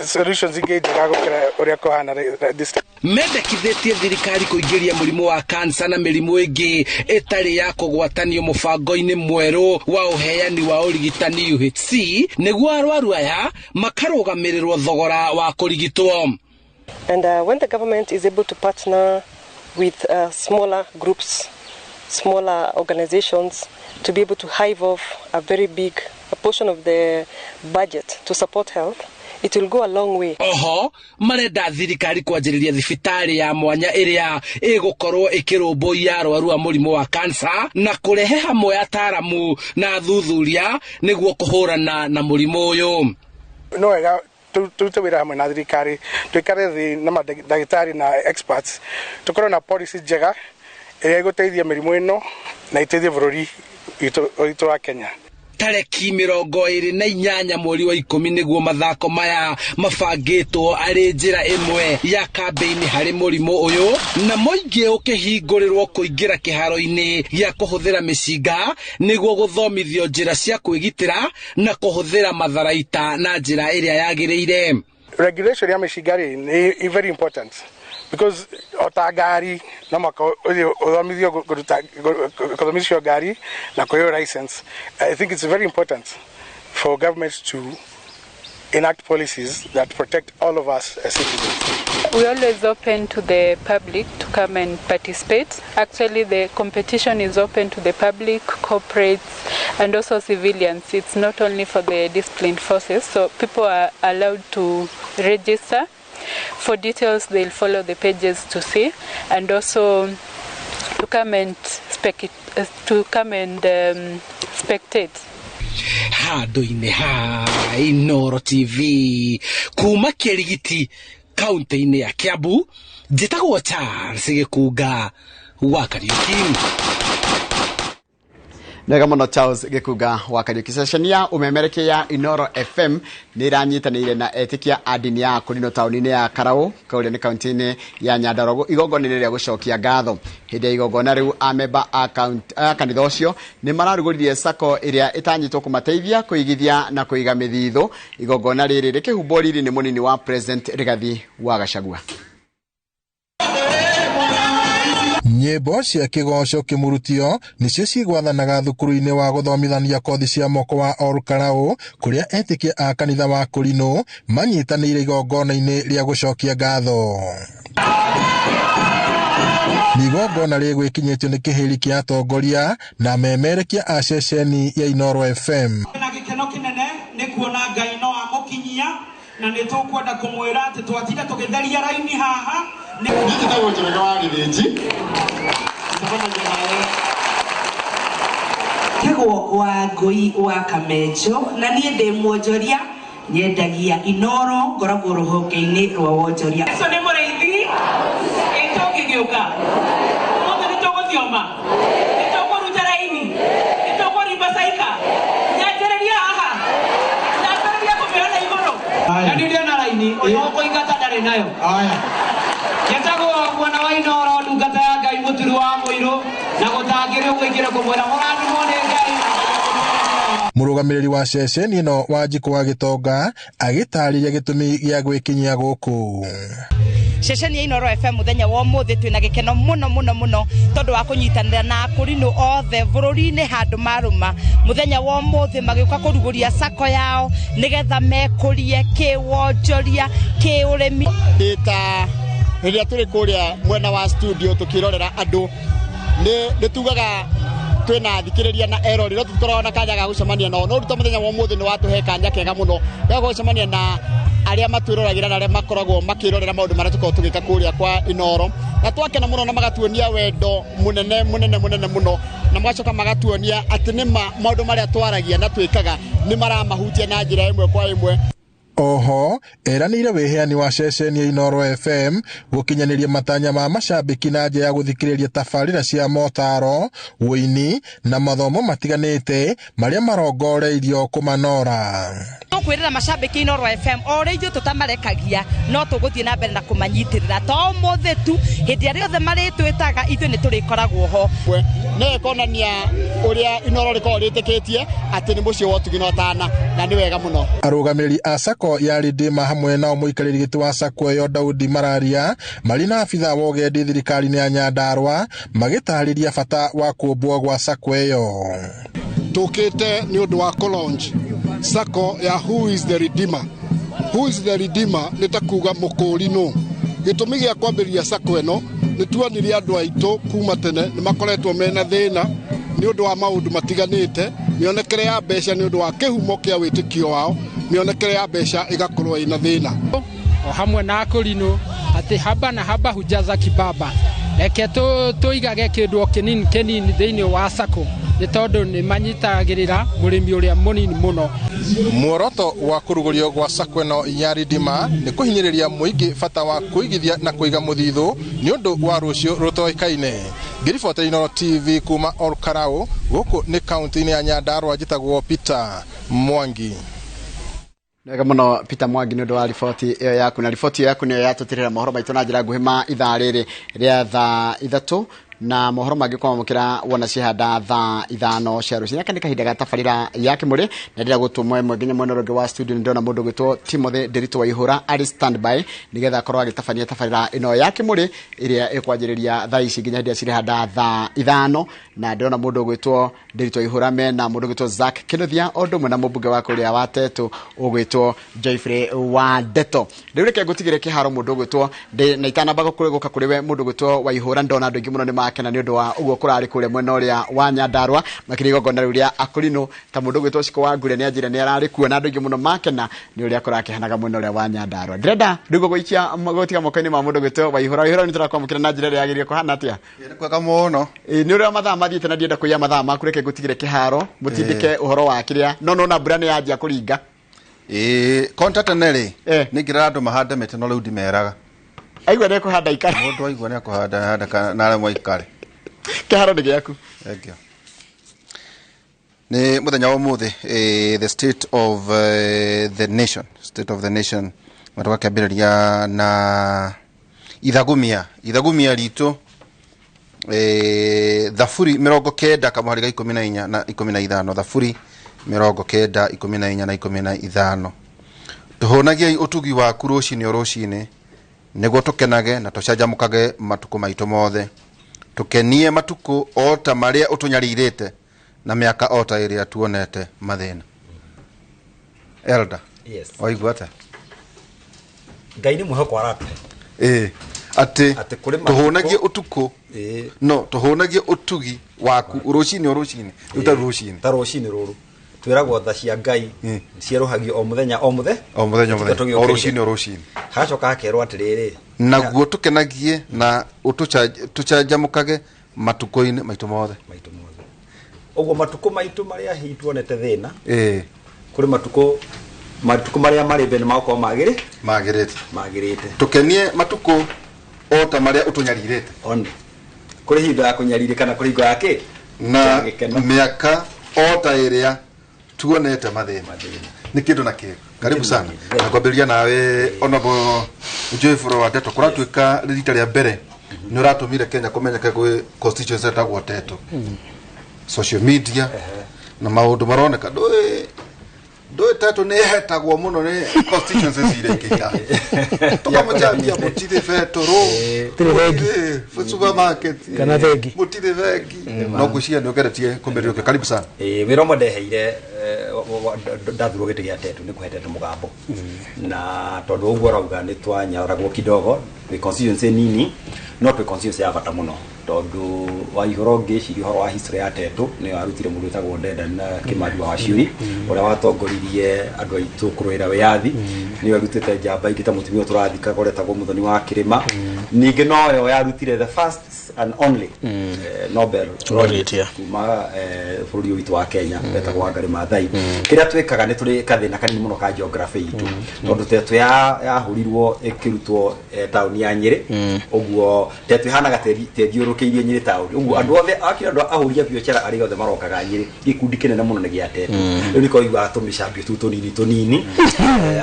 Solutions ingĩ njega gũkĩra ũrĩa kũhana this time. Mendekithĩtie thirikari kũingĩria mũrimũ wa kansa na mĩrimũ ĩngĩ ĩtarĩ ya kũgwatanio mũbango-inĩ mwerũ wa ũheani wa ũrigitani UHC, nĩguo arwaru aya makarũgamĩrĩrwo thogora wa kũrigitwo. And when the government is able to partner with smaller groups, smaller organizations, to be able to hive off a very big a portion of the budget to support health, it will go a long way. Oho marenda thirikari kwanjĩrĩria thibitarĩ ya mwanya ĩrĩa ĩgũkorwo ĩkĩrũmbũiya arwaru a mũrimũ wa kansa, na kũrehe hamwe ataramu na athuthuria nĩguo kũhũrana na mũrimũ ũyũ. No wega tũrute wĩra hamwe na thirikari, tũikare thĩ na mandagĩtarĩ na experts, tũkorwo na policy njega ĩrĩa ĩgũteithia mĩrimũ ĩno na ĩteithie bũrũri witũ wa Kenya. Tareki 28 mweri wa 10 nĩguo mathako maya mabangĩtwo arĩ njĩra ĩmwe ya kambĩini harĩ mũrimũ ũyũ, na mũingĩ ũkĩhingũrĩrwo kũingĩra kĩharo-inĩ gĩa kũhũthĩra mĩcinga nĩguo gũthomithio njĩra cia kwĩgitĩra na kũhũthĩra matharaita na njĩra ĩrĩa yagĩrĩire. Regulation ya mĩcinga rĩ nĩ very important, because o ta ngari no mũhaka ũthiĩ ũthomithio kũruta gũthomithio ngari na kũheo license. I think it's very important for government to enact policies that protect all of us as citizens. We're always open to the public to come and participate. Actually, the competition is open to the public, corporates, and also civilians. It's not only for the disciplined forces, so people are allowed to register. For details, they'll follow the pages to see, and also to come and spectate. Handũ-inĩ ha Inooro TV kuma Kĩrigiti kaunti-inĩ ya Kiambu, njĩtagwo Charles Gĩkunga wa Kariuki. Nega mũno Charles Gĩkunga wa Kariuki. Ceceni ya ũmemerekia ya Inooro FM nĩ ĩranyitanĩire na etĩkia a ndini ya Kũrinũ taũni-inĩ ya Karaũ kũrĩa nĩ kaunti-inĩ ya Nyandarua igongona-inĩ rĩa gũcokia ngatho. Hĩndĩ ya igongona rĩu amemba a kanitha ũcio nĩ mararugũririe sacco ĩrĩa ĩtanyĩtwo kũmateithia kũigithia na kũiga mĩthithũ. Igongona rĩrĩ rĩkĩhumbwo riri nĩ mũnini wa President Rigathi wa Gachagua. Nyĩmbo cia kĩgoco kĩmurutio nĩcio cigwathanaga thukuru-inĩ wa gũthomithania kothi cia moko wa Ol Kalou, kũrĩa etĩkia a kanitha wa Kũrinũ manyitanĩire igongona-inĩ rĩa gũcokia ngatho. Nĩ igongona rĩgwĩkinyĩtio nĩ kĩhĩri kĩa atongoria na memerekia a ceceni ya Inooro FM. Na gĩkeno kĩnene nĩ kuona Ngai no amũkinyia, na nĩ tũkwenda kũmwĩra atĩ twatinda tũgĩtheria raini haha. Niĩ njĩtagwo Njoroge wa Gĩthĩnji. Njĩtagwo wa Ngũi wa Kamenjo, na niĩ ndĩ mwonjoria, nyendagia Inooro, ngoragwo rũhonge-inĩ rwa wonjoria. Ũcio nĩ mũrĩithi, ĩ tũngĩgĩũka. Ũmũthĩ nĩ tũgũthioma, nĩ tũkũruta raini, nĩ tũkũrimba caika. Nyanjĩrĩria haha, nyanjĩrĩria kũmĩona igũrũ. Na niĩ ndĩona raini, ũyũ ũkũingata ndarĩ nayo. Njĩtagwo mwana wa Inooro, ndungata ya Ngai, mũturi wa mũirũ, na gũtangĩrĩ ũguo ingĩrĩ kũmwĩra mũrathimwo nĩ Ngai. Mũrũgamĩrĩri wa ceceni ĩno Wanjikũ wa Gĩtonga agĩtarĩria gĩtũmi gĩa gwĩkinyia gũkũ. Ceceni ya Inooro FM mũthenya wa ũmũthĩ twĩna gĩkeno mũno mũno mũno tondũ wa kũnyitanĩra na akũrinũ othe bũrũri-inĩ handũ marũma. Mũthenya wa ũmũthĩ magĩũka kũrugũria sacco yao nĩgetha mekũrie kĩwonjoria, kĩũrĩmi. Ĩta rĩrĩa tũrĩ kũrĩa mwena wa studio tũkĩrorera andũ, nĩ tugaga twĩna athikĩrĩria na erori, no tũtikoragwo na kanya ga gũcemania nao. No ruta mũthenya wa ũmũthĩ nĩ watũhe kanya kega mũno ga gũcemania na arĩa matwĩroragĩra na arĩa makoragwo makĩrorera maũndũ marĩa tũkoragwo tũgĩka kũrĩa kwa Inooro, na twakena mũno na magatuonia wendo mũnene mũnene mũnene mũno, na magacoka magatuonia atĩ nĩ ma maũndũ marĩa twaragia na twĩkaga nĩ maramahutia na njĩra ĩmwe kwa ĩmwe. Oho eranĩire wĩheani wa ceceni ya Inooro FM gũkinyanĩria matanya ma macambĩki na njĩra ya gũthikĩrĩria tabarĩra cia motaro, ũini na mathomo matiganĩte marĩa marongoreirio kũmanora. Tũkwĩrĩra macambĩki Inooro FM o ũrĩa ithuĩ tũtamarekagia, no tũgũthiĩ na mbere na kũmanyitĩrĩra. To ũmũthĩ tu, hĩndĩ ĩrĩa yothe marĩtwĩtaga ithuĩ nĩ tũrĩkoragwo ho. Nĩ ĩkonania ũrĩa Inooro rĩkoragwo rĩtĩkĩtie atĩ nĩ mũciĩ wa ũtugi na ũtana, na nĩ wega mũno. Arũgamĩrĩri a sacco Sacco ya Redeemer hamwe nao mũikarĩri gĩtĩ wa Sacco ĩyo Daudi Mararia marĩ na abithaa wa ũgendi thirikari-inĩ ya Nyandarua magĩtarĩria bata wa kũmbwo gwa Sacco ĩyo. Tũkĩte nĩ ũndũ wa kũ-launch Sacco ya Who is the Redeemer. Who is the Redeemer nĩ ta kuga mũkũri nũ. Gĩtũmi gĩa kwambĩrĩria Sacco ĩno nĩ tuonire andũ aitũ kuma tene nĩ makoretwo mena thĩna nĩ ũndũ wa maũndũ matiganĩte, mĩonekere ya mbeca nĩ ũndũ wa kĩhumo kĩa wĩtĩkio wao, mĩonekere ya mbeca ĩgakorwo ĩna thĩna. O hamwe na akũrinũ atĩ haba na haba hujaza kibaba, reke tũigage kĩndũ o kĩnini kĩnini thĩinĩ wa Sacco nĩ tondũ nĩ manyitagĩrĩra mũrĩmi ũrĩa mũnini mũno. Muoroto wa kũrugũrio gwa Sacco ĩno ya Redeemer nĩ kũhinyĩrĩria mũingĩ bata wa kũigithia na kũiga mũthithũ nĩ ũndũ wa rũciũ rũtoĩkaine. Ngĩribotera Inooro TV kuma Olkarau gũkũ nĩ kaunti-inĩ ya Nyandarua, njĩtagwo Peter Mwangi. Wega mũno Peter Mwangi nĩ ũndũ wa riboti ĩyo yaku, na riboti ĩyo yaku nĩyo yatũtirĩra mohoro maitũ na njĩra nguhĩ ma ithaa rĩrĩ rĩa thaa 3, na mohoro mangĩ kwamũkĩra wona cihanda thaa 5 cia rũcinĩ. Aka nĩ kahinda ga tabarĩra ya Kĩmũrĩ, na ndĩrenda gũtũmwo ĩmwe nginya mwena ũrĩa ũngĩ wa studio. Nĩ ndĩrona mũndũ ũgwĩtwo Timothy Ndiritu Waihũra arĩ standby nĩgetha akorwo agĩtabania tabarĩra ĩno ya Kĩmũrĩ ĩrĩa ĩkwanjĩrĩria thaa ici nginya hĩndĩ ĩrĩa cirĩhanda thaa 5. Na ndĩrona mũndũ ũgwĩtwo Ndiritu Waihũra mena mũndũ ũgwĩtwo Zack Kinuthia o ũndũ ũmwe na mũmbunge wa kũrĩa wa Tetu ũgwĩtwo Joyfrey wa Ndeto. Rĩu reke ngũtigĩre kĩharo mũndũ ũgwĩtwo na itanamba gũka kũrĩ we mũndũ ũgwĩtwo Waihũra, ndona andũ aingĩ mũno nĩ makena nĩ ũndũ wa ũguo kũrarĩ kũrĩa mwena ũrĩa wa Nyandarua makĩria igongona rĩu rĩa akũrinũ, ta mũndũ ũgwĩtwo Cikũ wa Ngure nĩ anjĩra nĩ ararĩ kuo, na andũ aingĩ mũno makena nĩ ũrĩa kũrakĩhanaga mwena ũrĩa wa Nyandarua. Ndĩrenda rĩu gũgũikia gũtiga moko-inĩ ma mũndũ ũgwĩtwo Waihũra. Waihũra, nĩ tũrakwamũkĩra na njĩra ĩrĩa yagĩrĩire kũhana atĩa? Kwega mũno. Nĩ ũrĩa mathaa mathiĩte na ndienda kũiya mathaa maku, reke ngũtigĩre kĩharo mũtindĩke ũhoro wa kĩrĩa no nona mbura nĩ yanjia kũringa. Konta tene rĩ nĩ ngĩrera andũ mahande mĩtĩ, no rĩu ndimeraga. Aigua nĩ ekũhanda ikare. Mũndũ aigua nĩ ekũhanda handa na aremwo aikare. Kĩharo nĩ gĩaku. Thank you. Nĩ mũthenya wa ũmũthĩ, the state of the nation, state of the nation tũgakĩambĩrĩria na ithagumia ritũ, Thaburi 90 kamũhari ga 14 na 15, Thaburi 90 14 na 15. Tũhũnagiai ũtugi waku rũcinĩ o rũcinĩ nĩguo tũkenage na tũcanjamũkage matukũ maitũ mothe. Tũkenie matukũ o ta marĩa ũtũnyarirĩte na mĩaka o ta ĩrĩa tuonete mathĩna. Elder. Yes. Waigua atĩa? Ngai nĩ mwĩhoko aratũhe. Atĩ tũhũnagie ũtukũ, no tũhũnagie ũtugi waku rũcinĩ o rũcinĩ, rĩu ta rũcinĩ, ta rũcinĩ rũrũ twĩragwo tha cia Ngai cierũhagio o mũthenya o mũthenya, o mũthenya o mũthenya, o rũcinĩ o rũcinĩ. Hagacoka hakerwo atĩrĩrĩ, naguo tũkenagie na tũcanjamũkage matukũ-inĩ maitũ mothe. Ũguo matukũ maitũ marĩa hihi tuonete thĩna, kũrĩ matukũ marĩa marĩ mbere nĩmagũkorwo magĩrĩte. Tũkenie matukũ o ta marĩa ũtũnyarirĩte. One kũrĩ hingo ya kũnyarirĩka na kũrĩ hingo ya kĩ na mĩaka o ta ĩrĩa tuonete mathĩna. Nĩ kĩndũ na kĩndũ. Karibu sana. Na kwambĩrĩria nawe Honorable Joyful wa Ndeto, kũratuĩka rita rĩa mbere nĩ ũratũmire Kenya kũmenyeke gwĩ constituency ĩtagwo Tetu. Social media na maũndũ maroneka ndũĩ Tetu nĩ ĩhetagwo mũno nĩ constituencies iria ingĩ ithano. Tũkamũcambia mũtirĩ betũrũ, mũtirĩ supermarket, kana bengi, mũtirĩ bengi. No ngwĩciria nĩ ũgeretie kũmĩrĩũkia. Karibu sana. Wĩra ũmwe ndeheire ndathurwo gĩtĩ gĩa Tetu nĩ kũhe Tetu mũgambo, na tondũ ũguo ũrauga nĩ twanyaragwo kidogo, twĩ constituency nini no twĩ constituency ya bata mũno, tondũ Waihũra ngĩciria ũhoro wa history ya Tetu nĩyo yarutire mũndũ wĩtagwo Dedan Kĩmathi wa Waciũri ũrĩa watongoririe andũ aitũ kũrũĩra wĩyathi, nĩyo yarutĩte njamba ingĩ ta mũtumia ũyũ tũrathikaga ũrĩa etagwo Mũthoni wa Kĩrĩma. Ningĩ noyo yarutire the first and only Nobel laureate kuma bũrũri ũyũ witũ wa Kenya etagwo Wangari Maathai. Kĩrĩa twĩkaga nĩ tũrĩ kathĩna kanini mũno ka geography itũ, tondũ Tetu yahũrirwo ĩkĩrutwo taũni taũni ya Nyĩrĩ. Ũguo Tetu ĩhanaga tethiũrũkĩirie Nyĩrĩ taũni. Ũguo andũ othe akira andũ ahũri a biacara arĩa othe marokaga Nyĩrĩ, gĩkundi kĩnene mũno nĩ gĩa Tetu. Rĩu nĩkĩo ũiguaga tũmĩcambio tũu tũnini tũnini,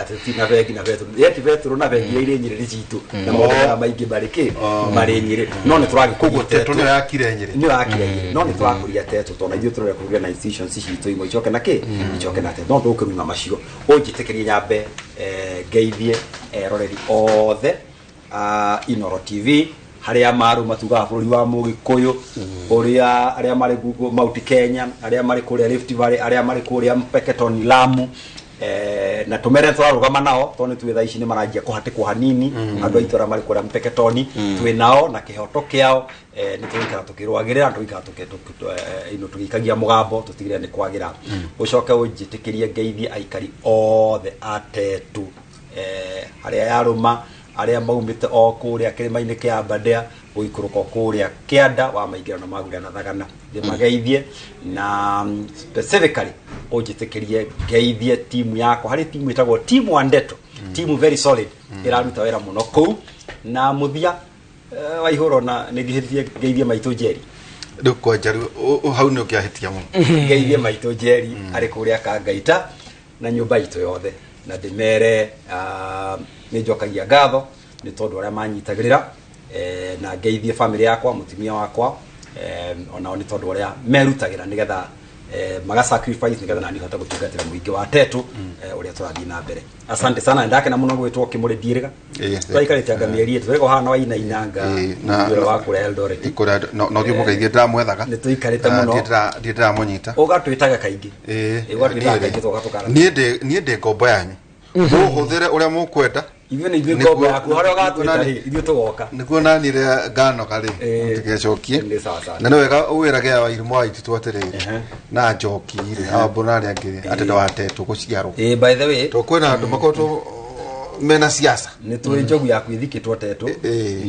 atĩ ti na bengi na betũrũ, yeti betũrũ na bengi iria irĩ Nyĩrĩ nĩ citũ, na maũndũ marĩa maingĩ marĩ kĩ marĩ Nyĩrĩ, no nĩ tũragĩkũria. Koguo Tetu nĩyo yakire Nyĩrĩ. Nĩyo yakire Nyĩrĩ, no nĩ tũrakũria Tetu tondũ ithuĩ tũrenda kũgĩa na institutions citũ imwe icoke na kĩ icoke na Tetu, no tũkĩruma macio. Ũnjĩtĩkĩrie nyambe ngeithie eroreri othe a Inoro TV harĩa marũma tugaga bũrũri wa Mũgĩkũyũ, ũrĩa arĩa marĩ Google Mount Kenya, arĩa marĩ kũrĩa Rift Valley, arĩa marĩ kũrĩa Mpeketoni Lamu, na tũmere tũrarũgama nao tondũ nĩ tuĩ thaa ici nĩ maranjia kũhatĩkwo hanini. Andũ aitũ arĩa marĩ kũrĩa Mpeketoni twĩ nao na kĩhoto kĩao, nĩ tũgũikara tũkĩrũagĩrĩra, tũgũikara ino tũgĩikagia mũgambo tũtigĩrĩre nĩ kwagĩra. Ũcoke ũnjĩtĩkĩrie ngeithie aikari othe a Tetu, harĩa yarũma, arĩa maumĩte o kũrĩa kĩrĩma-inĩ kĩa Aberdare gũikũrũka o kũrĩa kĩanda wa maingĩra na Maguria na Thagana, ndĩmageithie. Na specifically ũnjĩtĩkĩrie ngeithie timu yakwa, harĩ timu ĩtagwo Team Wandeto, timu very solid ĩraruta wĩra mũno kũu. Na mũthia, Waihũro, na nĩngĩhĩtie ngeithie maitũ Njeri. Rĩu kwanja rĩu hau nĩ ũkĩahĩtia mũno. Ngeithie maitũ Njeri arĩ kũrĩa Kangaita na nyũmba itũ yothe, na ndĩmere nĩ njokagia ngatho nĩ tondũ arĩa manyitagĩrĩra, na ngeithie family yakwa, mũtumia wakwa, onao nĩ tondũ arĩa merutagĩra nĩgetha maga sacrifice nĩgetha nani hote gũtungatĩra mũingĩ wa Tetu ũrĩa tũrathiĩ na mbere. Asante sana, ndakena mũno gwĩtwo kĩmũrĩ ndiĩrĩga. Twaikarĩte anga mĩeri ĩtatũ ĩgo hana wainainanga wĩra wa kũrĩa Eldoret. Kũrĩa no thiĩ mũgeithie, ndĩramwethaga. Nĩ tũikarĩte mũno. Ndiĩ ndĩramũnyita. Ũgatwĩtaga kaingĩ. Ũgatwĩtaga kaingĩ tũgoka tũkara. Niĩ ndĩ ngombo yanyu, mũhũthĩre ũrĩa mũkwenda. Ithuĩ nĩ ithuĩ ngombo yaku, harĩa ũgatwĩta rĩ, ithuĩ tũgoka. Nĩguo nani rĩa nganoga rĩ, mũtigecokie. Nĩ sawa sawa. Na nĩ wega wĩrage Wairimu wa Ititũ atĩrĩrĩ, na Njoki rĩ, Awambũ na arĩa angĩ rĩ, atĩ ndwatetwo gũciarwo. By the way, tondũ kwĩna andũ makoretwo mena siasa. Nĩ tũĩ njogu yaku ĩthikĩtwo Tetũ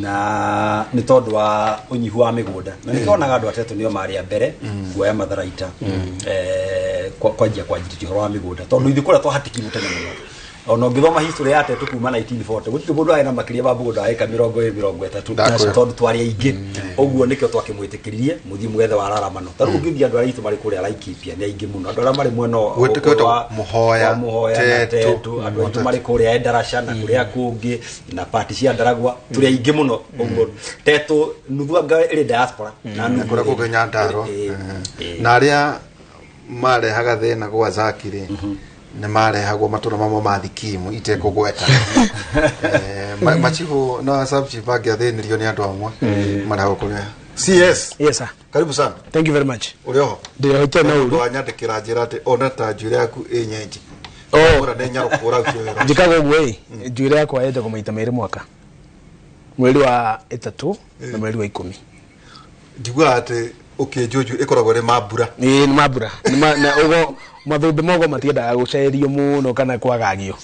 na nĩ tondũ wa ũnyihu wa mĩgũnda, na nĩkĩonaga andũ a Tetũ nĩo marĩ a mbere kuoya matharaita, kwanjia kwanjĩrĩria ũhoro wa mĩgũnda, tondũ ithuĩ kũrĩa twahatĩkirwo tene mũno. Ona ũngĩthoma history ya Tetũ kuma 1940, gũtirĩ mũndũ arĩ na makĩria ma mũgũnda wa ĩka 20, 30, tondũ twarĩ aingĩ. Ũguo nĩkĩo twakĩmwĩtĩkĩririe mũthiĩ mũgethe wa raramano. Ta rĩu ũngĩthiĩ, andũ arĩa aitũ marĩ kũrĩa Laikipia nĩ aingĩ mũno, andũ arĩa marĩ mwena Gwĩtĩkĩtwo Mũhoya, wa Mũhoya na Tetu. Tetu, andũ aitũ marĩ kũrĩa Endarasha na kũrĩa kũngĩ na pati cia Ndaragwa, tũrĩ aingĩ mũno. Ũguo Tetũ nuthu anga ĩrĩ diaspora na na nuthu kũrĩa kũngĩ Nyandarua. Na arĩa marehaga thĩna gwa Zaki rĩ, nĩ marehagwo matũra mamwe ma thikimu itekũgweta. Machifu na sub-chief mangĩathĩnirio nĩ andũ amwe marehagwo kũrĩa. CS. Yes sir. Karibu sana. Thank you very much. Ũrĩ oho? Ndĩrohete na ũru. Wanyandĩkĩra njĩra atĩ ona ta njuĩrĩ yaku ĩ nyenje. Oh. Ora nĩ nyarũkũ ũraruta wĩra. Njĩkaga ũguo ĩ, njuĩrĩ yakwa yenjagwo maita merĩ mwaka, mweri wa 3 na mweri wa 10. Njiguaga atĩ ũkĩenjwo njuĩrĩ ĩkoragwo ĩrĩ mambura. Ĩĩ, nĩ mambura. Na ũgo mathũmbĩ mogo matiendaga gũcerio mũno kana kwagagio,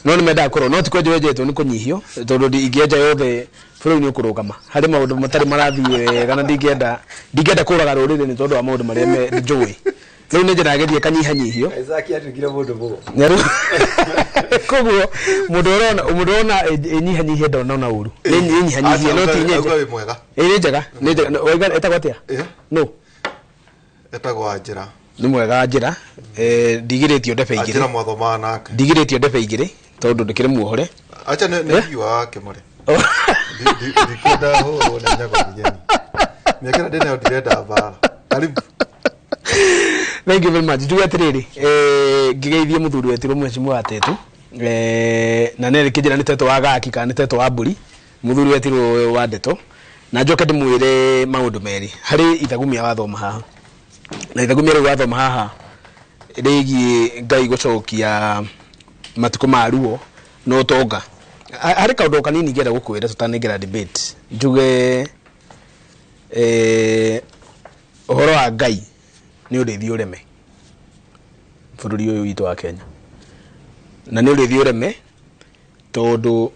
no nĩ mendaga kũrwo, no ti kwenjwo wenjetwo, nĩ kũnyihio, tondũ ingĩenja yothe bũrũri nĩ ũkũrũgama. Harĩ maũndũ matarĩ marathiĩ wega na ndingĩenda kũraga rũrĩrĩ nĩ tondũ wa maũndũ marĩa njũĩ. Rĩu nĩ njĩra gerie kanyihanyihio. Isaac atuĩkire mũndũ mũgo. Na rĩu koguo mũndũ ũrona ĩnyihanyihie ndonona ũru. Nĩ ĩnyihanyihie, no ti nyenje. Auga wĩ mwega. Ĩ, nĩ njega, nĩ njega. Waiga ĩtagwo atĩa? No. Etagwo Wanjĩra. Nĩ mwega Njĩra. Ndigirĩtio ndebe igĩrĩ. Anjĩra mwathomaga nake. Ndigirĩtio ndebe igĩrĩ tondũ ndĩkĩrĩ muohore. Acha nĩ hiũ wake mũrĩ. Ndikwenda hũrwo nĩ nyagothi nyeni. Mĩaka ĩrĩa ndĩnayo ndirenda mbara. Karibu. Thank you very much. Njuge atĩrĩrĩ, ngĩgeithie mũthuri wetirwo mheshimiwa wa Tetu, na nĩ kĩnjĩra nĩ Tetu wa gaki kana nĩ Tetu wa mbũri, mũthuri wetirwo wa Ndeto, na njoke ndĩmwĩre maũndũ merĩ harĩ ithagumia wathoma haha, na ithagumia rĩu wathoma haha rĩgiĩ Ngai gũcokia matukũ ma ruo na ũtonga. Harĩ kaũndũ kanini ingĩenda gũkwĩra tũtanengera debate, njuge ũhoro wa Ngai nĩ ũrĩthiĩ ũreme bũrũri ũyũ witũ wa Kenya, na nĩ ũrĩthiĩ ũreme tondũ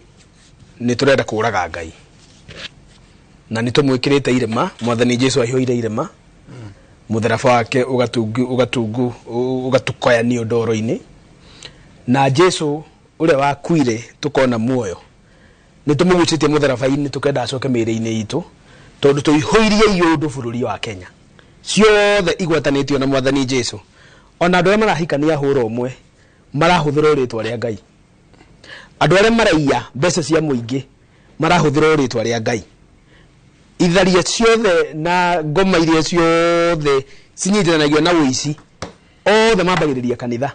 nĩ tũrenda kũraga Ngai na nĩ tũmwĩkĩrĩte irema. Mwathani Jesu aihũire irema, mũtharaba wake ũgatungu ũgatukoyanio ndoro-inĩ, na Jesu ũrĩa wakuire tũkona muoyo. Nĩ tũmũgucĩtie mũtharaba-inĩ tũkenda acoke mĩĩrĩ-inĩ itũ tondũ tũihũirie iũndũ bũrũri wa Kenya ciothe igwatanĩtio na mwathani Jesu. Ona andũ arĩa marahikania hũra ũmwe marahũthĩra rĩtwa rĩa Ngai, andũ arĩa maraiya mbeca cia mũingĩ marahũthĩra rĩtwa rĩa Ngai, itharia ciothe na ngoma iria ciothe cinyitithanagio na ũici othe mambagĩrĩria kanitha.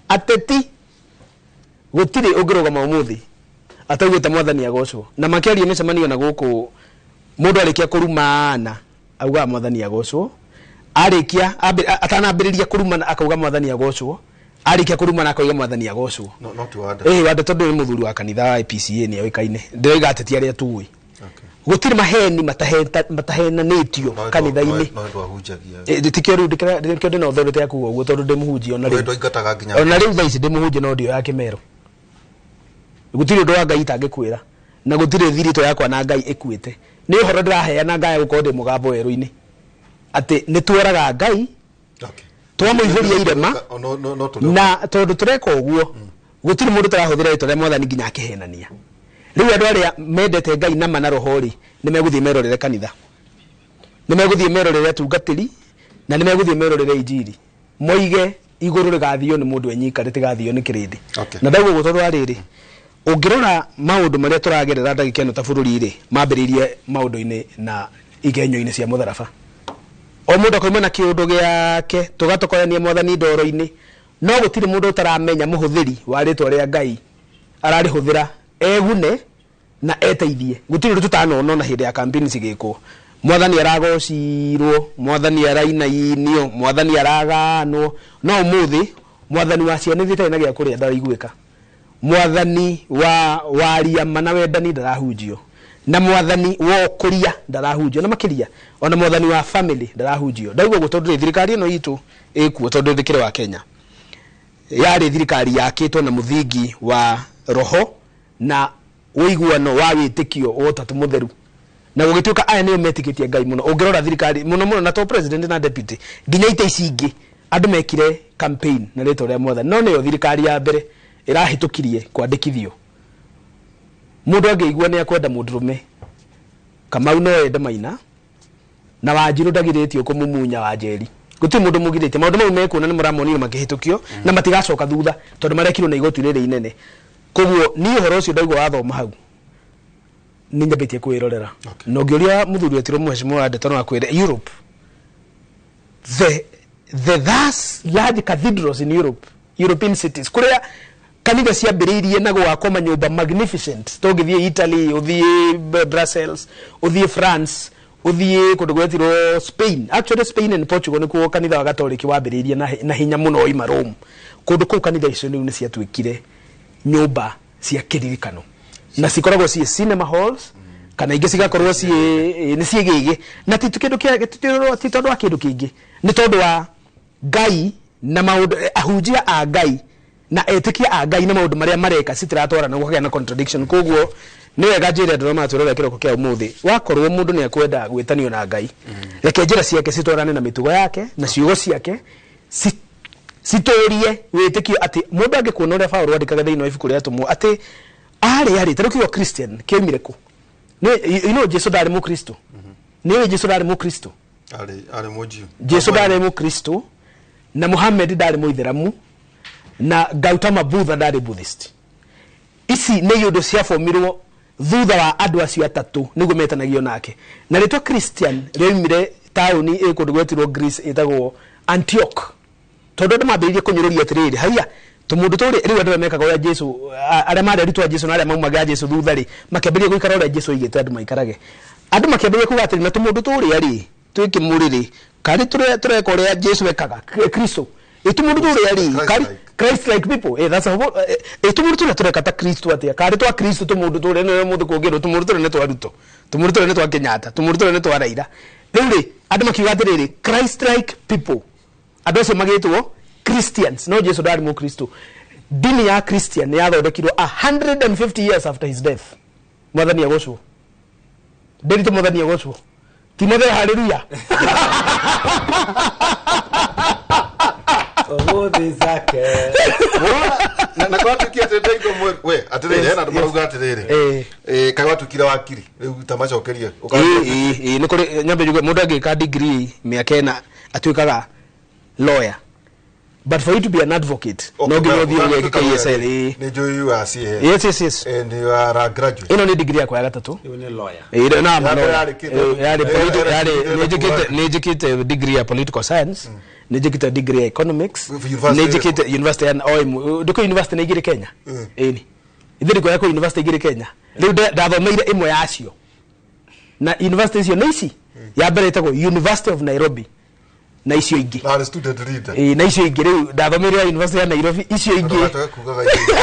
Ateti gũtirĩ ũngĩrũgama ũmũthĩ ataugĩte mwathani agocwo, na makĩaria mĩcemanio na gũkũ mũndũ arĩkia kũrumana augaga mwathani agocwo, arĩkia atanambĩrĩria kũrumana akauga mwathani agocwo, arĩkia kũrumana akauga mwathani agocwo. No ti wanda. Wanda tondũ nĩ mũthuri wa kanitha wa IPCA nĩ oĩkaine, ndĩroiga ateti arĩa tũĩ. Gũtirĩ maheni matahenanĩtio kanitha-inĩ. No ndũ ahunjagia. Tikio rĩu ndĩkĩo ndĩna authority ya kuga ũguo tondũ ndĩ mũhunjia ona No rĩu. ndũ aingataga nginya. Ona rĩu thaa ici ndĩ mũhunjia no ndĩoya kĩmero. Gũtirĩ ũndũ wa Ngai itangĩkwĩra na gũtirĩ thiritũ yakwa na Ngai ĩkuĩte. Nĩ ũhoro ndĩraheana ngaya gũkorwo ndĩ mũgambo werũ-inĩ atĩ nĩ tuoraga Ngai twamũihũria irema na tondũ tũreka ũguo gũtirĩ mũndũ tũrahũthĩra rĩtwa rĩa mwathani nginya akĩhenania. Rĩu andũ arĩa mendete Ngai na mana roho rĩ nĩ megũthiĩ merorere kanitha, nĩ megũthiĩ merorere atungatĩri, na nĩ megũthiĩ merorere injiri, moige igũrũ rĩgathio nĩ mũndũ enyika rĩtigathio nĩ kĩrĩndĩ. Na ndauga ũguo tondũ wa rĩrĩ, ũngĩrora maũndũ marĩa tũragerera ndagĩka ĩno ta bũrũri rĩ mambĩrĩirie maũndũ-inĩ na igenyo-inĩ cia mũtharaba, o mũndũ akoima na kĩũndũ gĩake tũgatokoyania mwathani ndoro-inĩ, no gũtirĩ mũndũ ũtaramenya mũhũthĩri wa rĩtwa rĩa Ngai ararĩhũthĩra egune na eteithie. Gũtirĩ ũndũ tũtanona ona hĩndĩ ya campaign cigĩkwo, mwathani aragocirwo, mwathani arainainio, mwathani araganwo, no ũmũthĩ mwathani wa ciana iria itarĩ na gĩa kũrĩa ndaraiguĩka, mwathani wa waria mana wendani ndarahunjio, na mwathani wa ũkũria ndarahunjio, na makĩria ona mwathani wa family ndarahunjio. Ndauga ũguo tondũ thirikari ĩno itũ ĩkuo tondũ ndĩkĩrĩ wa Kenya yarĩ thirikari yakĩtwo na mũthingi wa roho na ũiguano wa wĩtĩkio wa ũtatũ mũtheru, na gũgĩtuĩka aya nĩo metĩkĩtie Ngai mũno. Ũngĩrora thirikari mũno mũno na to president na deputy nginya ite ici ingĩ andũ mekire campaign na rĩtwa rĩa mwathani, no nĩyo thirikari ya mbere ĩrahĩtũkirie kwandĩkithio. Mũndũ angĩigua nĩ akwenda mũndũrũme, Kamau no ende Maina na Wanjirũ ndagirĩtio kũmumunya Wanjeri, gũtirĩ mũndũ mũgirĩtie. Maũndũ mau mekuona nĩ mũramonire makĩhĩtũkio na matigacoka thutha tondũ marekirwo na igoti rĩrĩ inene. Koguo niĩ ũhoro ũcio ndaigua wathoma hau nĩ nyambĩtie kwĩrorera, na ũngĩũria mũthuri wetirwo mheshimiwa wa Ndeto no akwĩre Europe, the thus large cathedrals in Europe, European cities kũrĩa kanitha ciambĩrĩirie na gwakwo manyũmba magnificent, tũngĩthiĩ Italy, ũthiĩ Brussels, ũthiĩ France, ũthiĩ kũndũ gwetirwo Spain. Actually Spain and Portugal nĩkuo kanitha wa Gatoriki wambĩrĩirie na hinya mũno oima Rome. Kũndũ kũu kanitha icio rĩu nĩ ciatuĩkire nyũmba cia kĩririkano na cikoragwo ciĩ cinema halls kana ingĩ cigakorwo ciĩ nĩ ciĩgĩgĩ, na ti kĩndũ kĩa ti tondũ wa kĩndũ kĩngĩ, nĩ tondũ wa Ngai na maũndũ ahunjia a Ngai na etĩkia a Ngai na maũndũ marĩa mareka citiratwarana, gũkagĩa na contradiction. Koguo nĩ wega njĩre andũ arĩa maratwĩrorera kĩroko kĩa ũmũthĩ, wakorwo mũndũ nĩ akwenda gwĩtanio na Ngai, reke njĩra ciake citwarane na mĩtugo yake na ciugo ciake citũrie wĩtĩkio atĩ mũndũ angĩkuona ũrĩa Paũlũ andĩkaga thĩinĩ wa ibuku rĩa Atũmwo atĩ arĩ ta rĩu kiugo Christian kĩoimire kũ? You know Jesu ndarĩ mũkristo. Nĩ ũĩ Jesu ndarĩ mũkristo? Arĩ mũnjiũ. Jesu ndarĩ mũkristo na Muhammad ndarĩ mũithĩramu na Gautama Buddha ndarĩ Buddhist. Ici nĩ iũndũ ciabomirwo thutha wa andũ acio atatũ nĩguo metanagio nake. Na rĩtwa Christian rĩoimire taũni ĩ kũndũ gwetirwo Greece ĩtagwo Antioch, tondũ andũ mambĩrĩirie kũnyũrũria atĩrĩrĩ, haiya tũmũndũ tũrĩ rĩu andũ arĩa mekaga ũrĩa Jesu, arĩa marĩ arutwo a Jesu na arĩa maumaga Jesu thutha rĩ makĩambĩrĩria gũikara ũrĩa Jesu oigĩte andũ maikarage. Andũ makĩambĩrĩria kuga atĩrĩ, na tũmũndũ tũrĩa rĩ twĩkĩmũrĩ rĩ karĩ tũreka ũrĩa Jesu ekaga Kristo, ĩtũmũndũ tũrĩa rĩ karĩ Christ like people, that's a ĩtũmũndũ tũrĩa tũreka ta Kristo atĩa, karĩ twa Kristo tũmũndũ tũrĩa nĩ mũndũ kũngĩrwo tũmũndũ tũrĩa nĩ twa Ruto, tũmũndũ tũrĩa nĩ twa Kenyatta, tũmũndũ tũrĩa nĩ twa Raila. Rĩu rĩ andũ makiuga atĩrĩrĩ, Christ like people, andũ acio magĩtwo Christians, no Jesu ndarĩ mũkristo. Dini ya Christian yathondekirwo 150 years after his death. Mwathani agocwo, ndĩritũ mwathani agocwo, tinethe haleluya. Ũmũthĩ zake. Na kwatuĩkia atĩ ndaigua we atĩrĩrĩ, hena andũ marauga atĩrĩrĩ, Ũratuĩkire wakiri rĩu ta macokerie. Ĩĩ, nĩ kũrĩ nyambe njuge mũndũ angĩka degree mĩaka 4 atuĩkaga lawyer, but for you to be an advocate no nginya ũthiĩ ũgeke KSL. Ĩĩ. Nĩ njũĩ you are CA. Yes. And you are a graduate. Ĩno nĩ degree yakwa ya gatatũ. Rĩu nĩ lawyer. Ĩĩ, na Ya mbere lawyer. yarĩ kĩ? Ĩĩ, yarĩ yarĩ Nĩ nĩ njĩkĩte degree ya political science, nĩ njĩkĩte degree ya economics, University nĩ njĩkĩte university ya o ĩmwe ndĩkũ university nĩ igĩrĩ Kenya. Ĩni ithe ndĩkuoya kwĩ university igĩrĩ Kenya. Rĩu ndathomeire ĩmwe yacio, na university icio nĩ ici. Ya mbere ĩtagwo University of Nairobi, na icio ingĩ Narĩ student leader. Ĩĩ, na icio ingĩ rĩu ndathomeire ya University ya Nairobi, icio ingĩ. Ndũgatoke kugaga ithe.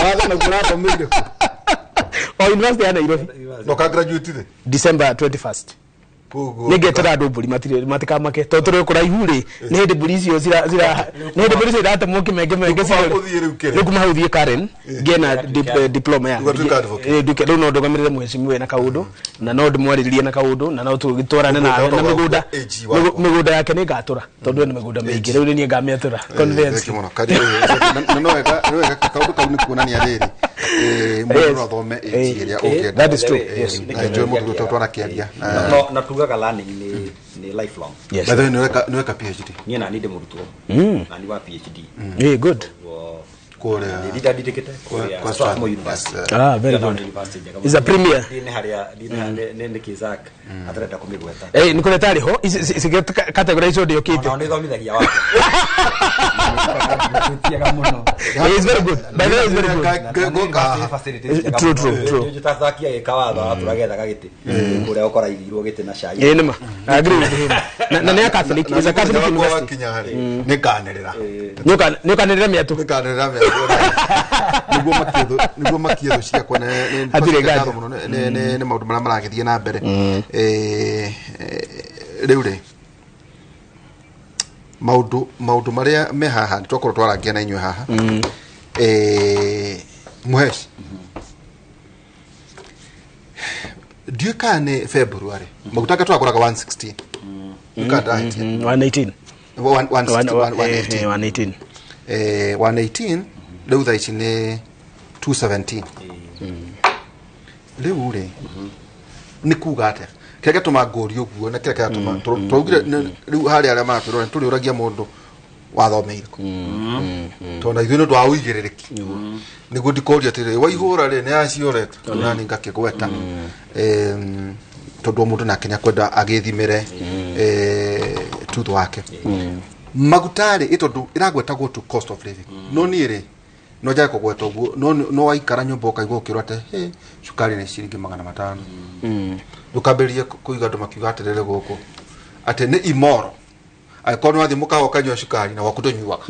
Watho na kũrathomeire kũ? O University ya Nairobi. Na ũka-graduate rĩ? December 21st. Koguo Nĩ ngetera andũ mbũri matikamake tondũ tũrĩ kũraihu rĩ, nĩ hĩndĩ mbũri icio cira nĩ hĩndĩ mbũri icio iratemwo kĩmengemenge. Rĩu kuma ũthiĩ rĩu kĩrĩa? Rĩu kuma hau thiĩ Karen ngĩe na diploma ya Ũgatuĩka advocate. Ĩĩ, nduĩke rĩu no ndũgamĩrĩre mheshimiwa na kaũndũ, na no ndĩmwarĩrĩrie na kaũndũ, na no tũgĩtwarane na Ũguo na mĩgũnda. AG wakwa. Mĩgũnda yake nĩ ngatũra tondũ ena mĩgũnda mĩingĩ, rĩu nĩ niĩ ngamĩatũra convince. Thank you mũno. Karibu. Na no wega, nĩ wega kaũndũ kau nĩ kuonania rĩrĩ, mũndũ no athome AG ĩrĩa ũngĩenda. That is true. Yes. Na njũĩ mũndũ ũyũ twanakĩaria. No na tugaga learning nĩ lifelong. Yes. By the way, nĩ weka PhD? Niĩ nani ndĩ mũrutwo nani wa PhD. Eh, good. Koguo Kũrĩa ndinda ndindĩkĩte kũrĩa kwa Strathmore Strathmore, University. yes. Ah, very Ndĩna good. university njega Is a mũno. premier. Ndĩ harĩa ndĩ nĩ Kizak atarenda kũmĩgweta. Eh, nĩ kũrĩa tarĩ ho categorize ũndĩ ũkĩte. Onao nĩ ithomithagia watho. Twĩtiaga mũno. It's very good. By the way, it's very good. True. Njũtathaki agĩka watho atũragethaga gĩtĩ kũrĩa ũkora igĩirwo gĩtĩ na cai. Ĩĩ, nĩma. I agree with him. Na nĩ ya Catholic, is a Catholic university. Wakinya harĩ nĩ nganĩrĩra. Nĩ ũkanĩrĩra mĩatũ. Nĩ nganĩrĩra mĩatũ nĩguo makie thũ ciakwa. Hatirĩ nganja. Ngatho mũno nĩ maũndũ marĩa maragĩthiĩ na mbere. Rĩu rĩ, maũndũ marĩa me haha nĩ twakorwo twarangia na inyuĩ haha. Mũheshi, ndiũĩ kana nĩ February maguta anga twagũraga 116. Ndiũĩ kana ndahĩtia. 118. 160, 118. 118. 118, rĩu thaa ici nĩ 217. Rĩu rĩ, nĩ kuga atĩa kĩrĩa gĩatũma ngũrie ũguo na kĩrĩa kĩratũma twaugire rĩu harĩa arĩa maratwĩrora tũrĩũragia mũndũ wathomeire kũ, tondũ na ithuĩ nĩ ũndũ wa ũigĩrĩrĩki nĩguo ndikũria atĩrĩrĩ, waihũra rĩ nĩ aciorete nani ngakĩgweta. Tondũ o mũndũ nake nĩakwenda agĩthimĩre truth wake. Maguta rĩ, ĩ tondũ ĩragwetagwo tu cost of living, no niĩ rĩ, no njage kũgweta ũguo, no waikara nyũmba ũkaigua ũkĩrwo atĩ "Hĩ, cukari nĩ ciringi 500," ndũkambĩrĩrie kũiga andũ makiuga atĩrĩrĩ gũkũ atĩ nĩ imoro angĩkorwo nĩ wathiĩ mũkawa ũkanyua cukari na gwaku ndũnyuaga,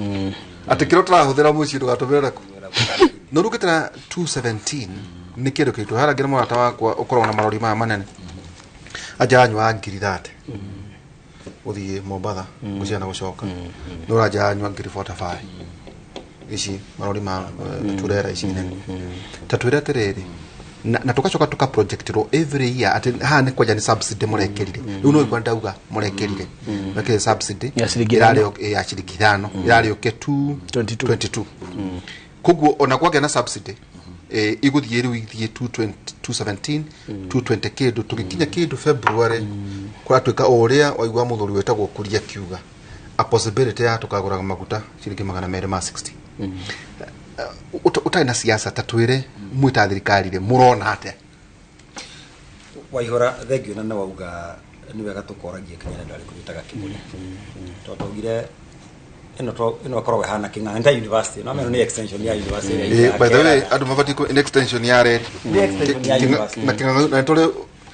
atĩ kĩrĩa ũtũrahũthĩra mũciĩ ndũgatũmĩre kũ. No rĩu ngĩtĩra 217 nĩ kĩndũ kĩritũ. Harĩa ngĩra mũrata wakwa ũkoragwo na marori maya manene anjanyua 30,000 gũthiĩ Mombatha gũciana gũcoka, no ũranjanyua 45,000 ici marori ma turera ici nene. Ta twĩre atĩrĩrĩ, na tũgacoka tũka projectirwo every year atĩ haha nĩ kwanja nĩ subsidy mũrekĩrire. Rĩu no igua ndauga mũrekĩrire mekĩrire subsidy Ya ciringi ĩrarĩ ya ciringi 5, ĩrarĩ ũke 222. Koguo ona kwagĩa na subsidy, igũthiĩ rĩu ithiĩ 220, 217, 220 kĩndũ. Tũgĩkinya kĩndũ February kũratuĩka o ũrĩa waigua mũthuri wĩtagwo Kuria akiuga a possibility ya tũkagũraga maguta ciringi 260. Ũtarĩ na siasa, ta twĩre mwĩ ta thirikari rĩ, mũrona atĩa? Waihũra, thengio, na nĩ wauga nĩ wega tũkoragia kinya nĩ andũ arĩkũ wĩtaga kĩmũrĩ, tondũ twaugire ĩno ĩno ĩkoragwo ĩhana kĩng'ang'a nĩ ta university, no meno nĩ extension ya university ĩrĩa By the way, andũ mabatiĩ nĩ extension ya radio. Nĩ extension ya university. Na kĩng'ang'a na tũrĩ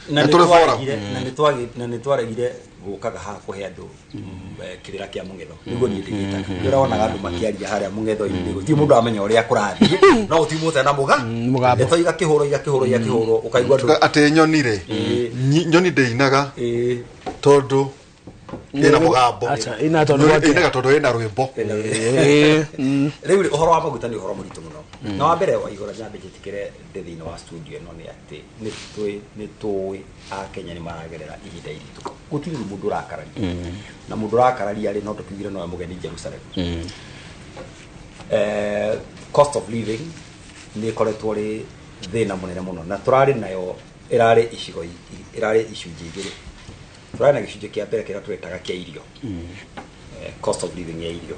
na na tũrĩ forum. Na nĩ twaregire gũkaga haha kũhe andũ kĩrĩra kĩa mũng'etho, nĩguo niĩ ndĩgĩtaga. Nĩ ũronaga andũ makĩaria harĩa mũng'etho-inĩ, gũtirĩ mũndũ amenya ũrĩa kũrathiĩ, no gũtirĩ mũndũ na mũga mũgambo. Ndeto igakĩhũrwo igakĩhũrwo igakĩhũrwo, ũkaigua andũ Atĩ nyoni rĩ, nyoni ndĩinaga tondũ ĩna mũgambo. Acha, ĩna tondũ Nyoni gwake. ĩinaga tondũ ĩna rwĩmbo. Rĩu rĩ, ũhoro wa maguta nĩ ũhoro mũritũ mũno. Na wa mbere, waihũra, nyambe njĩtĩkĩre ndĩ thĩinĩ wa studio ĩno nĩ atĩ nĩ tũĩ akenya nĩ maragerera ihinda iritũ. Gũtirĩ rĩu mũndũ ũrakararia, na mũndũ ũrakararia rĩ, no tũkiugire nowe mũgeni Jerusalem. Cost of living nĩ ĩkoretwo rĩ Thĩna mũnene mũno na tũrarĩ nayo ĩrarĩ icigo ĩrarĩ icunjĩ igĩrĩ. Tũrarĩ na gĩcunjĩ kĩa mbere kĩrĩa twĩtaga kĩa irio, cost of living ya irio,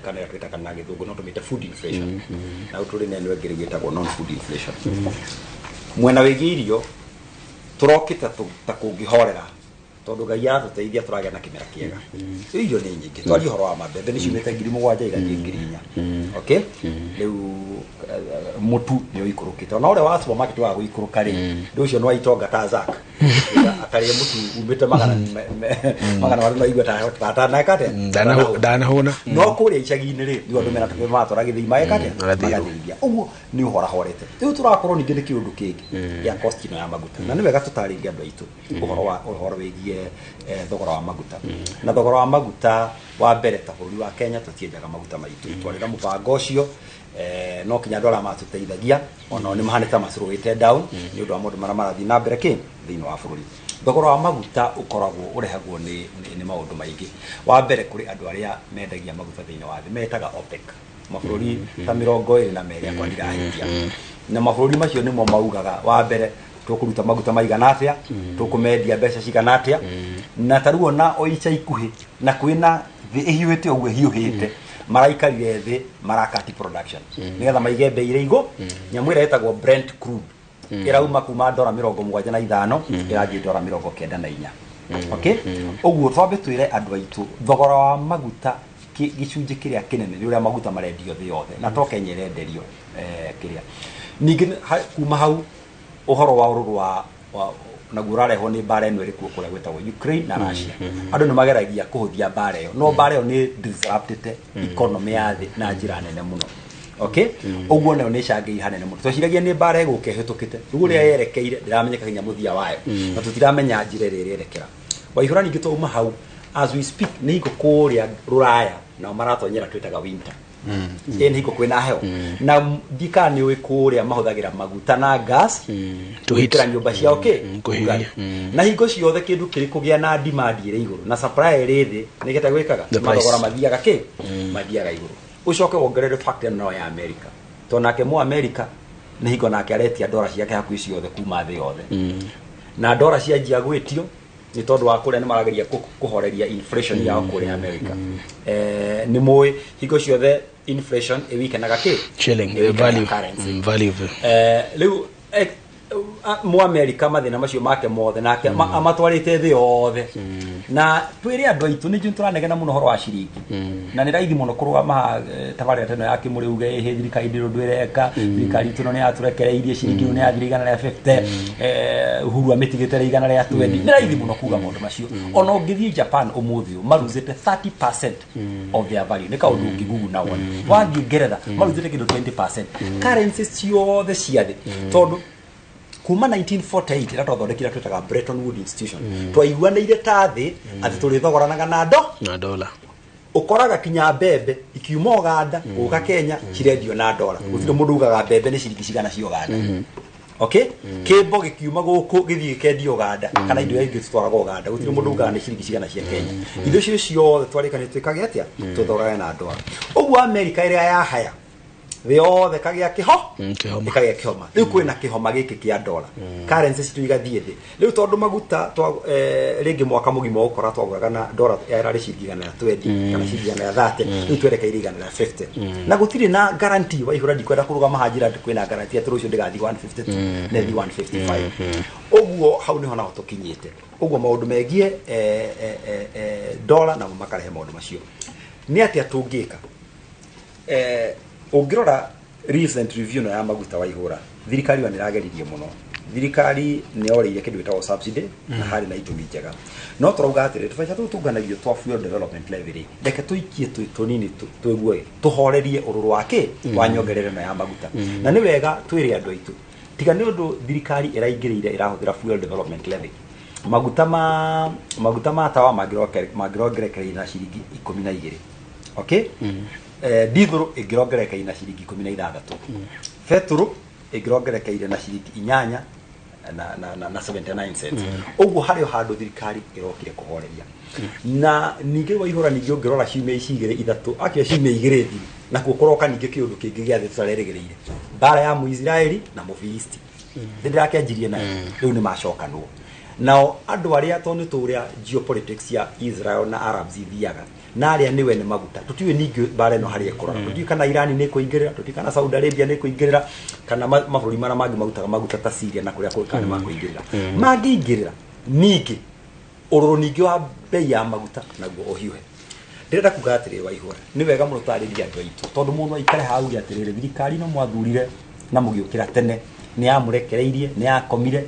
kana ĩrĩa twĩtaga na gĩthũngũ no tũmĩte food inflation, na rĩu tũrĩ na ĩno ĩngĩ rĩu ĩtagwo non food inflation. Mwena wĩgiĩ irio tũrokĩte ta kũngĩhorera, tondũ Ngai aratũteithia, tũragĩa na kĩmera kĩega. Rĩu irio nĩ nyingĩ. Twarie ũhoro wa mambembe, nĩ ciumĩte 7,000 igathiĩ 4,000. Okay, rĩu mũtu nĩ ũikũrũkĩte, ona ũrĩa wa supermarket wa gũikũrũka rĩ, rĩu ũcio nĩ wa itonga ta Zack akarĩa mũtu umĩte magana marĩa no igua ta ataneka atĩa. Ndanahũna. No kũrĩa icagi-inĩ rĩ, nĩ andũ mena matwara gĩthĩi mageka atĩa? Magathĩĩrwo. Magathĩithia. Ũguo nĩ ũhorahorete. Rĩu tũrakorwo ningĩ nĩ kĩũndũ kĩngĩ gĩa cost ĩno ya maguta, na nĩ wega tũtarĩrie andũ aitũ ũhoro wĩgiĩ thogora wa maguta. Na thogora wa maguta wa mbere, ta bũrũri wa Kenya tũtienjaga maguta maitũ. Twarĩ na mũbango ũcio, no kinya andũ arĩa matũteithagia onao nĩ mahanĩte macũrũĩte down nĩ ũndũ wa maũndũ marĩa marathiĩ na mbere kĩ thĩinĩ wa bũrũri. Thogora wa maguta ũkoragwo ũrehagwo nĩ maũndũ maingĩ. Wa mbere, kũrĩ andũ arĩa mendagia maguta thĩinĩ wa thĩ metaga OPEC, mabũrũri ta 22 akwa ndirahĩtia, na mabũrũri macio nĩmo maugaga wa mbere tũkũruta maguta maigana atĩa, tũkũmendia mbeca cigana atĩa. Na ta rĩu ona o ica ikuhĩ na kwĩna thĩ ĩhiũhĩte ũguo ĩhiũhĩte, maraikarire thĩ marakati production nĩgetha maige mbei ĩrĩ igũ. Nyamũ ĩrĩa ĩtagwo Brent crude ĩrauma kuma ndora 75 ĩrathiĩ ndora 94. Okay, ũguo twambe twĩre andũ aitũ thogora wa maguta gĩcunjĩ kĩrĩa kĩnene nĩ ũrĩa maguta marendio thĩ yothe, na to Kenya ĩrenderio. Kĩrĩa ningĩ kuma hau, ũhoro wa ũrũrũ wa naguo ũrarehwo nĩ mbara ĩno ĩrĩ kuo kũrĩa gwĩtagwo Ukraine na Russia. Andũ nĩ mageragia kũhũthia mbara ĩyo, no mbara ĩyo nĩ disruptĩte economy ya thĩ na njĩra nene mũno. Okay, ũguo nayo nĩ ĩcangĩire hanene mũno. Tweciragia nĩ mbara ĩgũka ĩhĩtũkĩte, rĩu ũrĩa yerekeire ndĩramenyeka nginya mũthia wayo, na tũtiramenya njĩra ĩrĩa ĩrerekera. Waihũra ningĩ twauma hau, as we speak nĩ hingo kũrĩa rũraya nao maratonyera twĩtaga winter. Ĩ nĩ hingo kwĩna heho, na ndikana nĩ ũĩ kũrĩa mahũthagĩra maguta na gas To heat. gwĩkĩra nyũmba ciao kĩ Kũhiũhia. ũrugarĩ. Na hingo ciothe kĩndũ kĩrĩ kũgĩa na demand ĩrĩ igũrũ na supply ĩrĩ thĩ nĩ gĩta gwĩkaga The price. mathogora mathiaga kĩ mathiaga igũrũ. Ũcoke wongerere factor ĩno ya America, tondũ nake mu America nĩ hingo nake aretia ndora ciake hakuhĩ ciothe kuma thĩ yothe, na ndora cianjia gwĩtio nĩ tondũ wa kũrĩa nĩ marageria kũhoreria inflation yao kũrĩa America. Nĩ mũĩ hingo ciothe inflation ĩwikenaga kĩ? Shilling, Ĩwikenaga value. currency. Value. Rĩu mu America mathĩna macio make mothe nake amatwarĩte thĩ yothe. Na twĩre andũ aitũ nĩ njũĩ tũranegena mũno ũhoro wa ciringi, na nĩ raithi mũno kũrũgama haha, tabarĩra ta ĩno ya kĩmũrĩ uge ĩhĩ thirikari ndĩrĩ ũndũ ĩreka, thirikari itũ ĩno nĩ yatũrekereirie, ciringi ĩno nĩ yathire 150, Uhuru amĩtigĩte rĩ 120. Nĩ raithi mũno kuga maũndũ macio. Ona ũngĩthiĩ Japan ũmũthĩ ũyũ maruzĩte 30% of their value, nĩ kaũndũ ũngĩgugu na wone. Wathiĩ Ngeretha maruzĩte kĩndũ 20%, currency ciothe cia thĩ, tondũ kuma 1948 ĩrĩa twathondekire twĩtaga Bretton Woods institution, twaiguanĩire ta thĩ atĩ tũrĩthogoranaga na ndo Na dollar. Ũkoraga kinya mbembe ikiuma Ũganda gũka Kenya cirendio na ndora. Gũtirĩ mũndũ ugaga mbembe nĩ ciringi cigana cia Ũganda. Okay, kĩmbo gĩkiuma gũkũ gĩthiĩ gĩkendio Ũganda kana indo iria ingĩ tũtwaraga Ũganda, gũtirĩ mũndũ ugaga nĩ ciringi cigana cia Kenya. Indo icio ciothe twarĩkania twĩkage atĩa? Tũthogorage na ndora. Ũguo Amerika ĩrĩa yahaya thĩ yothe kagĩa kĩho Kĩhoma. Ĩkagĩa kĩhoma. Rĩu kwĩna kĩhoma gĩkĩ kĩa ndora, currency citũ igathiĩ thĩ. Rĩu tondũ maguta twa rĩngĩ mwaka mũgima ũgũkora twagũraga na ndora yararĩ ciringi 120 kana ciringi 130, rĩu twerekeire 150, na gũtirĩ na guarantee. Waihũra, ndikwenda kũrũgama haha njĩra atĩ kwĩna guarantee atĩ rũciũ ndĩgathiĩ 152 na ĩthiĩ 155. Ũguo hau nĩho naho tũkinyĩte. Ũguo maũndũ megiĩ ndora namo makarehe maũndũ macio. Nĩ atĩa tũngĩka? Ũngĩrora recent review ĩno ya maguta, waihũra, thirikari yo nĩrageririe mũno. Thirikari nĩ yoreire kĩndũ gĩtagwo subsidy na harĩ na itũmi njega, no tũrauga atĩrĩ, tũbeca tũtũ tũnganagio twa fuel development levy rĩ, reke tũikie tũnini tũigue tũhorerie ũrũrũ wa kĩ wa nyongerera ĩno ya maguta. Na nĩ wega twĩre andũ aitũ, tiga nĩ ũndũ thirikari ĩraingĩrĩire ĩrahũthĩra fuel development levy, maguta ma tawa mangĩrongerekeire na ciringi 12. Okay, dithũrũ ĩngĩrongerekeire na ciringi 16, betũrũ ĩngĩrongerekeire na ciringi 8. na 79 cents. Ũguo harĩ o handũ thirikari ĩrokire kũhoreria. Na ningĩ Waihũra, ningĩ ũngĩrora ciumia ici igĩrĩ ithatũ, akĩo ciumia igĩrĩ thiru, nakuo kũroka ningĩ kĩũndũ kĩngĩ gĩa thĩ tũtarerĩgĩrĩire, mbara ya Mũisiraeli na Mũfilisti. Nĩ ndĩrakĩanjirie nayo. Rĩu nĩ macokanwo nao andũ arĩa, tondũ nĩ tũrĩa geopolitics ya Israel na Arabs ithiaga na arĩa nĩwe nĩ maguta. Tũtiũĩ ningĩ mbara ĩno harĩa ĩkũrora. Tũtiũĩ kana Irani nĩ ĩkũingĩrĩra, tũtiũĩ kana Saudi Arabia nĩ ĩkũingĩrĩra, kana mabũrũri marĩa mangĩ marutaga maguta ta Syria na kũrĩa kũngĩ kana nĩ makũingĩrĩra. Mangĩingĩrĩra ningĩ, ũrũrũ ningĩ wa bei ya maguta naguo ũhiũhe. Ndĩrenda kuga atĩrĩrĩ, Waihũra, nĩ wega mũno tarĩria andũ aitũ, tondũ mũndũ aikare hau auge atĩrĩrĩ, thirikari no mwathurire na mũgĩũkĩra tene, nĩ yamũrekereirie, nĩ yakomire,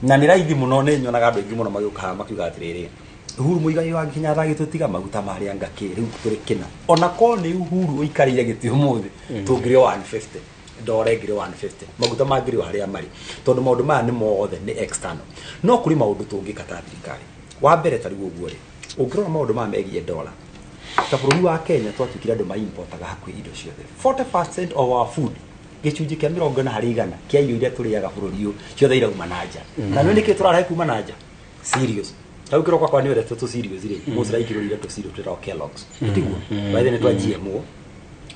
na nĩ raithi mũno. Nĩ nyonaga andũ aingĩ mũno magĩũka haha makiuga atĩrĩrĩ, Uhuru Muigai wa Kenyatta agĩtũtiga maguta marĩa ngakĩ, rĩu tũrĩ kĩna. Ona korwo nĩ Uhuru ũikarĩire gĩtĩ ũmũthĩ, tũngĩrĩ o 150 ndore, ngĩrĩ 150, maguta mangĩrĩ o harĩa marĩ, tondũ maũndũ maya nĩ mothe nĩ external. No kũrĩ maũndũ tũngĩka ta thirikari. Wa mbere, ta rĩu ũguo rĩ, ũngĩrora maũndũ maya megiĩ dola, ta bũrũri wa Kenya twatuĩkire andũ maimportaga hakuhĩ indo ciothe. 40% of our food, gĩcunjĩ kĩa 40% kĩa irio iria tũrĩaga bũrũri ũyũ, ciothe irauma na nja. Na nĩ nĩkĩ tũrarehe kuma na nja? Cereals. Rĩu kĩroko kwa nĩ wendete tũ cereals rĩ, mũcira ikĩrũrire tũ cereal twĩtagwo Kellogg's, tiguo? By the way, nĩ twa GMO,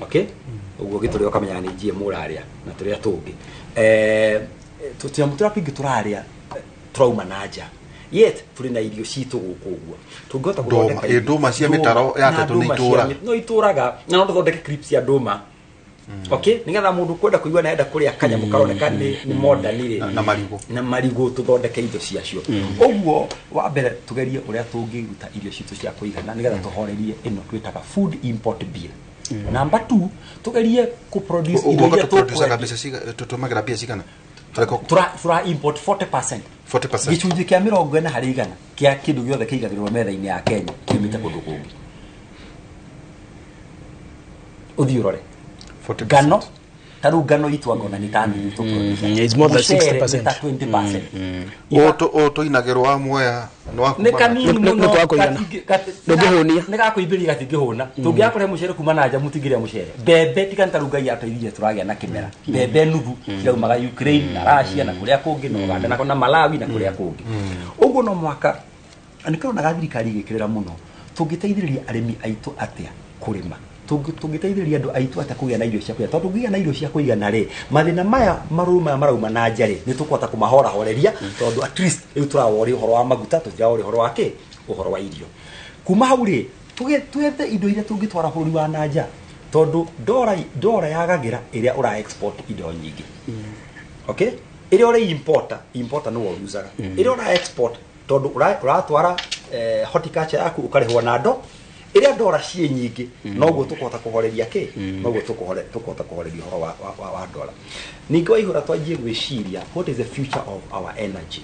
okay? Ũguo gĩtũrĩa ũkamenya nĩ GMO ũrarĩa. Na tũrĩa tũngĩ, tũnyamũ tũrĩa tũingĩ tũrarĩa tũrauma na nja, yet tũrĩ na irio citũ gũkũ. Ũguo tũngĩhota Ndũma, gũthondeka ĩ, ndũma cia mĩtaro ya na tetũ nĩ ndũma cia itũraga. No itũraga, na no tũthondeke crisps cia ndũma, okay, nigetha mũndũ kwenda kũigua na enda kũrĩa kanyamũ karoneka nĩ modern rĩ. Na marigũ. Na marigũ, tũthondeke indo ciacio. Ũguo wa mbere, tũgerie ũrĩa tũngĩruta irio citũ cia kũigana, nĩgetha tũhorerie ĩno twĩtaga food import bill. Number two, tũgerie kũ-produce indo Ũguo iria tũproducaga tũkwendia. mbeca cigana? Tũtũmagĩra mbia cigana? Harĩ Tura import 40%. 40%. Gĩcunjĩ kĩa 40% kĩa kĩndũ gĩothe kĩigagĩrĩrwo metha-inĩ ya Kenya kiumĩte kũndũ kũngĩ. Ũthiĩ ũrore ngano, ta rĩu ngano itũ angona nĩ ta nuthu tũproduce. It's more than Mũcere 60%. nĩ ta 20%. Ũũ tũinagĩrwo wa Mwea nĩ wa Nĩ kuma na kanini Nĩ- mũno. Nĩ kwa kũigana. Ndũngĩhũnia. Nĩ gakũimbĩria, gatingĩhũna. Tũngĩaga kũrehe mũcere kuma na nja, mũtingĩrĩa mũcere. Mbembe, tiga nĩ ta rĩu Ngai ateithirie tũragĩa na kĩmera, mbembe nuthu ciraumaga Ukraine na Russia na kũrĩa kũngĩ, na Uganda na Malawi na kũrĩa kũngĩ. Ũguo no mwaka nĩ kĩronaga thirikari ĩgĩkĩrĩra mũno. Tũngĩteithĩrĩria arĩmi aitũ atĩa kũrĩma? Tũngĩteithĩrĩria andũ aitũ atĩa kũgĩa na irio cia kũigana? Tondũ kũgĩa na irio cia kũigana rĩ, mathĩna maya marũrũ maya marauma na nja rĩ, nĩ tũkũhota kũmahorahoreria, tondũ at least rĩu tũraworia ũhoro wa maguta, tũtiraworia ũhoro wa kĩ, ũhoro wa irio. Kuma hau rĩ, twethe indo iria tũngĩtwara bũrũri wa na nja, tondũ ndora yagagĩra ĩrĩa ũra export indo nyingĩ, okay? Ĩrĩa ũrĩ importer nĩwe ũrucaga. Ĩrĩa ũra export, tondũ ũratwara horticulture yaku, ũkarĩhwo na ndo ĩrĩa ndora ciĩ nyingĩ, noguo tũkũhota kũhoreria kĩ, noguo tũkũhota kũhoreria ũhoro wa ndora. Ningĩ Waihũra, twanjie gwĩciria what is the future of our energy.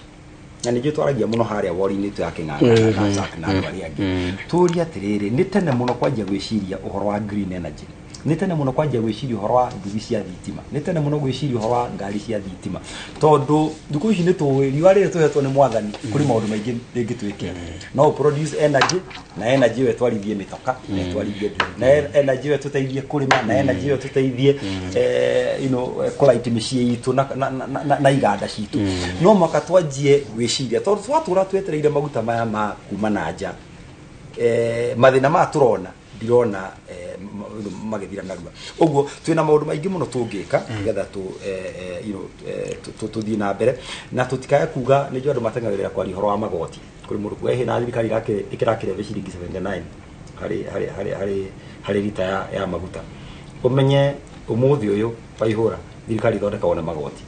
Na ningĩ twaragia mũno harĩa wori-inĩ itũ ya Kĩng'ang'a na Zack na andũ arĩa angĩ, tũrie atĩrĩrĩ, nĩ tene mũno kwanjia gwĩciria ũhoro wa green energy, nĩ tene mũno kwanjia gwĩciria ũhoro wa nduthi cia thitima, nĩ tene mũno gwĩciria ũhoro wa ngari cia thitima, tondũ thikũ ici nĩ tũĩ riũa rĩrĩ tũhetwo nĩ mwathani, kũrĩ maũndũ maingĩ rĩngĩtwĩkĩra. No ũ produce energy, na energy ĩyo ĩtwarithie mĩtoka, na ĩtwarithie nduthi, na energy ĩyo ĩtũteithie kũrĩma, na energy ĩyo ĩtũteithie kũlight mĩciĩ itũ na iganda citũ. No mwaka twanjie gwĩciria, tondũ twatũra twetereire maguta maya ma kuma na nja, mathĩna maya tũrona, ndirona magĩthira narua. Ũguo twĩna maũndũ maingĩ mũno tũngĩka nĩgetha tũ eh, eh, you know, eh, tũ- tũ- tũthiĩ na mbere, na tũtikae kuga nĩ njũĩ andũ mateng'agĩrĩra kwaria ũhoro wa magoti. Kũrĩ mũndũ kuga ĩhĩ na thirikari ĩkĩrakĩrebe ciringi 79 harĩ rita ya maguta. Ũmenye ũmũthĩ ũyũ, Waihũra, thirikari ithondekagwo na magoti.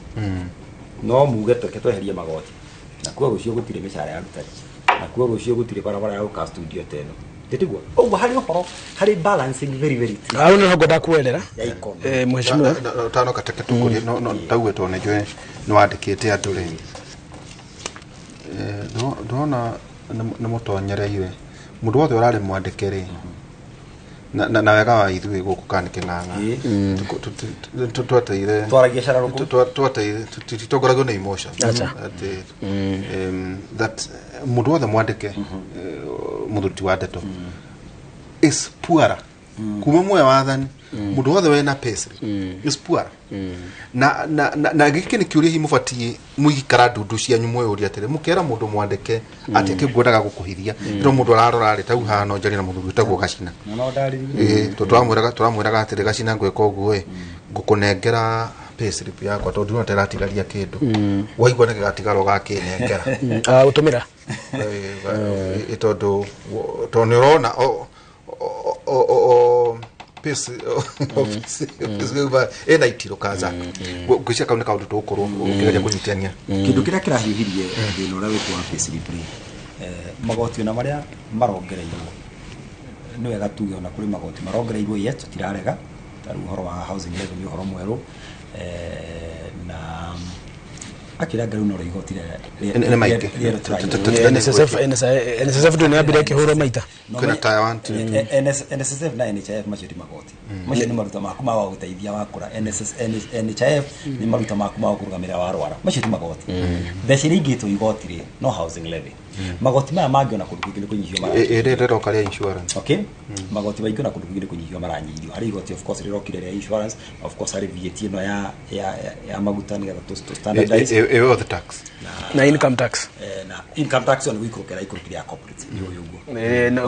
No muge tũke tweherie magoti, na kuo rũciũ gũtirĩ mĩcara ya arutani, na kuo rũciũ gũtirĩ barabara ya gũka studio ta ĩno, tĩtiguo? Ũguo harĩ ũhoro harĩ balancing very very tricky Hau nĩho ngwenda kwerera. Ya economy. Mheshimiwa. Tano kateke tukurie no tauge, tondũ nĩ njũĩ nĩ wandĩkĩte andũ rĩ. Ndĩrona nĩ mũtonyereire mũndũ wothe ũrarĩ mwandĩke rĩ, na wega wa ithuĩ gũkũ kana nĩ Kĩng'ang'a. Tweteire Twaragia cara rũkũ. Tweteire titongoragio nĩ emotion. Acha. Atĩ that mũndũ wothe mwandĩke, mũthuri wa ndeto is poorer. Kuma muoya wathani mũndũ wothe wena payslip is poor. Na na na, na gĩkĩ nĩ kĩũria hihi mũbatiĩ mũigikara ndundu cianyu mwĩyũria atĩrĩ, mũkera mũndũ mwandĩke atĩ kĩngwendaga gũkũhithia ĩno mũndũ ararora rĩ, tau haha no njarie na mũthuri wĩtagwo Gacina. No ndarĩrie. Ĩĩ, tondũ tũramwĩraga atĩrĩ, Gacina, ngwĩka ũguo ĩ, ngũkũnengera payslip yakwa tondũ ndĩrona ta ĩratigaria kĩndũ, waigua nĩ gĩgatigara ũgakĩnengera. Gũtũmĩra. Ĩ, tondũ nĩ ũrona o ĩna itirũ kaza ngwĩciria kau nĩ kaũndũ tũgũkorwo ũkĩgeria kũnyitania. Kĩndũ kĩrĩa kĩrahiũhirie thĩna ũrĩa wĩkwo wa payslip rĩ, magoti ona marĩa marongereirwo, nĩ wega tuge ona kũrĩ magoti marongereirwo, yes, tũtirarega. Ta rĩu ũhoro wa housing levy nĩ ũhoro mwerũ, na akĩranga rĩu no rĩo igoti Nĩ maingĩ. rĩerũ tũranyihia. NSSF ndũ nĩ yambire ĩkĩhũrwo maita. Kwĩna tier one, two. NSSF na NHIF macio ti magoti, macio nĩ maruta maku ma gũteithia wakũra. NSS, NHIF nĩ maruta maku ma gũkũrũgamĩrĩra warwara, macio ti magoti. Mbeca iria ingĩtwo igoti rĩ, no housing levy. Magoti maya mangĩ ona kũndũ kũingĩ nĩ kũnyihio maranyihio. Ĩrĩa rĩroka rĩa insurance. Okay, magoti maingĩ ona kũndũ kũingĩ nĩ kũnyihio maranyihio. Harĩ igoti of course rĩrokire rĩa insurance, of course harĩ VAT ĩno ya maguta nĩgetha tũ standardize. Ĩyo the tax. Na income tax. Na income tax ĩyo nĩ gũikũrũkĩra ĩikũrũkĩre ya corporate, nĩ ũyũ ũguo.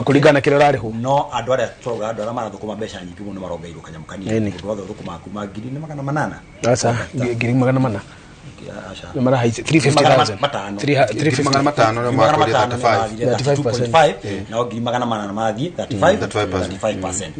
Kũringana na kĩrĩa ũrarĩhwo. No andũ arĩa tũrauga, andũ arĩa marathũkũma mbeca nyingĩ mũno marongereirwo kanyamũ kanini. Mũndũ wothe ũthũkũmaga kuma 400,000. Aca, 400,000. Aca. Nĩ marahaici 350,000. Matano. 350. 500,000 nĩ Magana makwĩrire matano 35. nĩ mathire 35%. 32.5, nao 400,000 mathiĩ 35. 35%.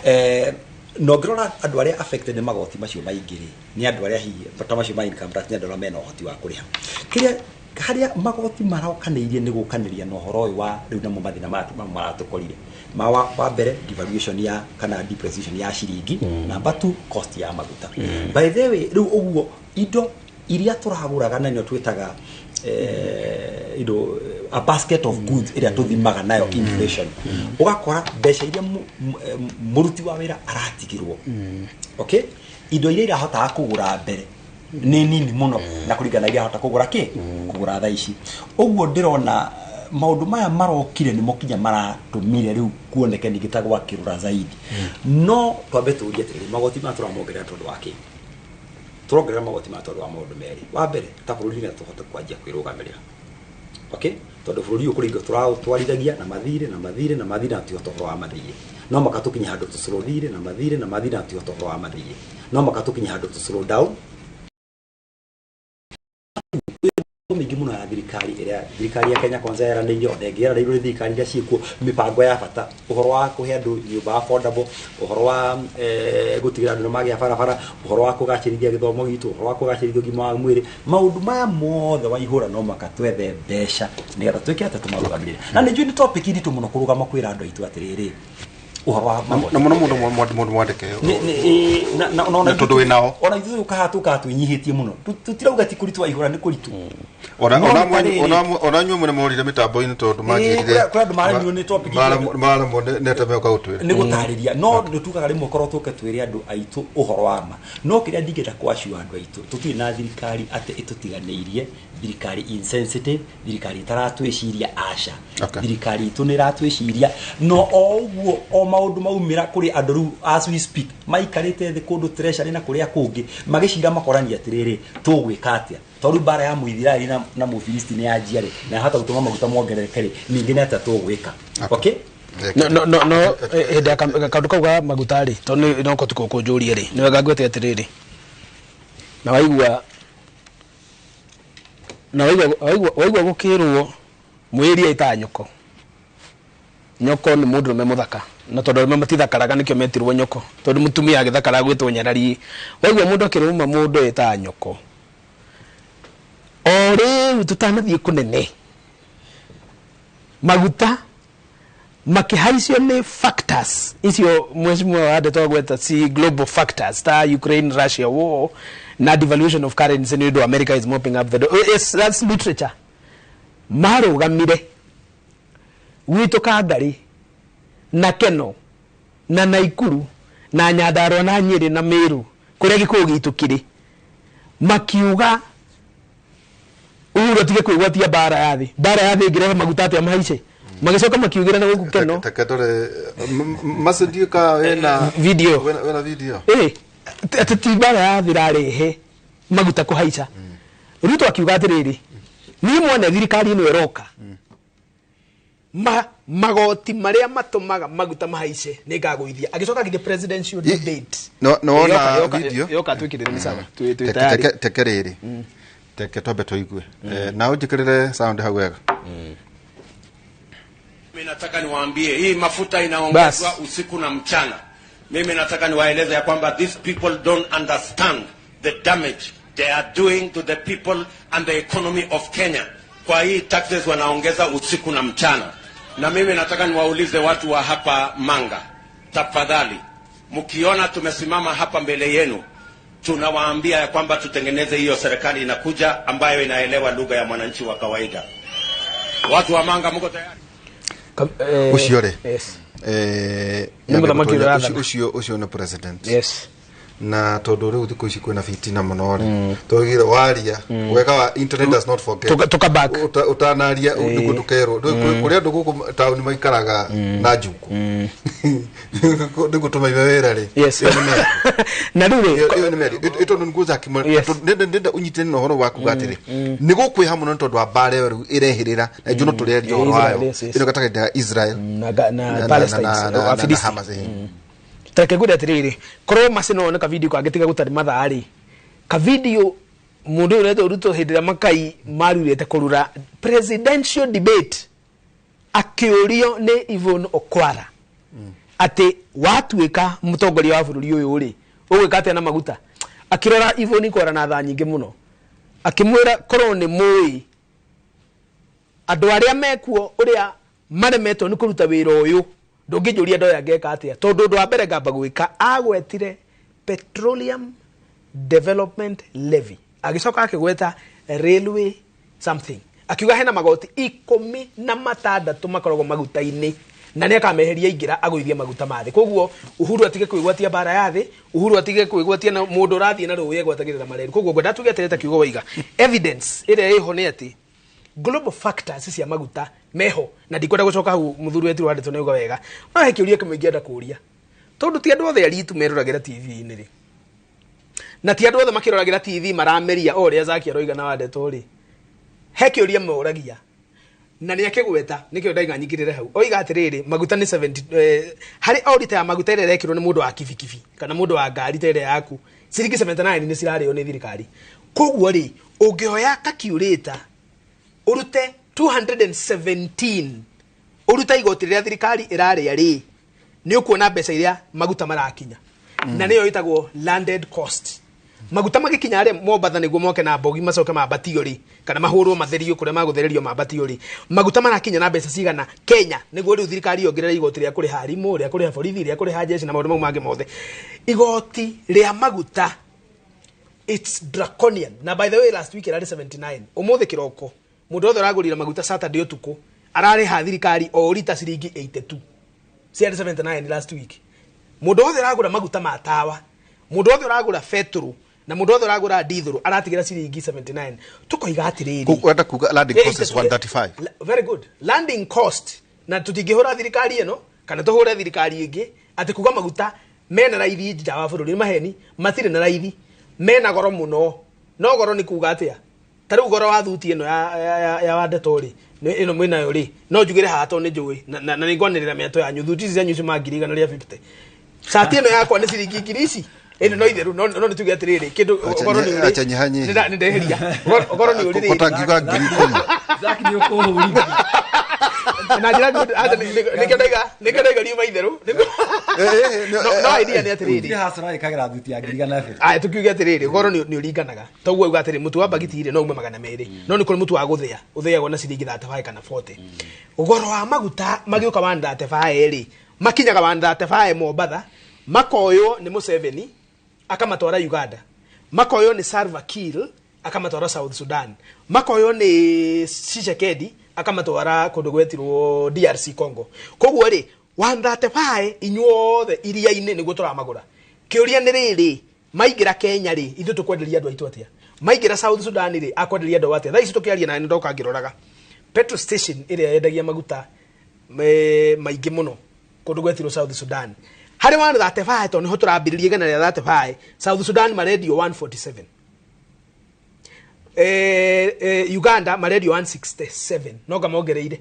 35%. Na ũngĩrora andũ arĩa affected nĩ magoti macio maingĩ rĩ, nĩ andũ arĩa hihi ta macio ma income tax, nĩ andũ arĩa mena ũhoti wa kũrĩha. Kĩrĩa harĩa magoti marokanĩirie nĩ gũkanĩria na ũhoro ũyũ wa rĩu, namo mathĩna maya maratũkorire ma wa mbere, devaluation ya kana depreciation ya ciringi, number two, cost ya maguta. By the way, rĩu ũguo indo iria tũragũraga na nĩo twĩtaga indo, a basket of goods ĩrĩa tũthimaga nayo inflation, ũgakora mbeca iria mũruti wa wĩra aratigirwo, okay, indo iria irahotaga kũgũra mbere nĩ nini mũno na kũringana na iria ahota kũgũra kĩ kũgũra thaa ici. Ũguo ndĩrona maũndũ maya marokire nĩmo kinya maratũmire rĩu kuoneke ningĩ ta gwakĩrũra zaidi. No twambe tũrie atĩrĩrĩ, magoti maya tũramongerera tondũ wa kĩ? Tũrongerera magoti maya tondũ wa maũndũ merĩ. Wa mbere, ta bũrũri nĩgetha tũhote kwanjia kwĩrũgamĩrĩra, okay, tondũ bũrũri ũyũ kũrĩ indo tũratwarithagia na mathirĩ na mathirĩ na mathirĩ, na tũtihota ũhoro wa mathirĩ. No maka tũkinye handũ tũcũrũ thirĩ na mathirĩ na mathirĩ, na tũtihota ũhoro wa mathirĩ. No maka tũkinye handũ tũcũrũ down mĩingĩ mũno ya thirikari ĩrĩa thirikari ya Kenya Kwanza yaranĩirie, ona ĩngĩ yaranĩirio nĩ thirikari iria ciĩkuo, mĩbango ya bata, ũhoro wa kũhe andũ nyũmba affordable, ũhoro wa gũtigĩrĩra andũ nĩ magĩa barabara, ũhoro wa kũgacĩrithia gĩthomo gitũ, ũhoro wa kũgacĩrithia ũgima wa mwĩrĩ. Maũndũ maya mothe waihũra no maka twethe mbeca nĩgetha twĩke atĩ tũmarũgamĩrĩre. Na nĩ njũĩ nĩ topic nditũ mũno kũrũgama kwĩra andũ aitũ atĩrĩrĩ, ũhoro wa magoti Na mũno mũndũ mũndũ mwandĩke. Na Na tondũ wĩ nao. Ona ithuĩ tũkaha twĩnyihĩtie mũno. Tũtirauga ti kũritũ, waihũra nĩ kũritũ. Ona No ona nĩ tarĩrĩ. Ona inyuĩ mũne morire mĩtambo-inĩ tondũ manjĩrire Kũrĩ andũ maremirwo nĩ topic ĩyo. Maremwo nĩ atĩa meũka gũtwĩra. Nĩ gũtarĩria, no nĩ tugaga rĩmwe korwo tũke twĩre andũ aitũ ũhoro wa ma. No kĩrĩa ndingĩenda kwaciwa andũ aitũ, tũtirĩ na thirikari atĩ ĩtũtiganĩirie, thirikari insensitive, thirikari ĩtaratwĩciria, aca. Thirikari itũ nĩ ĩratwĩciria. No o ũguo o maũndũ maumĩra kũrĩ andũ rĩu, as we speak, maikarĩte thĩ kũndũ treasury na kũrĩa kũngĩ magĩcira, makorania atĩrĩrĩ, tũgwĩka atĩa tondũ mbara ya mũithiraeli na mũfilisti nĩ yanjia rĩ, na yahota gũtũma maguta mongerereke rĩ, ningĩ nĩ atĩa tũgwĩka? Okay. No hĩndĩ ya kaũndũ kau ga maguta rĩ, tondũ no kũtukũ kũnjũrie rĩ, nĩ wega ngwĩte atĩrĩrĩ, na waigua gũkĩrwo mwĩri ĩtaga nyoko. Nyoko nĩ mũndũrũme mũthaka, na tondũ arũme matithakaraga nĩkĩo metirwo nyoko, tondũ mũtumia agĩthakara gwĩtwo nyarari. Waigua mũndũ akĩrũma mũndũ ĩtaga nyoko, o rĩu tũtanathiĩ kũnene, maguta makĩhaicio nĩ factors icio mheshimiwa wa ndeto agweta, si global factors ta Ukraine Russia war na devaluation of currency nĩ ũndũ America is mopping up the yes, that's literature. Marũgamire gwitũ Kangari na Keno na Naikuru na Nyandarua na Nyĩrĩ na Meru, kũrĩa gĩkũyũ gitũ kĩrĩ, makiuga Uhuru atige kwĩgwatia mbara ya thĩ. Mbara ya thĩ ĩngĩrehe maguta atĩa mahaice? Magĩcoka makiugĩra na gũkũ Keno. Teke tore macendio ka wena Video. Wena video. Ĩ atĩ ti mbara ya thĩ ĩrarehe maguta kũhaica. Ruto akiuga atĩrĩrĩ, niĩ mwene thirikari ĩno ĩroka, magoti marĩa matũmaga maguta mahaice nĩ ngagũithia. Agĩcoka agĩthiĩ presidential debate. No no wona Yoka video. Yoka twĩkĩrĩre nĩ sawa. Twĩ Teke tayari. teke rĩrĩ, teke twambe tũigue. Na ũnjĩkĩrĩre sound hau wega. Mimi nataka niwaambie hii mafuta inaongezwa usiku na mchana. Mimi nataka niwaeleze ya kwamba these people don't understand the damage they are doing to the people and the economy of Kenya. Kwa hii taxes wanaongeza usiku na mchana. Na mimi nataka niwaulize watu wa hapa Manga, tafadhali, mkiona tumesimama hapa mbele yenu, tunawaambia ya kwamba tutengeneze hiyo serikali inakuja ambayo inaelewa lugha ya mwananchi wa kawaida. Watu wa Manga, mko tayari? Ũcio rĩ, Yes. Nĩ mũthamaki ũrĩa ũrathana. Ũcio nĩ president. Yes. Na tondũ rĩu thikũ ici kwĩna fitina mũno rĩ, tũgire waria wega wa internet does not forget. Tuka back. Ũtanaria nĩguo ndũkerwo. Kũrĩ andũ gũkũ taũni maikaraga na njukũ nĩguo tũmaime wĩra rĩ. Yes. Ĩyo nĩ mĩario. Na rĩu rĩ, Ĩyo nĩ mĩario. Ĩ tondũ nĩguo Zaki, ndenda ũnyitane na ũhoro wa kuga atĩrĩ, nĩ gũkwĩha mũno nĩ tondũ wa mbara ĩyo rĩu ĩrehĩrĩra na ithuĩ no tũrĩaria ũhoro Israel, wayo yes. ĩno gatagatĩ ka Israel na Palestine, na Afilisti. Hamas. Tareke ngwĩre atĩrĩrĩ, korwo maci no one kavideo kangĩtiga gũtarĩ mathaa rĩ, kavideo mũndũ ũyũ ũretwo Ruto hĩndĩ ĩrĩa makai marurĩte kũrura presidential debate, akĩũrio nĩ Yvonne Okwara atĩ watuĩka mũtongoria wa bũrũri ũyũ rĩ, ũgwĩka atĩa na maguta. Akĩrora Yvonne Okwara na thaa nyingĩ mũno, akĩmwĩra korwo nĩ mũĩ andũ arĩa mekuo ũrĩa maremetwo nĩ kũruta wĩra ũyũ, ndũngĩnjũria ndoya ngeka atĩa, tondũ ũndũ wa mbere ngamba gwĩka, agwetire Petroleum Development Levy, agĩcoka akĩgweta railway something, akiuga hena magoti 16 makoragwo maguta-inĩ na nĩ akameheria ingĩra agũithie maguta ma thĩ. Koguo Uhuru atige kwĩgwatia mbara ya thĩ, Uhuru atige kwĩgwatia na mũndũ ũrathiĩ na rũĩ egwatagĩrĩra mareri. Koguo ngwenda tuge atĩrĩ, ta kiugo waiga, evidence ĩrĩa ĩho nĩ atĩ global factors cia maguta meho, na ndikwenda gũcoka hau, mũthuri wetu wa ndeto nĩauga wega. No he kĩũria kĩmwe ingĩenda kũũria, tondũ ti andũ othe aritu meroragĩra TV-inĩ rĩ, na ti andũ othe makĩroragĩra TV marameria o ũrĩa Zaki aroiga na wa ndeto rĩ, he kĩũria moragia na nĩ akĩgweta, nĩkĩo ndaiga nyingĩrĩre hau. Oiga atĩrĩrĩ, maguta nĩ 70 harĩ o rita ya maguta ĩrĩa ĩrekĩrwo nĩ mũndũ wa kibikibi kana mũndũ wa ngari ta ĩrĩa yaku, ciringi 79 nĩ cirarĩo nĩ thirikari. Koguo rĩ, ũngĩoya calculator ũrute 217, ũrute igoti rĩrĩa thirikari ĩrarĩa rĩ, nĩ ũkuona mbeca iria maguta marakinya, na nĩyo ĩtagwo landed cost. Maguta magĩkinya harĩa Mombatha nĩguo moke na mbogi macoke mambatio rĩ, kana mahũrwo matherio kũrĩa magũthererio mambatio rĩ, maguta marakinya na mbeca cigana Kenya nĩguo rĩu thirikari yongerere igoti rĩa kũrĩha arimũ, rĩa kũrĩha borithi, rĩa kũrĩha jeshi na maũndũ mau mangĩ mothe. Igoti rĩa maguta, it's draconian. Na by the way, last week ĩrarĩ 79. Ũmũthĩ kĩroko mũndũ wothe ũragũrire maguta Saturday ũtukũ ararĩha thirikari o rita ciringi 82. Ciarĩ 79 last week. Mũndũ wothe ũragũra maguta ma tawa, mũndũ wothe ũragũra betũrũ na mũndũ wothe ũragũra ndithũrũ aratigĩra ciringi 79. Tũkoiga atĩrĩrĩ, Wenda kuga landing cost is 135. Very good. Landing cost, na tũtingĩhũra thirikari ĩno kana tũhũre thirikari ĩngĩ atĩ kuga maguta mena raithi nja wa bũrũri nĩ maheni. Matirĩ na raithi, mena goro mũno. No goro nĩ kuga atĩa? Ta rĩu goro wa thuti ĩno ya wa ndeto rĩ, ĩno mwĩnayo rĩ, no njugĩre haha tondũ nĩ njũĩ na nĩ ngwanĩrĩra mĩato yanyu. Thuti ici cianyu ciuma 150,000, cati ĩno yakwa nĩ ciringi ngiri ici ĩno. No itherũ, no nĩ tuge atĩrĩrĩ, kĩndũ goro nĩ ũrĩ Acha nyihanyihie. Nĩ ndeheria. Goro nĩ ũrĩ rĩ. Kũtangiuga 10,000. Zaki nĩ ũkũhũrithia. Na njĩra acha nĩkĩo ndaiga riuma itherũ. No idea nĩ atĩrĩrĩ, Gũtirĩ hasara ĩkagĩra thuti ya 150,000. Aya, tukiuge atĩrĩrĩ, goro nĩ ũringanaga. Toguo uga atĩrĩ, mũtu wa mbagiti rĩ, no ume 200, no nĩ kũrĩ mũtu wa gũthĩa ũthĩagwo na ciringi 35 kana 40. Goro wa maguta magĩũka 135 rĩ, makinyaga 135 Mombatha, makoywo nĩ Museveni akamatwara Uganda, makoywo nĩ Salva Kiir akamatwara South Sudan, makoywo nĩ Tshisekedi akamatwara kũndũ gwetirwo DRC Congo. Koguo rĩ, 135 inyuothe iria-inĩ nĩguo tũramagũra. Kĩũria nĩ rĩrĩ, maingĩra Kenya rĩ, ithuĩ tũkwenderia andũ aitũ atĩa? Maingĩra South Sudan rĩ, akwenderia andũ atĩa? Thaa ici tũkĩaria na nĩ ndoka ngĩroraga petrol station ĩrĩa yendagia maguta maingĩ mũno kũndũ gwetirwo South Sudan harĩ 135 tondũ nĩho tũrambĩrĩria igana rĩa 35 South Sudan marendio 147 Uganda marendio 167 no ngamongereire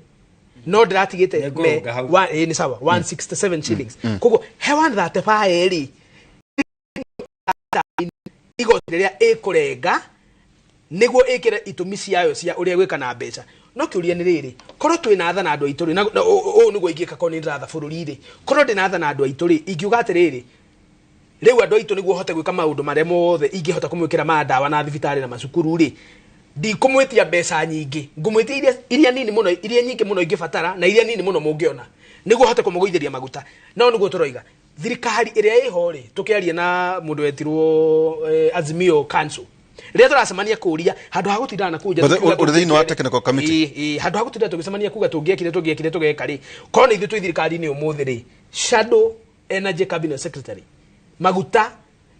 no ndĩratigĩte nĩ sawa 167 shillings koguo he 135 rĩ igoti rĩrĩa ĩkũrenga nĩguo ĩkĩre itũmi ciayo cia ũrĩa gwĩka na mbeca no kĩũria nĩ rĩrĩ korwo twĩna tha na andũ aitũ rĩ na ũũ nĩguo ingĩka korwo nĩ ndĩratha bũrũri rĩ korwo ndĩna tha na andũ aitũ rĩ ingiuga atĩrĩrĩ rĩu andũ aitũ nĩguo hote gwĩka maũndũ marĩa mothe ingĩhota kũmwĩkĩra ma ndawa na thibitarĩ na macukuru rĩ ndikũmwĩtia mbeca nyingĩ ngũmwĩtia iria nini mũno iria nyingĩ mũno ingĩbatara na iria nini mũno mũngĩona nĩguo hote kũmũgũithĩria maguta no nĩguo tũroiga thirikari ĩrĩa ĩho rĩ tũkĩaria na mũndũ wetirwo Azimio Council rĩrĩa tũracemania kũria handũ ha gũtindana na kũu nja ũrĩ thĩinĩ wa technical committee handũ ha gũtindana tũgĩcemania kuga tũngĩekire tũgeka rĩ korwo nĩ ithuĩ twĩ thirikari-inĩ ũmũthĩ rĩ shadow energy cabinet secretary maguta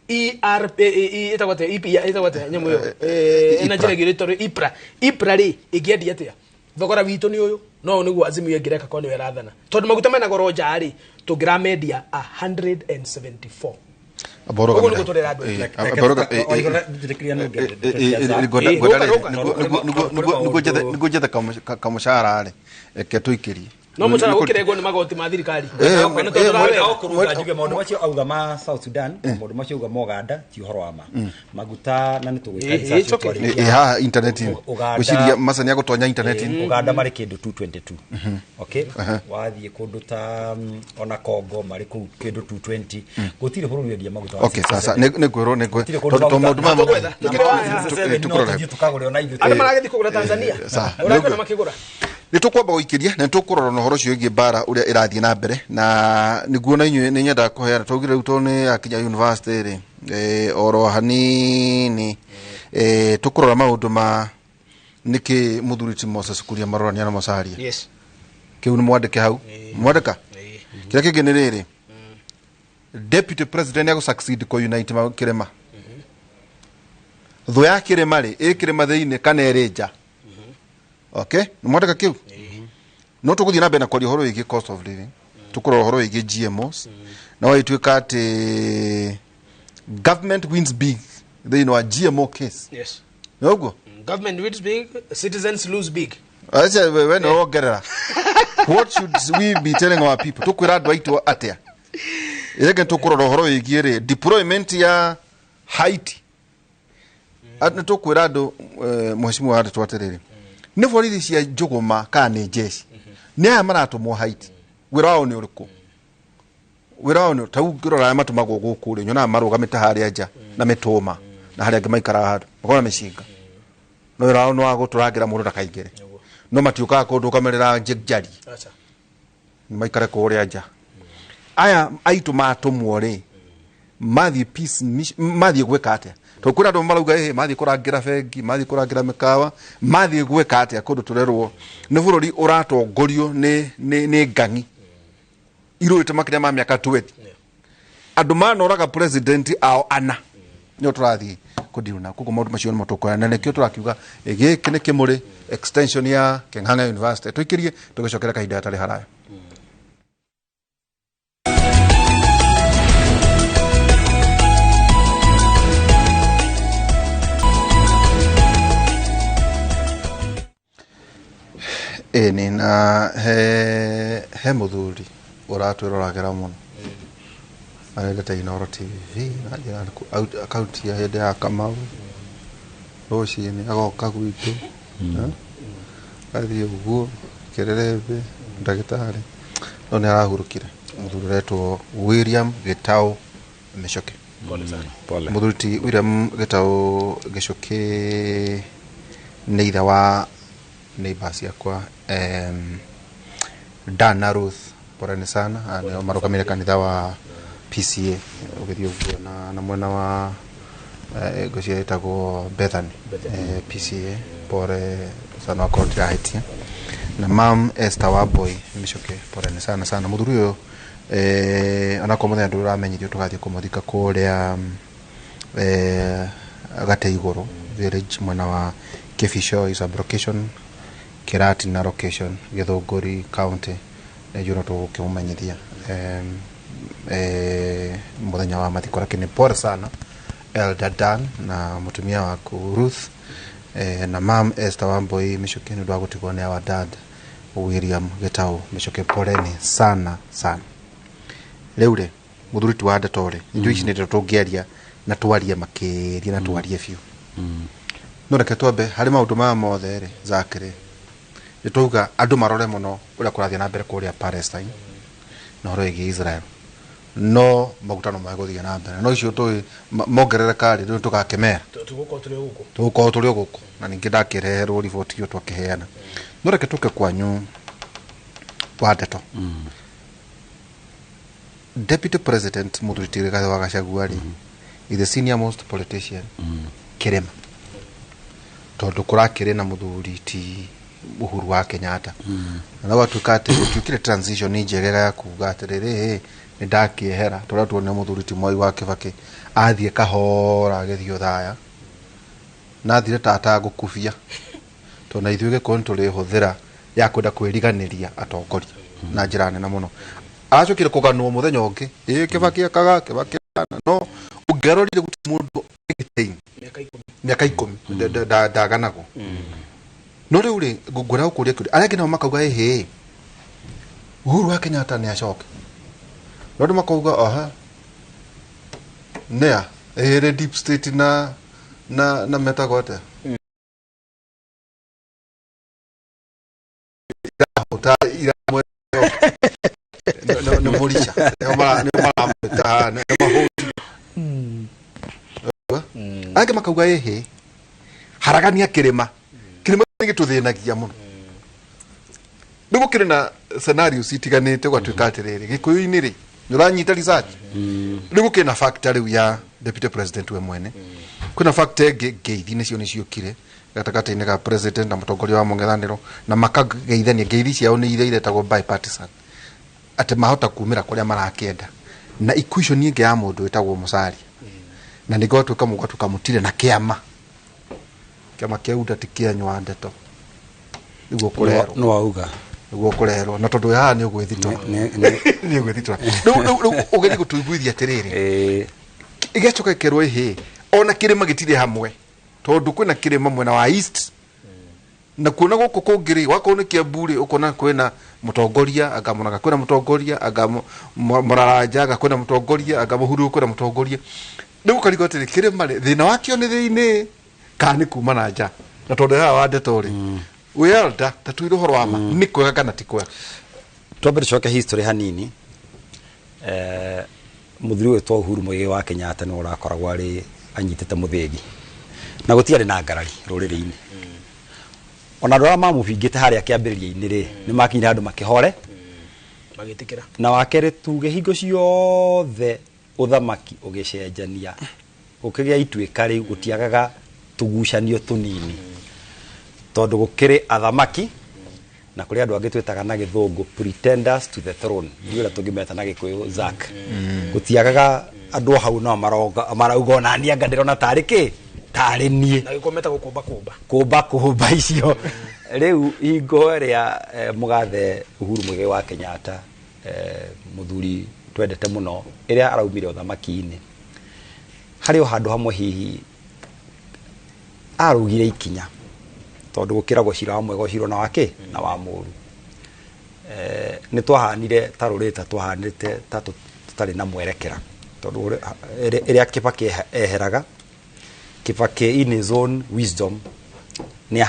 ERP ĩtagwo atĩa EPA ĩtagwo atĩa nyamũ ĩyo energy regulatory IPRA IPRA rĩ ĩngĩendia atĩa thogora witũ nĩ ũyũ no nĩguo Azimio ĩngĩreka korwo nĩwe ĩrathana tondũ maguta mena goro nja rĩ tũngĩramendia 174 nĩguo njethe kamũcara rĩ reke tũikĩrie no mũcara gũkĩrengwo nĩ magoti ma thirikari njuge maũndũ macio auga ma South Sudan maũndũ macio auga ma Uganda ti ũhoro wa ma maguta na nĩ tũgwĩka haha internet-inĩ gwĩciria maca nĩ agũtonya internet-inĩ Uganda marĩ kĩndũ 222 okay wathiĩ kũndũ ta ona Congo marĩ kũu kĩndũ 220 gũtirĩ bũrũri wendia maguta okay sasa nĩ kwĩrwo nĩ tondũ maũndũ maya tũkagũra ona ithuĩ andũ maragĩthiĩ kũgũra Tanzania ũrakuona makĩgũra nĩ tũkwamba gũikĩria na nĩ tũkũrora na ũhoro ũcio wĩgiĩ mbara ũrĩa ĩrathiĩ na mbere na nĩguo na inyuĩ nĩ nyendaga kũheana twaugire rĩu tondũ nĩ akinya university rĩ oro hanini tũkũrora maũndũ ma nĩkĩ mũthuri ti Moses Kuria marorania na Musalia yes kĩu nĩ mwandĩke hau mwandĩka kĩrĩa kĩngĩ nĩ rĩrĩ deputy president nĩ agũ-succeed kũ unite kĩrĩma thũ ya kĩrĩma rĩ ĩ kĩrĩma thĩinĩ kana ĩrĩ nja okay mwandĩka kĩu no tũgũthiĩ na mbere na kwaria ũhoro wĩgiĩ cost of living tũkũrora ũhoro wĩgiĩ GMOs na wagĩtuĩka atĩ government wins big thĩinĩ wa GMO case yes nĩ ũguo government wins big citizens lose big aca we nĩ wongerera what should we be telling our people tũkwĩra andũ aitũ atĩa ĩrĩngĩ tũkũrora ũhoro wĩgiĩ rĩ deployment ya Haiti nĩ tũkwĩra andũ mheshimiwa andũ atĩrĩrĩ nĩ borithi cia njũgũma kana nĩ jeshi nĩ aya maratũmwo Haiti wĩra wao nĩ ũrĩkũ wĩra wao nĩ ta ũngĩrora aya matũmagwo gũkũ rĩ nyonaga marũgamĩte harĩa nja na mĩtũma na harĩa angĩ maikaraga handũ makona mĩcinga no wĩra wao nĩ wa gũtũrangĩra mũndũ ndakaingĩre no matiũkaga kũndũ ũkamerĩra njari nĩ maikare kũrĩa nja aya aitũ matũmwo rĩ mathiĩ peace mathiĩ gwĩka atĩa tondũ kwĩna andũ marauga ĩ mathiĩ kũrangĩra bengi mathiĩ kũrangĩra mĩkawa mathiĩ gwĩka atĩa kũndũ tũrerwo nĩ bũrũri ũratongorio nĩ ng'ang'i irũĩte makĩria ma mĩaka 20 andũ manoraga president ao ana nĩo tũrathiĩ kũndiruna koguo maũndũ macio nĩmo tũkuoya na nĩkĩo tũrakiuga gĩkĩ nĩ kĩmũrĩ extension ya Keng'ang'a University tũikĩrie tũgĩcokera kahinda gatarĩ haraya. Ĩni na he mũthuri ũratwĩroragĩra mũno arendete Inooro TV na njĩra akaunti ya hĩndĩ ya Kamau rũcinĩ agoka gwitũ athiĩ ũguo Kĩrĩrĩmbĩ ndagĩtarĩ no nĩ arahurũkire mũthuri ũretwo William Gĩtaũ Mĩcũkĩ. Mũthuri ti William Gĩtaũ Gĩcũkĩ nĩ ithe wa neighbors ciakwa Dan na Ruth poleni sana nĩo marũgamĩrĩre kanitha wa PCA ũgĩthiĩ ũguo na mwena wa ngwĩciria ĩtagwo Bethany PCA pole sana wakorwo ndirahĩtia na mam Esther Wambui Mĩcũkĩ poleni sana sana mũthuri ũyũ onakorwo mũthenya ndũramenyithio tũgathiĩ kũmũthika kũrĩa Gate Igũrũ village mwena wa Kibisho is a location Kiratina location Githunguri county Nĩ no tũgũkĩmũmenyithia mũthenya wa mathiko, lakini pole sana Elder Dan na mũtumia waku Ruth na mam Esther Wambui Michuki nĩ ũndũ wa gũtigwo nĩ our dad William Gitau Michuki, poleni sana sana. Rĩu rĩ, mũthuri ti wa ndeto rĩ, indo ici nĩ ndeto tũngĩaria na twarie makĩria na twarie biũ, no reke twambe harĩ maũndũ maya mothe rĩ, Zack rĩ, nĩ twauga andũ marore mũno ũrĩa kũrathiĩ na mbere kũrĩa Palestine na ũhoro wĩgiĩ Israel, no maguta no megũthiĩ na mbere, no icio tũĩ mongerereka rĩ, rĩu tũgakĩmera. Tũgũkorwo tũrĩ o gũkũ. Tũgũkorwo tũrĩ o gũkũ na ningĩ ndakĩreherwo riboti ĩyo twakĩheana, no reke tũke kwanyu wa ndeto. Deputy President Mũthuri ti Rigathĩ wa Gachagua rĩ, is the senior most politician kĩrĩma, tondũ kũrakĩrĩ na mũthuri ti Uhuru wa Kenyatta, na gwatuĩka atĩ gũtiũkire transition njegega ya kuga atĩrĩrĩ, nĩ ndakĩehera tũrĩa tuone mũthuri ti Mwai wa Kĩbakĩ athiĩ kahora agĩthiĩ ũthaya na athire ta atagũkubia, tondũ na ithuĩ Gĩkũyũ nĩ tũrĩhũthĩra ya kwenda kwĩriganĩria atongoria na njĩra nene mũno. Aracokire kũganwo mũthenya ũngĩ, ĩ Kĩbakĩ akaga Kĩbakĩ akana, no ũngĩarorire gũtirĩ mũndũ gĩtĩ-inĩ Mĩaka 10. Mĩaka 10 ndaganagwo. No rĩu rĩ, ngwenda gũkũria kĩũria, arĩa angĩ nao makauga ĩhĩ, Uhuru wa Kenyatta nĩ acoke, no andũ makauga aha nĩa ĩhĩrĩ deep state na metagwo atĩa irahũta iramwe nĩ mũrica nĩo maramwĩta haha nĩ mahũti. Angĩ makauga ĩhĩ, haragania kĩrĩma, kĩrĩma nĩ gĩtũthĩnagia mũno. Rĩu gũkĩrĩ na scenarios itiganĩte, gũgatuĩka atĩrĩrĩ, Gĩkũyũ-inĩ rĩ, nĩ ũranyita research, rĩu gũkĩrĩ na factor rĩu ya deputy president we mwene, kwĩna factor ĩngĩ ngeithi nĩcio nĩciũkire gatagatĩ-inĩ ga president na mũtongoria wa mũng'ethanĩro na makageithania, ngeithi ciao nĩ iria iretagwo bipartisan, atĩ mahota kumĩra kũrĩa marakĩenda, na equation ĩngĩ ya mũndũ wĩtagwo Musalia, na nĩ gwatuĩka mũgatuĩka mũtirĩ na kĩama, kĩama kĩa UDA ti kĩanyu wa ndeto nĩguo kũrerwo. No wauga. Nĩguo kũrerwo, na tondũ haha nĩ ũgwĩthitora, nĩ ũgwĩthitora rĩu ũgerie gũtũiguithia atĩrĩrĩ, ĩgacoka ĩkerwo ĩhĩ, ona kĩrĩma gĩtirĩ hamwe, tondũ kwĩna kĩrĩma mwena wa east na kuona gũkũ kũngĩ rĩ, wakorwo nĩ Kiambu rĩ, ũkona kwĩna mũtongoria anga Mũrang'a kwĩna mũtongoria, anga Mũraranja anga kwĩna mũtongoria, anga Mũhuru kwĩna mũtongoria. Rĩu ũkarigwo atĩrĩ, kĩrĩma rĩ, thĩna wakĩo nĩ thĩinĩ kana nĩ kuma na nja? Na tondũ haha wa ndeto rĩ, wĩ elder, ta twĩre ũhoro wa ma, nĩ kwega kana ti kwega? Twambe tũcoke history hanini. Mũthuri ũyũ Uhuru Muigai wa Kenyatta nĩ ũrakoragwo arĩ anyitĩte mũthĩgi na gũtiarĩ na ngarari rũrĩrĩ-inĩ, ona andũ arĩa mamũbingĩte harĩa kĩambĩrĩria-inĩ rĩ, nĩ makinyire handũ makĩhore. Magĩtĩkĩra. Na wakerĩ, tuge hingo ciothe ũthamaki ũgĩcenjania, gũkĩgĩa ituĩka rĩu, gũtiagaga tũgucanio tũnini, tondũ gũkĩrĩ athamaki na kũrĩ andũ angĩ twĩtaga na Gĩthũngũ pretenders to the throne, ndiũ ũrĩa tũngĩmeta na Gĩkũyũ, Zack. Gũtiagaga andũ hau no marauga ona niĩ anga ndĩrona tarĩ kĩ tarĩ niĩ. Na gĩkũyũ metagwo kũmba kũmba. Kũmba kũmba icio. Rĩu hingo ĩrĩa mũgathe Uhuru Muigai wa Kenyatta, mũthuri twendete mũno, ĩrĩa araumire ũthamaki-inĩ, harĩ o handũ hamwe hihi arugire ikinya, tondũ gũkĩragwo cira wa mwega ũcirwo na wakĩ na wa mũru. Nĩ twahanire ta rũrĩrĩ, ta twahanĩte ta tũtarĩ na mwerekera, tondũ ĩrĩa Kibaki eheraga, Kibaki in his own wisdom nĩ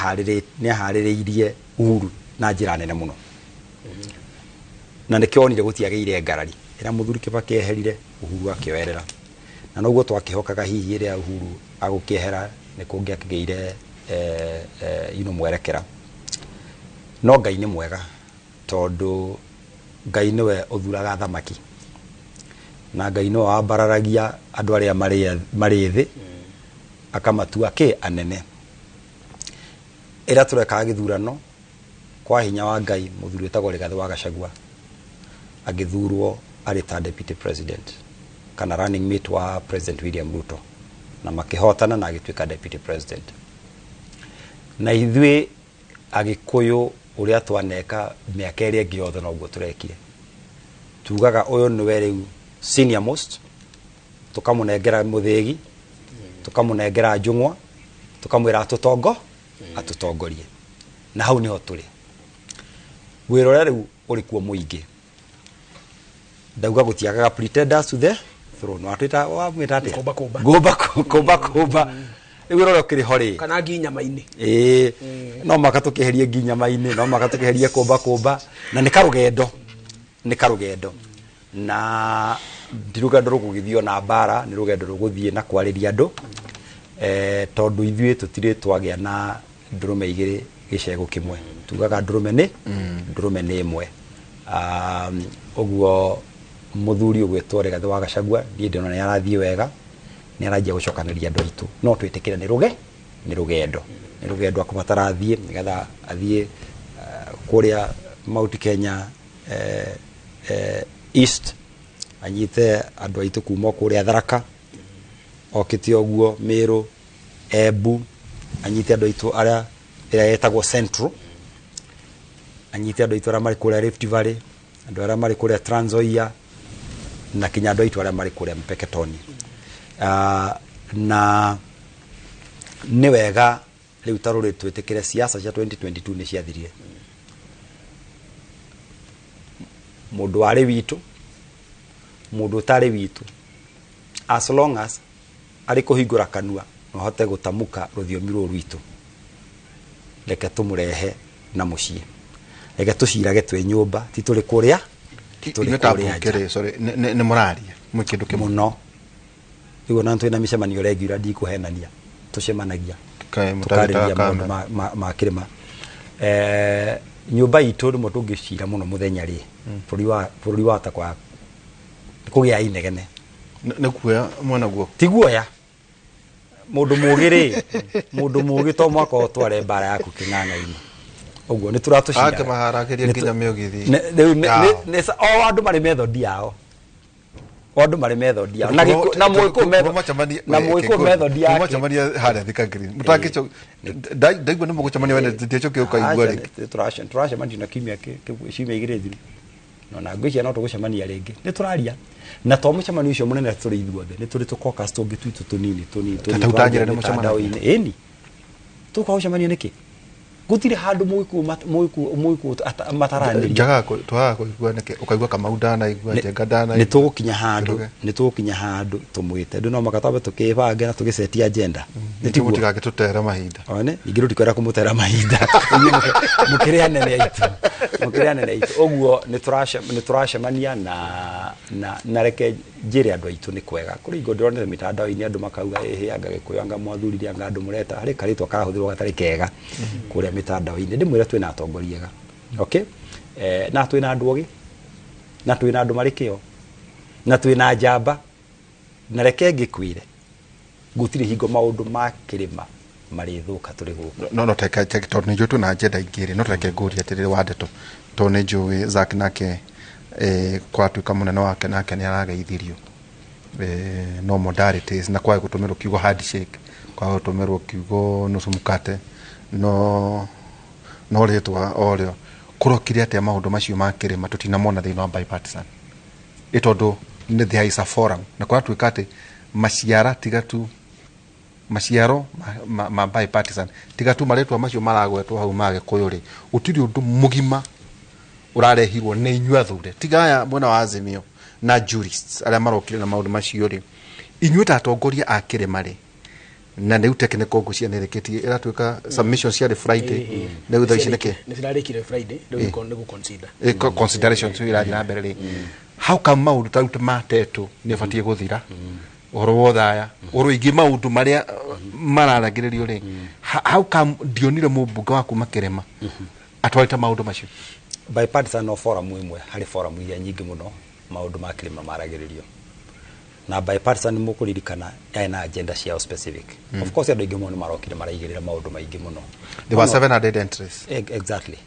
aharĩrĩirie Uhuru na njĩra nene mũno, na nĩkĩo onire gũtiagĩire ngarari. Ĩrĩa mũthuri Kibaki eherire, Uhuru akĩoerera, na noguo twakĩhokaga hihi ĩrĩa Uhuru agũkĩehera nĩ kũngĩakĩgĩire mwerekera. No Ngai nĩ mwega, tondũ Ngai nĩwe ũthuraga athamaki, na Ngai nĩwe wambararagia andũ arĩa marĩ thĩ akamatua kĩ anene. Ĩrĩa tũrekaga gĩthurano, kwa hinya wa Ngai, mũthuri wĩtagwo Rigathĩ wa Gachagua agĩthurwo arĩ ta deputy president kana running mate wa President William Ruto, na makĩhotana na agĩtuĩka deputy president. Na ithuĩ Agĩkũyũ Ũrĩa twaneka mĩaka ĩrĩa ĩngĩ yothe noguo tũrekire. Tugaga ũyũ nĩwe rĩu senior most, tũkamũnengera mũthĩgi, tũkamũnengera njũng'wa, tũkamwĩra atũtongorie. Na hau nĩho tũrĩ. Wĩra ũrĩa rĩu ũrĩ kuo mũingĩ, ndauga gũtiagaga pretenders to the throne. Watwĩta wamwĩta atĩa? Kũmba kũmba. Ngũmba kũmba kũmba. Rĩu wĩra ũrĩa ũkĩrĩ ho rĩ, kana ngi nyama-inĩ. Ĩĩ, no maka tũkĩherie ngi nyama-inĩ, no maka tũkĩherie kũmba kũmba, na nĩ karũgendo, nĩ karũgendo, na ti rũgendo rũgũgĩthiĩ na mbara, nĩ rũgendo rũgũthiĩ na kwarĩria andũ, tondũ ithuĩ tũtirĩ twagĩa na ndũrũme igĩrĩ gĩcego kĩmwe. Tugaga ndũrũme nĩ ndũrũme nĩ ĩmwe. Ũguo mũthuri ũgwĩtwo Rigathĩ wa Gachagua, niĩ ndĩrona nĩ arathiĩ wega, nĩ aranjia gũcokanĩria andũ aitũ. No twĩtĩkĩre nĩ rũge nĩ rũgendo, nĩ rũgendo akũbatara athiĩ nĩgetha athiĩ kũrĩa Mount Kenya East, anyite andũ aitũ kuma kũrĩa Tharaka, okĩte ũguo Meru, Embu, anyite andũ aitũ arĩa ĩrĩa ĩtagwo Central, anyite andũ aitũ arĩa marĩ kũrĩa Rift Valley, andũ arĩa marĩ kũrĩa Trans Nzoia, na kinya andũ aitũ arĩa marĩ kũrĩa Mpeketoni. Na nĩ wega rĩu ta rũrĩ twĩtĩkĩre siasa cia 2022 nĩ ciathirire. Mũndũ warĩ witũ, mũndũ ũtarĩ witũ, as long as arĩ kũhingũra kanua na ahote gũtamuka rũthiomi rũrũ rwitũ, reke tũmũrehe na mũciĩ, reke tũcirage twĩ nyũmba, ti tũrĩ kũrĩa, ti tũrĩ Inyuĩ ta kũrĩa mbunge nja. rĩ, sorry, nĩ mũraria mwĩ kĩndũ kĩmwe? Mũno. Rĩu ona twĩna mĩcemanio regular, ndikũhenania, tũcemanagia Kaĩ mũtarĩtaga tũkarĩria maũndũ kamera. ma kĩrĩma. Nyũmba itũ rĩmwe tũngĩcira mũno mũthenya rĩ, bũrũri wa takwa kũgĩa inegene. Nĩ kuoya mwena guo? Ti guoya. Mũndũ mũgĩ rĩ, mũndũ mũgĩ to mwaka ũtware mbara yaku kĩng'ang'a-inĩ. Ũguo nĩ tũratũcira. Ake maharagĩria nginya mĩũgithi Rĩu yao. o andũ marĩ method yao. O andũ marĩ method yao. Na mũgĩkũyũ na mũgĩkũyũ method yake. Mũcemania harĩa Thika Green. Mũtangĩco ndaigua nĩ mũgũcemania wene ndiacoke ũkaigua rĩngĩ. Tũracemania na kiumia ciumia igĩrĩ thiru. No na ngwĩciria no tũgũcemania rĩngĩ. Nĩ tũraria. Na to mũcemanio ũcio mũnene tũrĩ ithuothe, nĩ tũrĩ tũ-caucus tũngĩ twitũ tũnini tũnini tũnini. Ta ũtanjĩra nĩ mĩtandao-inĩ. mũcemanagia. Ĩni. Tũkaga gũcemania nĩkĩ? Gũtirĩ handũ mũgĩkũyũ mataranĩria. Njagaga twagaga kũigua nĩkĩ? Ũkaigua Kamau ndanaigua, Njenga ndanaigua. Nĩ tũgũkinya handũ, Njoroge. nĩ tũgũkinya handũ tũmwĩte. Ndũ no mũhaka twambe tũkĩbange na tũgĩcetia agenda. Nĩ tiguo? Mũtigagĩtũtere mahinda. One, ningĩ rũtikwenda kũmũtera mahinda. Inyuĩ mũkĩrĩ anene aitũ. Mũkĩrĩ anene aitũ. Ũguo nĩ tũracemania na reke njĩre andũ aitũ nĩ kwega. Kũrĩ hingo ndĩronete mĩtandao-inĩ andũ makauga ĩhĩ anga Gĩkũyũ anga mwathurire anga andũ mũreta harĩ karĩtwa karahũthĩrwo gatarĩ kega kũrĩa mĩtandao-inĩ. Ndĩmwĩre twĩna atongoria ega. Okay? Na twĩna andũ ogĩ, na twĩna andũ marĩ kĩo, na twĩna njamba. Na reke ngĩkwĩre gũtirĩ hingo maũndũ ma kĩrĩma marĩthũka tũrĩ gũkũ. No teke tondũ nĩ njũĩ twĩna agenda ingĩ rĩ, no reke ngũrie atĩrĩrĩ wa ndeto, tondũ nĩ njũĩ Zack nake kwatuĩka mũnene wake nake nĩ arageithirio, no modalities na kwaga gũtũmĩrwo kiugo handshake, kwaga gũtũmĩrwo kiugo nusu mkate, no rĩtwa o rĩo. Kũrokire atĩa maũndũ macio ma kĩrĩma tũtinamona thĩinĩ wa bipartisan? Ĩ tondũ nĩ there is a forum na kũratuĩka atĩ maciara tiga tu maciaro ma bipartisan tiga tu marĩtwa macio maragwetwo hau ma Gĩkũyũ rĩ, gũtirĩ ũndũ mũgima ũrarehirwo nĩ inyuĩ athure tiga aya mwena wa Azimio na jurists arĩa marokire na maũndũ macio rĩ. Inyuĩ ta atongoria a kĩrĩma rĩ, na rĩu technical ngũcia nĩ ĩrĩkĩtie, ĩratuĩka submission ciarĩ Friday, rĩu thaa ici nĩkĩ? Nĩ cirarĩkire Friday, rĩu nĩ gũ-consider. Consideration cio irathiĩ na mbere rĩ, how come maũndũ ta rĩu matetũ nĩ ĩbatiĩ gũthira ũhoro wa ũthaya, ũhoro ingĩ maũndũ marĩa mararagĩrĩrio rĩ, how come ndionire mũmbunge wa kuma kĩrĩma atwarĩte maũndũ macio? Bipartisan no forum ĩmwe harĩ forum iria nyingĩ mũno maũndũ ma kĩrĩma maragĩrĩrio. Na bipartisan mũkũririkana yarĩ na agenda ciao specific. Of course andũ aingĩ mũno nĩ marokire maraigĩrĩra maũndũ maingĩ mũno. There were 700 entries. Exactly.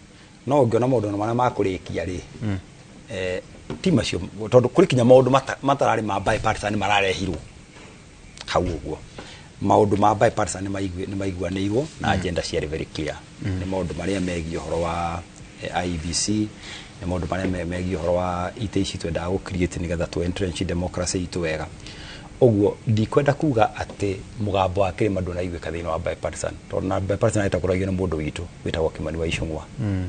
No ũngĩona maũndũ marĩa makũrĩkia rĩ, ti macio, tondũ kũrĩ kinya maũndũ matararĩ ma bipartisan mararehirwo hau ũguo. Maũndũ ma bipartisan nĩ maiguanĩirwo na agenda ciarĩ very clear. Nĩ maũndũ marĩa megiĩ ũhoro wa IEBC na maũndũ marĩa megiĩ ũhoro wa itĩ ici twendaga gũ create nĩgetha tũ entrench democracy itũ wega. Ũguo ndikwenda kuga atĩ mũgambo wa kĩrĩma ndũnaiguĩka thĩinĩ wa bipartisan, tondũ na bipartisan ĩtongoragio nĩ mũndũ witũ wĩtagwo Kimani wa Ichung'wa.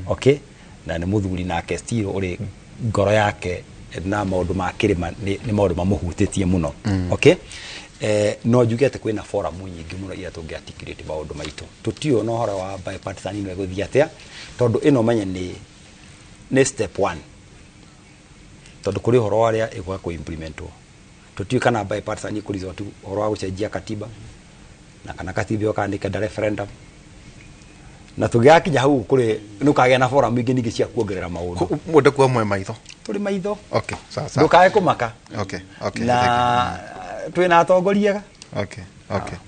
Okay, na nĩ mũthuri nake still ũrĩ ngoro yake na maũndũ ma kĩrĩma nĩ maũndũ mamũhutĩtie mũno. Okay, no njuge atĩ kwĩna forum nyingĩ mũno iria tũngĩ articulate maũndũ maitũ. Tũtiũĩ na ũhoro wa bipartisan ĩno ĩgũthiĩ atĩa, tondũ ĩno menye nĩ step one, tondũ kũrĩ ũhoro warĩa ĩgũka kũ-implementwo. Tũtiũĩ kana bipartisan ĩkũ resort ũhoro wa gũcenjia katiba, na kana katiba ĩyo kana nĩkenda referendum, na tũngĩgakinya hau kũrĩ nĩ ũkagĩa na forum ingĩ ningĩ cia kuongerera maũndũ. Mwende kuwa mwe maitho. Tũrĩ maitho. Okay, sawa sawa. Ndũkae kũmaka. Okay. Na twĩna atongoria ega.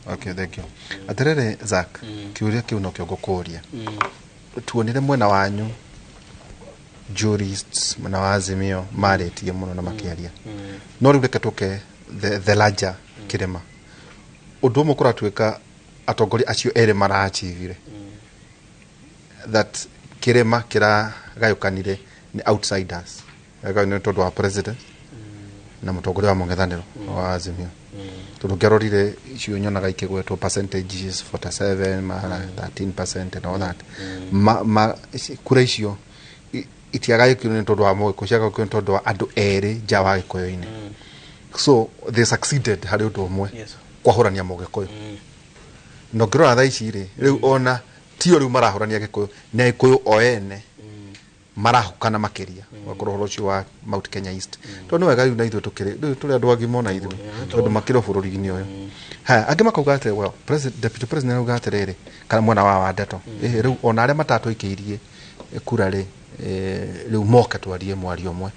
Okay, thank you. Atĩrĩrĩ Zack, kĩũria kĩu nokĩo ngũkũria. Tuonire mwena wanyu jurists, mwena wa Azimio marĩtie mũno na makĩaria, no rĩu reke tũke the larger kĩrĩma. Ũndũ ũmwe kũratuĩka atongoria acio erĩ marachivire that kĩrĩma kĩragayũkanire nĩ outsiders. Nĩ tondũ wa president na mũtongoria wa mũng'ethanĩro wa Azimio, tondũ ngĩarorire icio nyonaga ikĩgwetwo percentages 47 mara 13% and all that, ma kura icio itiagayũkirwo nĩ tondũ wa mũgĩkũyũ, ciagayũkirwo nĩ tondũ wa andũ erĩ nja wa gĩkũyũ-inĩ. So they succeeded harĩ ũndũ ũmwe, kwahũrania mũgĩkũyũ. Na ũngĩrora thaa ici rĩ, rĩu ona tio rĩu marahũrania gĩkũyũ, nĩ agĩkũyũ o ene marahukana makĩria. Ũgakorwo ũhoro ũcio wa Mount Kenya East, tondũ nĩ wega rĩu na ithuĩ tũkĩrĩ rĩu tũrĩ andũ agima ona ithuĩ, tondũ makĩrĩ o bũrũri-inĩ ũyũ. Haya, angĩ makauga atĩ well, president, deputy president arauga atĩrĩrĩ, kana mwena wa Wandeto, rĩu ona arĩa matatũikĩirie kura rĩ, rĩu moke twarie mwario ũmwe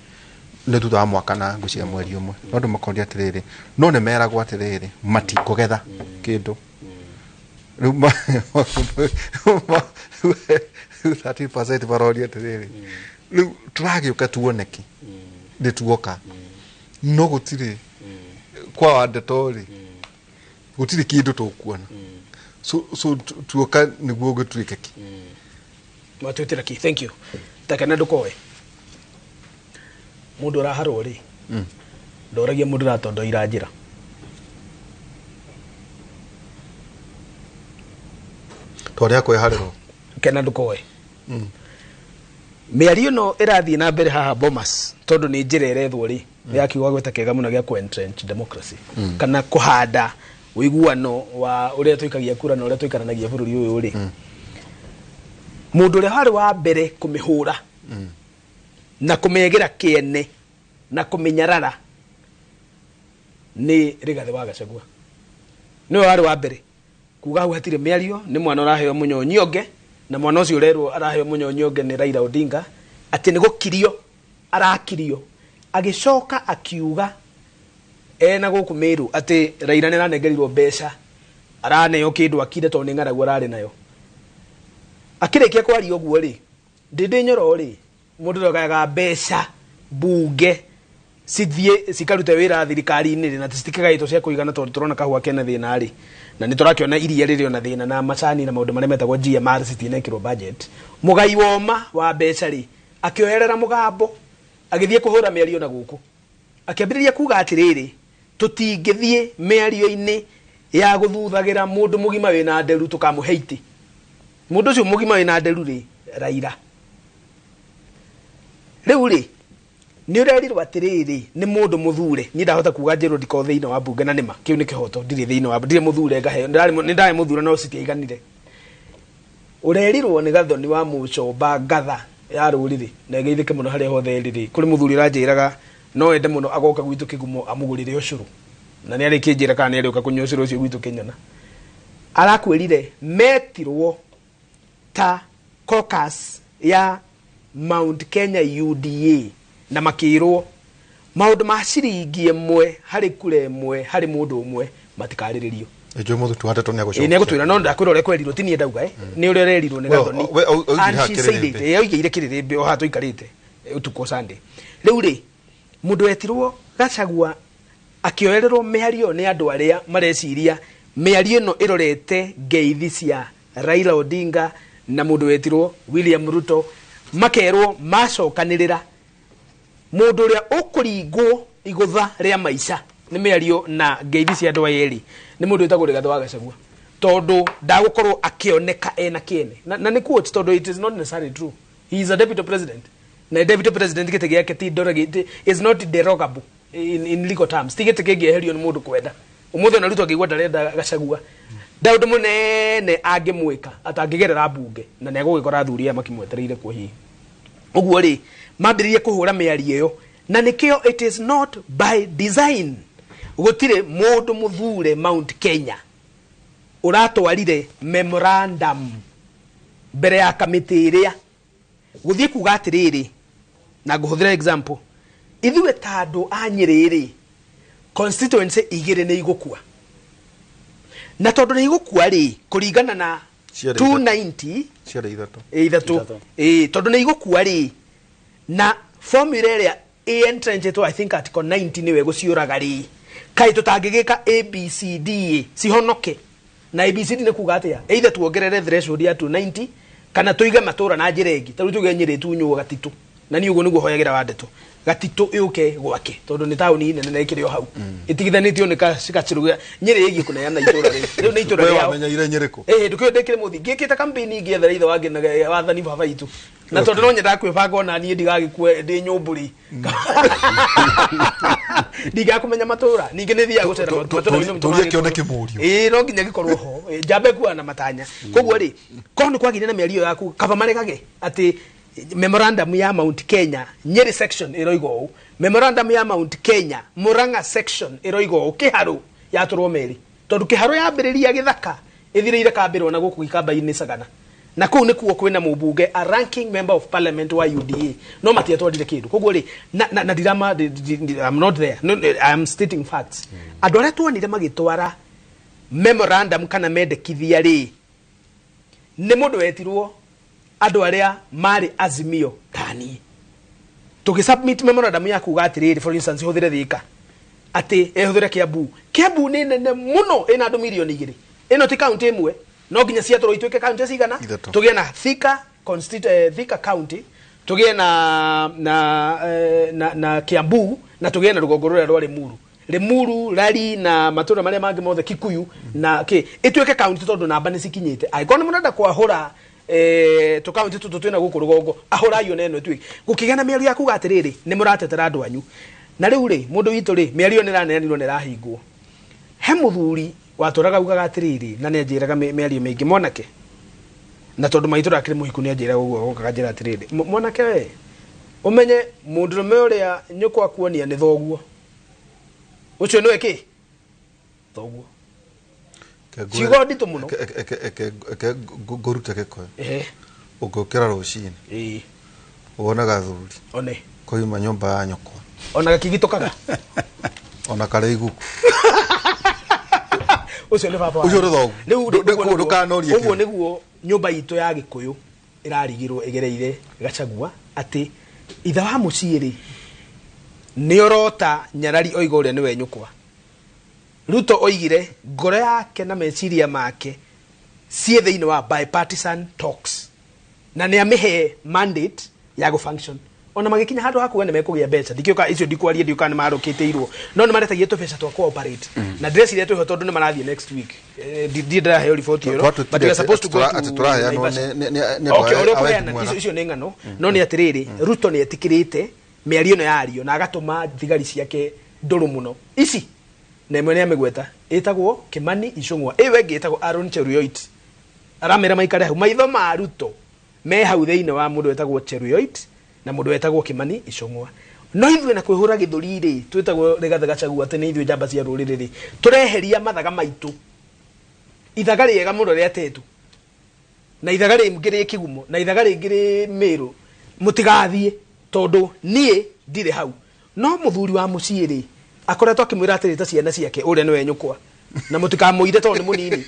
nĩ thutha wa mwaka na ngũcia mweri ũmwe. No andũ makoria atĩrĩrĩ, no nĩ meragwo atĩrĩrĩ matikũgetha kĩndũ rĩu 30% maroria atĩrĩrĩ, rĩu tũragĩũka tuone kĩ nĩ tuoka, no gũtirĩ kwa Wandeto rĩ, gũtirĩ kĩndũ tũkuona. So tuoka nĩguo gũtuĩke kĩ? Matwĩtĩra ki. Thank you. Takena ndũkoe mũndũ ũraharwo rĩ, ndoragia mũndũ ũratondoira njĩra. Twarĩa kwĩharĩrwo. Kena ndũkoe mĩario ĩno ĩrathiĩ na mbere haha Bomas, tondũ nĩ njĩra ĩrethwo rĩ ya kiugo gwĩta kĩega mũno gĩa kũ-entrench democracy, kana kũhanda ũiguano wa ũrĩa tũikagia kura na ũrĩa tũikaranagia bũrũri ũyũ rĩ. Mũndũ ũrĩa warĩ wa mbere kũmĩhũra na kũmĩegera kĩene na kũmĩnyarara nĩ Rigathĩ wa Gachagua. Nĩwe warĩ wa mbere kuga hau hatirĩ mĩario, nĩ mwana ũraheo mũnyonyonge, na mwana ũcio ũrerwo araheo mũnyonyonge nĩ Raila Odinga, atĩ nĩ gũkirio arakirio. Agĩcoka akiuga ena gũkũ Meru atĩ Raila nĩ aranengerirwo mbeca, araneo kĩndũ akire tondũ nĩ ng'aragu ararĩ nayo. Akĩrĩkia kwaria ũguo rĩ, Ndĩndĩ Nyoro rĩ, mũndũ ũrĩa ũgayaga mbeca bunge cithiĩ cikarute wĩra thirikari-inĩ rĩ, na citikĩgaĩtwo cia kũigana, tondũ tũrona kahũa kena thĩna rĩ, na nĩ tũrakĩona iria rĩrĩ ona thĩna na macani na maũndũ marĩa metagwo GMR citinekĩrwo budget. Mũgai woma wa mbeca rĩ, akĩoherera mũgambo agĩthiĩ kũhũra mĩario na gũkũ, akĩambĩrĩria kuga atĩrĩrĩ, tũtingĩthiĩ mĩario-inĩ ya gũthuthagĩra mũndũ mũgima wĩna nderu tũkamũhe itĩ. Mũndũ ũcio mũgima wĩna nderu rĩ, Raila. Rĩu rĩ, nĩ ũrerirwo atĩrĩrĩ, nĩ mũndũ mũthure. Niĩ ndahota kuga njĩrwo ndikorwo thĩinĩ wa mbunge, na nĩma kĩu nĩ kĩhoto, ndirĩ thĩinĩ wa, ndirĩ mũthure ngaheo, nĩ ndarĩ mũthure no citiaiganire. Ũrerirwo nĩ Gathoni wa Mũcomba ngatha ya rũrĩrĩ, na ĩgeithĩke mũno harĩa hothe ĩrĩ. Kũrĩ mũthuri ũranjĩraga no ende mũno agoka gwitũ kĩgumo amũgũrĩre ũcũrũ, na nĩ arĩkĩnjĩra kana nĩ arĩũka kũnyua ũcũrũ ũcio gwitũ kĩnyona. Arakwĩrire metirwo ta caucus ya Mount Kenya UDA, na makĩrwo maũndũ ma ciringi ĩmwe harĩ kura ĩmwe harĩ mũndũ ũmwe matikarĩrĩrio. Ĩnjũ mũthu tu Wandeto nĩ agũcokia. Ĩ, nĩ agũtwĩra, no ndakwĩra ũrĩa kwerirwo, ti niĩ ndauga, nĩ ũrĩa ũrerirwo nĩ Well, Gathoni. oigire And she haha said it, kĩrĩrĩmbĩ. Oigire kĩrĩrĩmbĩ o haha tũikarĩte, ũtukũ Sunday. Rĩu rĩ, mũndũ wetirwo Gachagua akĩoererwo mĩario nĩ andũ arĩa mareciria mĩario ĩno ĩrorete ngeithi cia Raila Odinga na mũndũ wetirwo William Ruto, Makerwo macokanĩrĩra mũndũ ũrĩa ũkũringwo igũtha rĩa maica nĩ mĩario na ngeithi cia andũ aya erĩ nĩ mũndũ wĩtagwo Rigathĩ wa Gachagua, tondũ ndagũkorwo akĩoneka ena kĩene na nĩ quote, tondũ it is not necessarily true. He is a deputy president, na deputy president gĩtĩ gĩake ti derogate, is not derogable in legal terms, ti gĩtĩ kĩngĩeherio nĩ mũndũ kwenda. Ũmũthĩ ona Ruto angĩigua ndarenda Gachagua, nda ũndũ mũnene angĩmwĩka atangĩgerera mbunge, na nĩ agũgĩkora athuri aya makĩmwetereire kuo hihi. Ũguo rĩ, mambĩrĩrie kũhũra mĩario ĩyo, na nĩkĩo it is not by design. Gũtirĩ mũndũ mũthure Mount Kenya ũratwarire memorandum mbere ya kamĩtĩ ĩrĩa gũthiĩ kuga atĩrĩrĩ, na ngũhũthĩra example, ithuĩ ta andũ a Nyĩrĩ rĩ, constituency igĩrĩ nĩ igũkua, na tondũ nĩ igũkua rĩ, kũringana na Ciarĩ ithatũ. 290 Ciarĩ ithatũ. Ĩ, ithatũ. Ĩ, tondũ nĩ igũkua rĩ, na formula ĩrĩa ĩ-entrenchĩtwo, I think article 90 nĩwe ĩgũciũraga rĩ, kaĩ tũtangĩgĩka ABCD ĩ, cihonoke? Na ABCD nĩ kuga atĩa? Either tuongerere threshold ya 290 kana tũige matũra na njĩra ĩngĩ. Ta rĩu tuge Nyĩrĩ ĩtunywo Gatitũ, na niĩ ũguo nĩguo hoyagĩra wa ndeto, Gatitũ yũke gwake, tondũ nĩ taũni nene na ĩkĩrĩ o hau ĩtigithanĩtio nĩ gacĩrũ. Nyĩrĩ ĩgiĩ kũneana itũra rĩu, rĩu nĩ itũra We rĩao. wamenyeire Nyĩrĩ kũ? Ĩĩ, ndũkĩũĩ ndĩkĩrĩ mũthi ngĩkĩte campaign ngĩethera ithe wangĩ na wathani baba itũ, na tondũ no nyendaga kwĩbanga ona niĩ ndigagĩkue ndĩ nyũmbũri, ndingaga kũmenya matũra. Ningĩ nĩ thiaga gũcera matũra-inĩ. Tũrie kĩone kĩmũriũ. Ĩĩ, no nginya gĩkorwo ho. Ĩ, njambe kuoya na matanya. Koguo rĩ, korwo nĩ kwagĩire na mĩario yaku, kaba maregage atĩ memorandum ya Mount Kenya Nyeri section ĩroiga ũũ, memorandum ya Mount Kenya Murang'a section ĩroiga ũũ, Kĩharũ yatũrwo merĩ, tondũ Kĩharũ yambĩrĩria gĩthaka ĩthirĩire kambĩrwo na gũkũ Gikamba-inĩ Sagana, na kũu nĩkuo kwĩna mũmbunge, a ranking member of parliament wa UDA, no matiatwarire kĩndũ. Koguo rĩ, na ndirama I'm not there, no, I am stating facts. Andũ arĩa tuonire magĩtwara memorandum kana mendekithia rĩ, nĩ mũndũ wetirwo andũ arĩa marĩ Azimio tani tũgĩsubmit memorandum ya kuga atĩrĩrĩ, for instance, hũthĩre Thika, atĩ ĩhũthĩre Kiambu. Kiambu nĩ nene mũno, ĩna andũ 2 mirioni. Ĩno ti kaunti ĩmwe, no nginya ciatũrwo ituĩke kaunti cigana? Ithatũ. Tũgĩe na Thika Thika county, tũgĩe na Kiambu, na tũgĩe na rũgongo rũrĩa rwa Limuru, Limuru, Lari na matũra marĩa mangĩ mothe, Kikuyu na kĩ, ĩtuĩke kaunti, tondũ namba nĩ cikinyĩte. Angĩkorwo nĩ mũrenda kwahũra tũkaunti tũtũ twĩna gũkũ rũgongo, ahũrai ona ĩno ĩtuĩke. Gũkĩgĩa na mĩario ya kuga atĩrĩrĩ, nĩ mũratetera andũ anyu. Na rĩu rĩ, mũndũ witũ rĩ, mĩario nĩ ĩraneanirwo na ĩrahingwo. He mũthuri watũraga ugaga atĩrĩrĩ, na nĩ anjĩraga mĩario mĩingĩ, mwanake, na tondũ maitũ rakĩrĩ mũhiku, nĩ anjĩraga ũguo, agoka akanjĩra atĩrĩrĩ, "Mwanake we, ũmenye mũndũrũme ũrĩa nyũkwa akuonia nĩ thoguo, ũcio nĩwe kĩ thoguo." Ciugo nditũ mũno. Eke ngũrute gĩkoyo. Ehe. Ũngĩũkĩra rũcinĩ, wone gathuri one koima nyũmba ya nyũkwa, ona gakĩgitũkaga, ona karĩ iguku, ũcio nĩ baba Ũcio nĩ thoguo. Rĩu ũguo Ndũkanorie ũguo kĩndũ. Nĩguo nyũmba itũ ya Gĩkũyũ ĩrarigirwo ĩgereire Gachagua, atĩ ithe wa mũciĩ rĩ, nĩ orota nyarari oiga ũrĩa nĩwe nyũkwa. Ruto oigire ngoro yake na meciria make ciĩ thĩinĩ wa bipartisan talks, na nĩ amĩhe mandate ya gũfunction. Ona magĩkinya handũ ha kuga nĩ mekũgĩa mbeca, ndikĩũka icio ndikwaria, ndiũka nĩ marũkĩtĩirwo, no nĩ maretagia tũbeca twa cooperate, na ndĩreciria twĩho tondũ nĩ marathiĩ next week. Ndirĩ ndĩraheo riboti ĩyo, but we are supposed to go to Atĩ tũraheanwo Naivasha. nĩ Okay, andũ ũrĩa a wendi ũkũheana mwega. icio nĩ ng'ano, no nĩ atĩrĩrĩ, Ruto nĩ etĩkĩrĩte mĩario ĩno yario na agatũma thigari ciake ndũrũ mũno ici, na ĩmwe nĩ amĩgweta ĩtagwo Kimani Ichung'wa, ĩyo ĩngĩ ĩtagwo Aaron Cheruiyot. Aramera maikare hau, maitho ma Ruto me hau thĩinĩ wa mũndũ wetagwo Cheruiyot na mũndũ wetagwo Kimani Ichung'wa. No ithuĩ na kwĩhũra gĩthũri rĩ, twĩtagwo Rigathĩ Gachagua atĩ nĩ ithuĩ njamba cia rũrĩrĩ rĩ, tũreheria mathaga maitũ, ithaga rĩega mũno rĩa tetu, na ithaga rĩngĩ rĩ kĩgumo, na ithaga rĩngĩ rĩ mĩrũ, mũtigathiĩ tondũ niĩ ndirĩ hau. No mũthuri wa mũciĩ rĩ, akoretwo akĩmwĩra atĩrĩ ta ciana ciake, ũrĩa nĩwe nyũkwa, na mũtikamũire tondũ nĩ mũnini,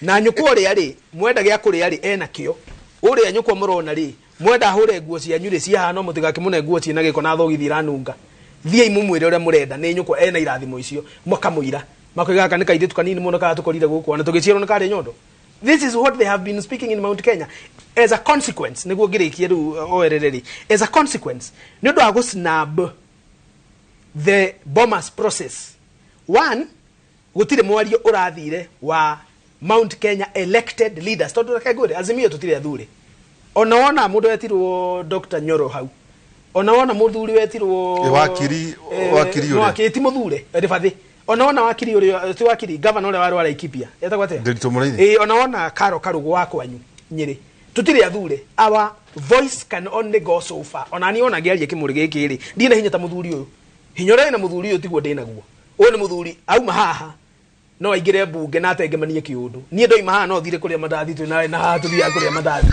na nyũkwa ũrĩa rĩ, mwenda gĩa kũrĩa rĩ, ena kĩo. Ũrĩa nyũkwa mũrona rĩ, mwenda ahũre nguo cianyu rĩ, ciaha, no mũtigakĩmũne nguo ciĩna gĩko na thogithi iranunga. Thiĩi mũmwĩre ũrĩa mũrenda, nĩ nyũkwa ena irathimo icio. Makamũira makoiga gaka nĩ kairĩtu kanini mũno karatũkorire gũkũ, ona tũgĩciarwo nĩ karĩ nyondo. This is what they have been speaking in Mount Kenya. As a consequence, nĩguo ngĩrĩkie rĩu oerere rĩ, as a consequence, nĩ ũndũ wa gũ-snub the Bomas process. One, gũtirĩ mwario ũrathire wa Mount Kenya elected leaders, tondũ reke ngwĩre, Azimio tũtirĩ athure. Ona wona mũndũ wetirwo Dr. Nyoro hau, ona wona mũthuri wetirwo Wakiri wakiri no ũrĩa. Wakiri ti mũthure rĩbathĩ. Ona wona wakiri ũrĩa ti wakiri, governor ũrĩa warĩ wa Laikipia etagwo atĩa? Ndiritu Mũrĩithi. Ona wona Karo Karugu wa kwanyu Nyĩrĩ, tũtirĩ athure. Our voice can only go so far. Ona niĩ ona ngĩaria kĩmũrĩ gĩkĩ rĩ, ndirĩ na hinya ta mũthuri ũyũ. Hinya ũrĩa wĩna mũthuri ũyũ tiguo ndĩnaguo. Ũyũ nĩ mũthuri auma haha no aingĩre mbunge na atengemanie kĩũndũ. Niĩ ndoima haha no thire kũrĩa mandathi twĩ na haha tũthiaga kũrĩa mandathi,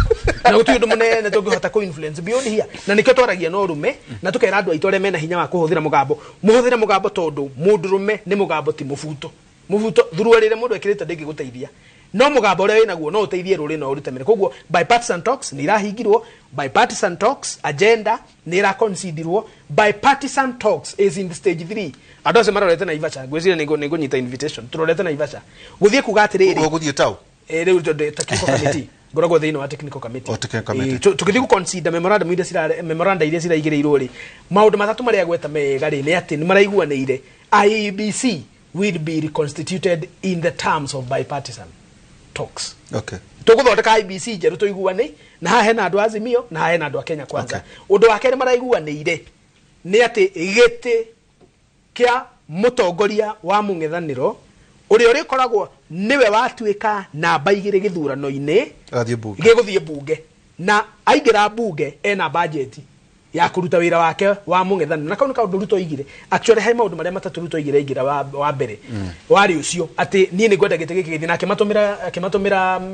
na gũtirĩ ũndũ mũnene tũngĩhota kũ influence beyond here. Na nĩkĩo twaragia na ũrũme na tũkera andũ aitũ arĩa mena hinya wa kũhũthĩra mũgambo mũhũthĩre mũgambo, tondũ mũndũrũme nĩ mũgambo ti mũbuto. Mũbuto thuruarĩre mũndũ ekĩrĩte ndĩngĩgũteithia, no mũgambo ũrĩa wĩnaguo no ũteithie rũrĩrĩ na ũrute mĩre. Koguo bipartisan talks nĩ irahingirwo, bipartisan talks agenda nĩ ĩraconsiderwo, bipartisan talks is in stage 3. Andũ acio marorete Naivasha, ngwĩciria nĩ ngũnyita invitation tũrorete Naivasha gũthiĩ kuga atĩrĩrĩ. Ũgũthiĩ tau? Rĩu tondũ technical committee, ngoragwo thĩinĩ wa technical committee. O, technical committee. Tũgĩthiĩ gũ-consider memorandum iria cira memoranda iria ciraigĩrĩirwo rĩ, maũndũ matatũ marĩa gweta mega rĩ, nĩ atĩ nĩ maraiguanĩire IEBC will be reconstituted in the terms of bipartisan talks. Tũgũthondeka IEBC njerũ tũiguane, na haha hena andũ a Azimio na haha hena andũ a Kenya Kwanza. Ũndũ wa kerĩ maraiguanĩire nĩ atĩ gĩtĩ kĩa mũtongoria wa mũng'ethanĩro ũrĩa ũrĩkoragwo nĩwe watuĩka namba 2 gĩthurano-inĩ Agathiĩ mbunge. Gĩgũthiĩ mbunge, na aingĩra mbunge ena budget ya kũruta wĩra wake wa mũng'ethanĩro. Na kau nĩ kaũndũ Ruto oigire. Actually, he maũndũ marĩa matatũ Ruto oigire aingĩra wa mbere warĩ ũcio atĩ niĩ nĩ ngwenda gĩtĩ gĩkĩ gĩthiĩ, na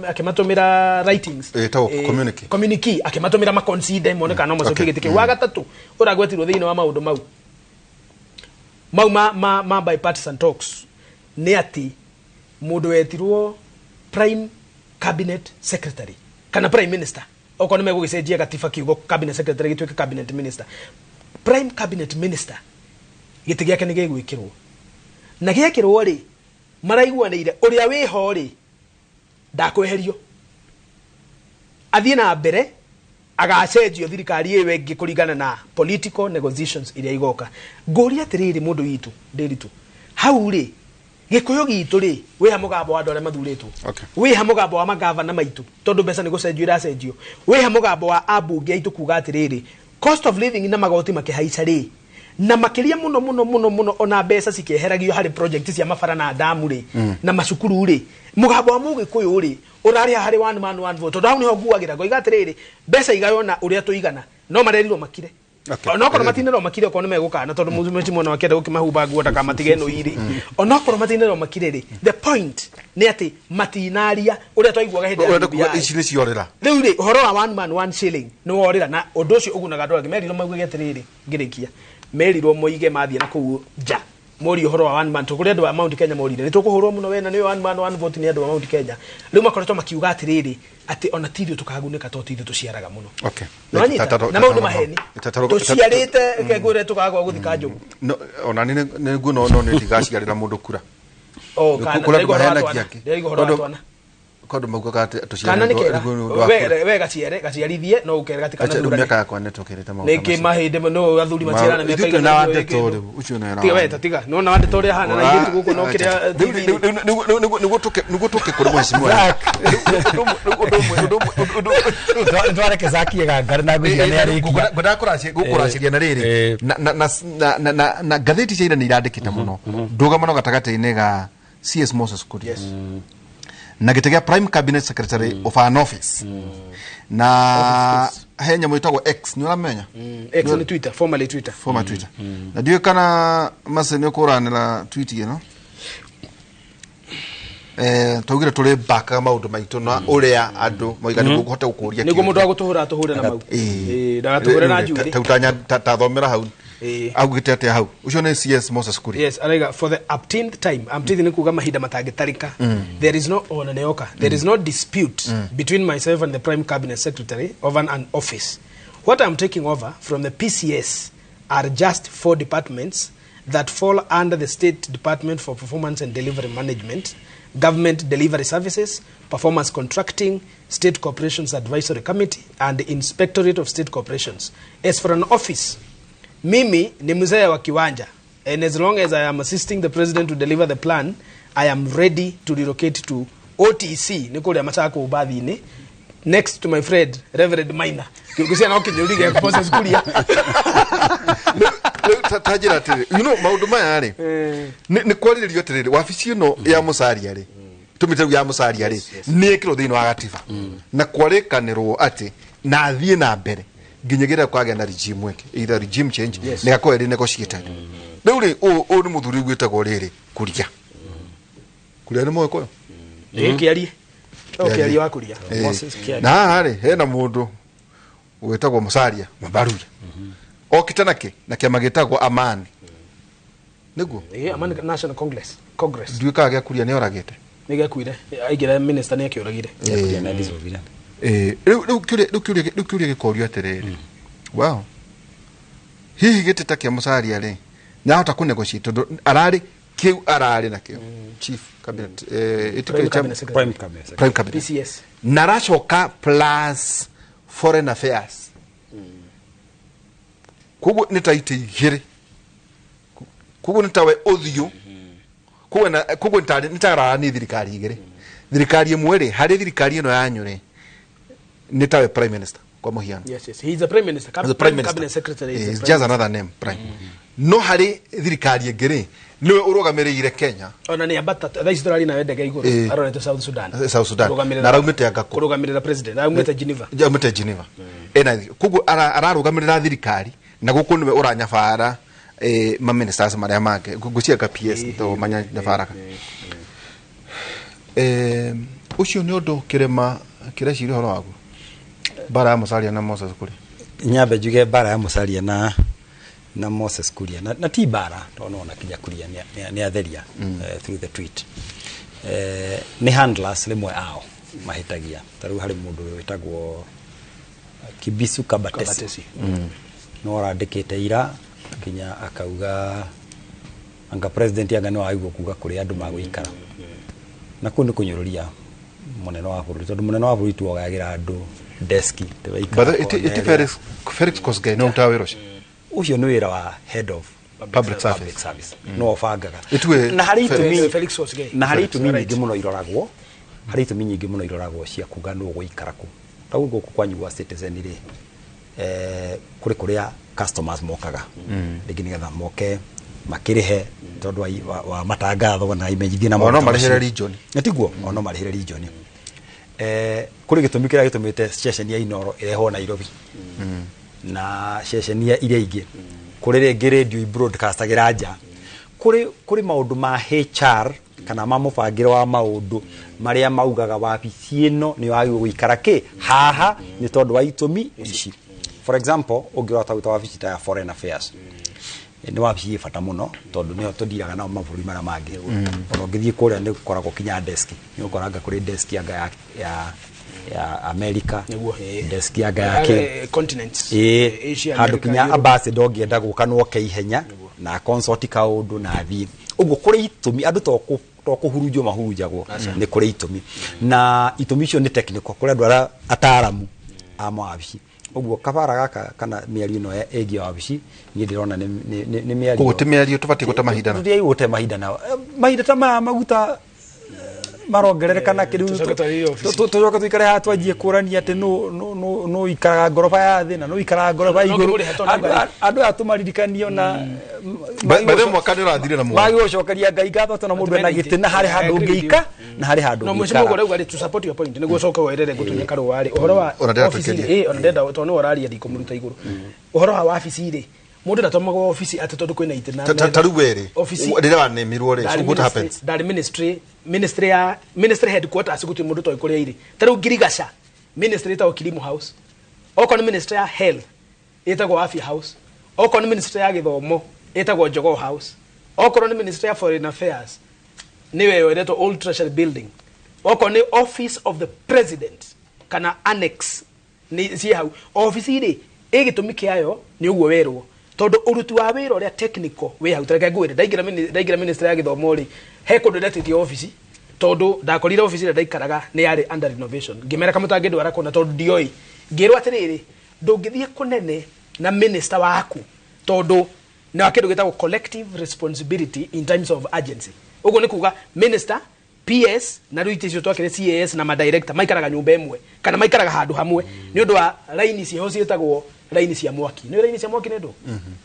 akĩmatũmĩra writings. Ĩtagwo communique. Communique, akĩmatũmĩra maconsider mone kana no macokie gĩtĩ kĩu. Wa gatatũ ũragwetirwo thĩinĩ wa maũndũ mau ma bipartisan talks nĩ atĩ mũndũ wetirwo prime cabinet secretary kana prime minister, okorwo nĩ megũgĩcenjia gatiba kiugo cabinet secretary gĩtuĩke cabinet minister, prime cabinet minister gĩtĩ gĩake nĩ gĩgwĩkĩrwo, na gĩekĩrwo rĩ, maraiguanĩire ũrĩa wĩho rĩ ndakweherio, athiĩ na mbere, agacenjio thirikari ĩyo ĩngĩ kũringana na political negotiations iria igoka. Ngũria atĩrĩrĩ, mũndũ witũ Ndĩritũ hau rĩ, gĩkũyũ gitũ rĩ, wĩha mũgambo wa andũ arĩa mathurĩtwo? Wĩha mũgambo wa magavana maitũ, tondũ mbeca nĩ gũcenjio iracenjio? Wĩha mũgambo wa ambunge aitũ kuga atĩrĩrĩ, cost of living na magoti makĩhaica rĩ, na makĩria mũno mũno mũno mũno ona mbeca cikĩeheragio harĩ project cia mabara na ndamu rĩ, na macukuru rĩ, mũgambo wa mũgĩkũyũ rĩ ũrarĩha harĩ one man one vote? Tondũ hau nĩho nguagĩra ngoiga atĩrĩrĩ, mbeca igaywo na ũrĩa tũigana, no marerirwo makire. Onokorwo matinĩrwo makire, okorwo nĩ megũkana, tondũ mũthuri mwana wake enda gũkĩmahumba nguo ndakamatige ĩno irĩ, onokorwo matinĩrwo makire rĩ, the point nĩ atĩ matinaria ũrĩa twaiguaga hĩndĩ ya Ũrenda kuga BBI. Ici nĩ ciorĩra. Rĩu rĩ, ũhoro wa one man one shilling nĩ worĩra, na ũndũ ũcio ũgunaga andũ angĩ. Merirwo maugage atĩrĩrĩ, ngĩrĩkia, merirwo moige mathiĩ na kũu nja morio ũhoro wa one man, tũkũrĩ andũ a Mount Kenya morire nĩ tũkũhũrwo mũno wena nĩ one man one vote nĩ andũ a Mount Kenya. Rĩu makoretwo makiuga atĩrĩrĩ, atĩ ona ti ithuĩ tũkagunĩka to ti ithuĩ tũciaraga mũno. Nĩwanyita? Na maũndũ maheni tũciarĩte kengũre tũkagwa gũthika njogu. No, ona nĩ nĩ nguona no nĩ ndigaciarĩra mũndũ kura. Oh, Kũ- kana kũrĩa andũ ndĩraigua ũhoro wa maheanagia twana. kĩ? Ndĩraigua ũhoro wa Tondũ- twana. Kondũ maugaga atĩ Kana nĩ tũciarĩtwo kega nĩguo ũndũ wa kura. we gaciare gaciarithie no ũkere Acha, rĩu gatikanathurane. mĩaka yakwa nĩ tũkĩrĩte maũndũ Nĩkĩ macio. mahĩndĩ no athuri maciarana mĩaka Ithuĩ twĩna igana wa nĩguo ndeto wĩke rĩu, ũcio nĩ Tiga we ta tiga nona wa ndeto ũrĩa ahana na ithuĩ gũkũ no kĩrĩa TV-inĩ. Nĩguo tũke kũrĩ mheshimiwa. Twareke Zakie gangare na ngwĩciria nĩ arĩkia. Ngwendaga gũkũracĩria na rĩrĩ na ngathĩti cia ira nĩ irandĩkĩte mũno ndũgamano gatagatĩ-inĩ ga CS Moses Kuria na gĩtĩ gĩa prime cabinet secretary of an office, na he nyamũ ĩtagwo X, nĩ ũramenya? X nĩ Twitter, formerly Twitter. Former Twitter. Na ndiũĩ kana Mercy nĩ ũkũranĩra tweet ĩno. Twaugire tũrĩ bakaga maũndũ maitũ na ũrĩa andũ moiga nĩguo kũhota gũkũria. Nĩguo mũndũ agũtũhũra atũhũre na mau. Ndagatũhũre na njuĩrĩ. Tathomera hau. Augĩte atĩa hau? Ũcio nĩ CS Moses Kuria. Yes, araiga for the upteenth time, upteenth nĩ kuga mahinda matangĩtarĩka. There is no ona nĩoka, there is no dispute between myself and the prime cabinet secretary over an office. What I'm taking over from the PCS are just 4 departments that fall under the State Department for Performance and Delivery Management Government Delivery Services, Performance Contracting, State Corporations Advisory Committee and Inspectorate of State Corporations. As for an office, mimi ni mzee wa kiwanja, and as long as I am assisting the president to deliver the plan, I am ready to relocate to OTC nä kå rä a Machako bathi-inä, next to my friend Reverend Maina. Ngĩciria no kĩnyũri gĩa Moses Kuria. Ta njĩra atĩrĩ, maũndũ maya rĩ, nĩ kwarĩrĩrio atĩrĩrĩ, wabici ĩno ya Musalia rĩ, tũmĩte rĩu ya Musalia rĩ, nĩ ĩkĩrwo thĩinĩ wa gatiba na kwarĩkanĩrwo atĩ na athiĩ na mbere nginya gĩrĩa kwagĩa na regime ĩngĩ, either regime change, nĩ gakorwo ĩrĩ negotiated. Rĩu rĩ, ũyũ nĩ mũthuri gwĩtagwo rĩrĩ Kuria. Kuria nĩ mũgĩkũyũ? Ĩ, Kĩarie. O Kĩarie wa Kuria. Moses Kĩarie. Na haha rĩ, hena mũndũ wĩtagwo Musalia Mabaruya, okĩte nakĩ na kĩama gĩtagwo Amani, nĩguo? Ĩ, Amani National Congress. Ndiũĩ kana gĩa Kuria nĩ oragĩte. Nĩ gĩakuire, aingĩra minister nĩ akĩũragire. Rĩu kĩũria gĩkorio atĩrĩrĩ, wow, hihi gĩtĩ ta kĩa Musalia rĩ, nĩahota kũ negotiate, tondũ ararĩ kĩu ararĩ nakĩo chief cabinet, Prime Cabinet Secretary. Prime Cabinet Secretary. Prime Cabinet. PCS. Na aracoka plus foreign affairs, koguo nĩ ta itĩ igĩrĩ, koguo nĩ tawe ũthiũ, koguo nĩ ta nĩ thirikari igĩrĩ. Thirikari ĩmwe rĩ, harĩ thirikari ĩno yanyu rĩ, nĩ tawe prime minister kwa mũhiano. Yes, he is a prime minister. The prime minister. Cabinet secretary is the It's prime just minister. another name, prime. No harĩ thirikari ĩngĩ rĩ, nĩwe ũrũgamĩrĩire Kenya. Ona nĩ ambata thaa ici tũraria nawe ndege igũrũ arorete South Sudan. South Sudan. Kũrũgamĩrĩra- Na araumĩte anga kũ? Kũrũgamĩrĩra president, araumĩte Geneva. Aumĩte Geneva. Ena koguo ararũgamĩrĩra thirikari na gũkũ nĩwe ũranyabara ma ministers marĩa mangĩ, ngwĩciria ka PS to manyabaraga. Ũcio nĩ ũndũ kĩrĩma kĩreciria ũhoro waguo, mbara ya Musalia na Moses Kuria. Nyambe njuge mbara ya Musalia na Moses Kuria na ti mbara, tondũ nona kinya Kuria nĩ atheria through the tweet. Nĩ handlers rĩmwe ao mahĩtagia. Ta rĩu harĩ mũndũ wĩtagwo Kibisu Kabatesi. Kabatesi. No arandĩkĩte ira kinya akauga anga president anga nĩ wagĩrĩirwo kuga kũrĩa andũ magũikara, na kũu nĩ kũnyũrũria mũnene wa bũrũri, tondũ mũnene wa bũrũri tuogagĩra andũ deski. But iti Felix Kosgei no ũrutaga wĩra ũcio? Ũcio nĩ wĩra wa head of Public service. Public service no ũbangaga. Itue Na harĩ itũmi Felix Kosgei. Na harĩ itũmi nyingĩ mũno iroragwo, harĩ itũmi nyingĩ mũno iroragwo cia kuga nũ ũgũikara kũ. Ta rĩu gũkũ kwanyu gwa Citizen rĩ, kũrĩ kũrĩa customers mokaga rĩngĩ nĩgetha moke makĩrĩhe tondũ wa matangatho na imenyithie na O no maũndũ ta marĩhĩre macio. region. Na tiguo, o no marĩhĩre region. Kũrĩ gĩtũmi kĩrĩa gĩtũmĩte ceceni ya Inoro ĩrehwo Nairobi na ceceni ya iria ingĩ, kũrĩ rĩngĩ radio broadcastagĩra nja, kũrĩ maũndũ ma HR kana ma mũbangĩre wa maũndũ marĩa maugaga wabici ĩno nĩ wagĩrĩirwo gũikara kĩ haha nĩ tondũ wa itũmi ici. For example, ũngĩrora ta wabici ta ya foreign affairs, nĩ wabici ĩ bata mũno tondũ nĩyo tũndiraga nao mabũrũri marĩa mangĩ. Ona ũngĩthiĩ kũrĩa nĩ gũkoragwo kinya desk, nĩ ũkoranga kũrĩ desk anga ya America, Nĩguo, ĩĩ. desk anga ya kĩ Continents. Ĩĩ, Asia, handũ America, kinya Europe. ambassador ũngĩenda gũka no oke ihenya na consult kaũndũ na athiĩ ũguo. Kũrĩ itũmi andũ to kũhurunjwo mahurunjagwo, nĩ kũrĩ itũmi, na itũmi icio nĩ technical, kũrĩ andũ arĩa ataaramu a mawabici. Ũguo kabara gaka kana mĩario ĩno ĩgiĩ wabici, niĩ ndĩrona nĩ mĩario. Koguo ti mĩario tũbatiĩ gũte mahinda na Tũtiagĩrĩirwo gũte mahinda nao. Mahinda ta maya maguta marongerereka na kĩrĩu, Tũcoke twarĩrie obici. Tũcoke tũikare haha twanjie kũrania atĩ nũ ikaraga ngoroba ya thĩ na nũ ikaraga ngoroba ya No igũrũ. ngĩmũrĩha tondũ Andũ aya tũmaririkanie ona By the way, mwaka nĩ ũrathire na mwaka. magĩrĩirwo gũcokeria Ngai ngatho tondũ mũndũ ena gĩtĩ na harĩ handũ I agree with ũngĩika na harĩ handũ No mheshimiwa, ũngĩikara. ũrauga rĩ, to support your point, nĩguo coke werere ngũtunya karũa rĩ, ũhoro wa Ona ndĩrenda obici rĩ, tũkĩrie. ona ndĩrenda tondũ nĩwe ũraria ndikũmũruta igũrũ. Ũhoro wa wabici rĩ, mũndũ ndatũmagwo obici atĩ tondũ kwĩna itĩ na Ta rĩu we rĩ, Obici- rĩrĩa wanemirwo rĩ, Ndarĩ so what happens? Ndarĩ ministry ya ministry headquarters, gũtirĩ mũndũ toĩ kũrĩa irĩ. Ta rĩu Ngirigaca, ministry ĩtagwo Kilimo House, okorwo nĩ ministry ya health ĩtagwo Afya House, okorwo nĩ ministry ya gĩthomo ĩtagwo Jogoo House, okorwo nĩ ministry ya foreign affairs nĩyo ĩyo ĩretwo Old Treasury Building, okorwo nĩ office of the president kana annex nĩ ciĩ hau. Obici rĩ, ĩ gĩtũmi kĩayo nĩ ũguo werwo, tondũ ũruti wa wĩra ũrĩa technical wĩ hau. Tareke ngwĩre, ndaingĩra ministry ya gĩthomo rĩ, he kũndũ ndetĩtie obici. Tondu ndakorire office ĩrĩa ndaikaraga nĩ yarĩ under renovation. Ngĩmera kamũtangĩndwara kũna tondu ndioi. Ngĩrwo atĩrĩrĩ, ndũngĩthiĩ kũnene na minister waku tondu nĩ wa kĩndũ gĩtagwo collective responsibility in times of urgency. Ũguo nĩ kuga minister, PS na rĩu itĩ icio twakĩre CAS na madirector maikaraga nyũmba ĩmwe kana maikaraga handũ hamwe nĩ ũndũ wa raini ciho ciĩtagwo raini cia mwaki. Nĩ raini cia mwaki nĩ ndũ?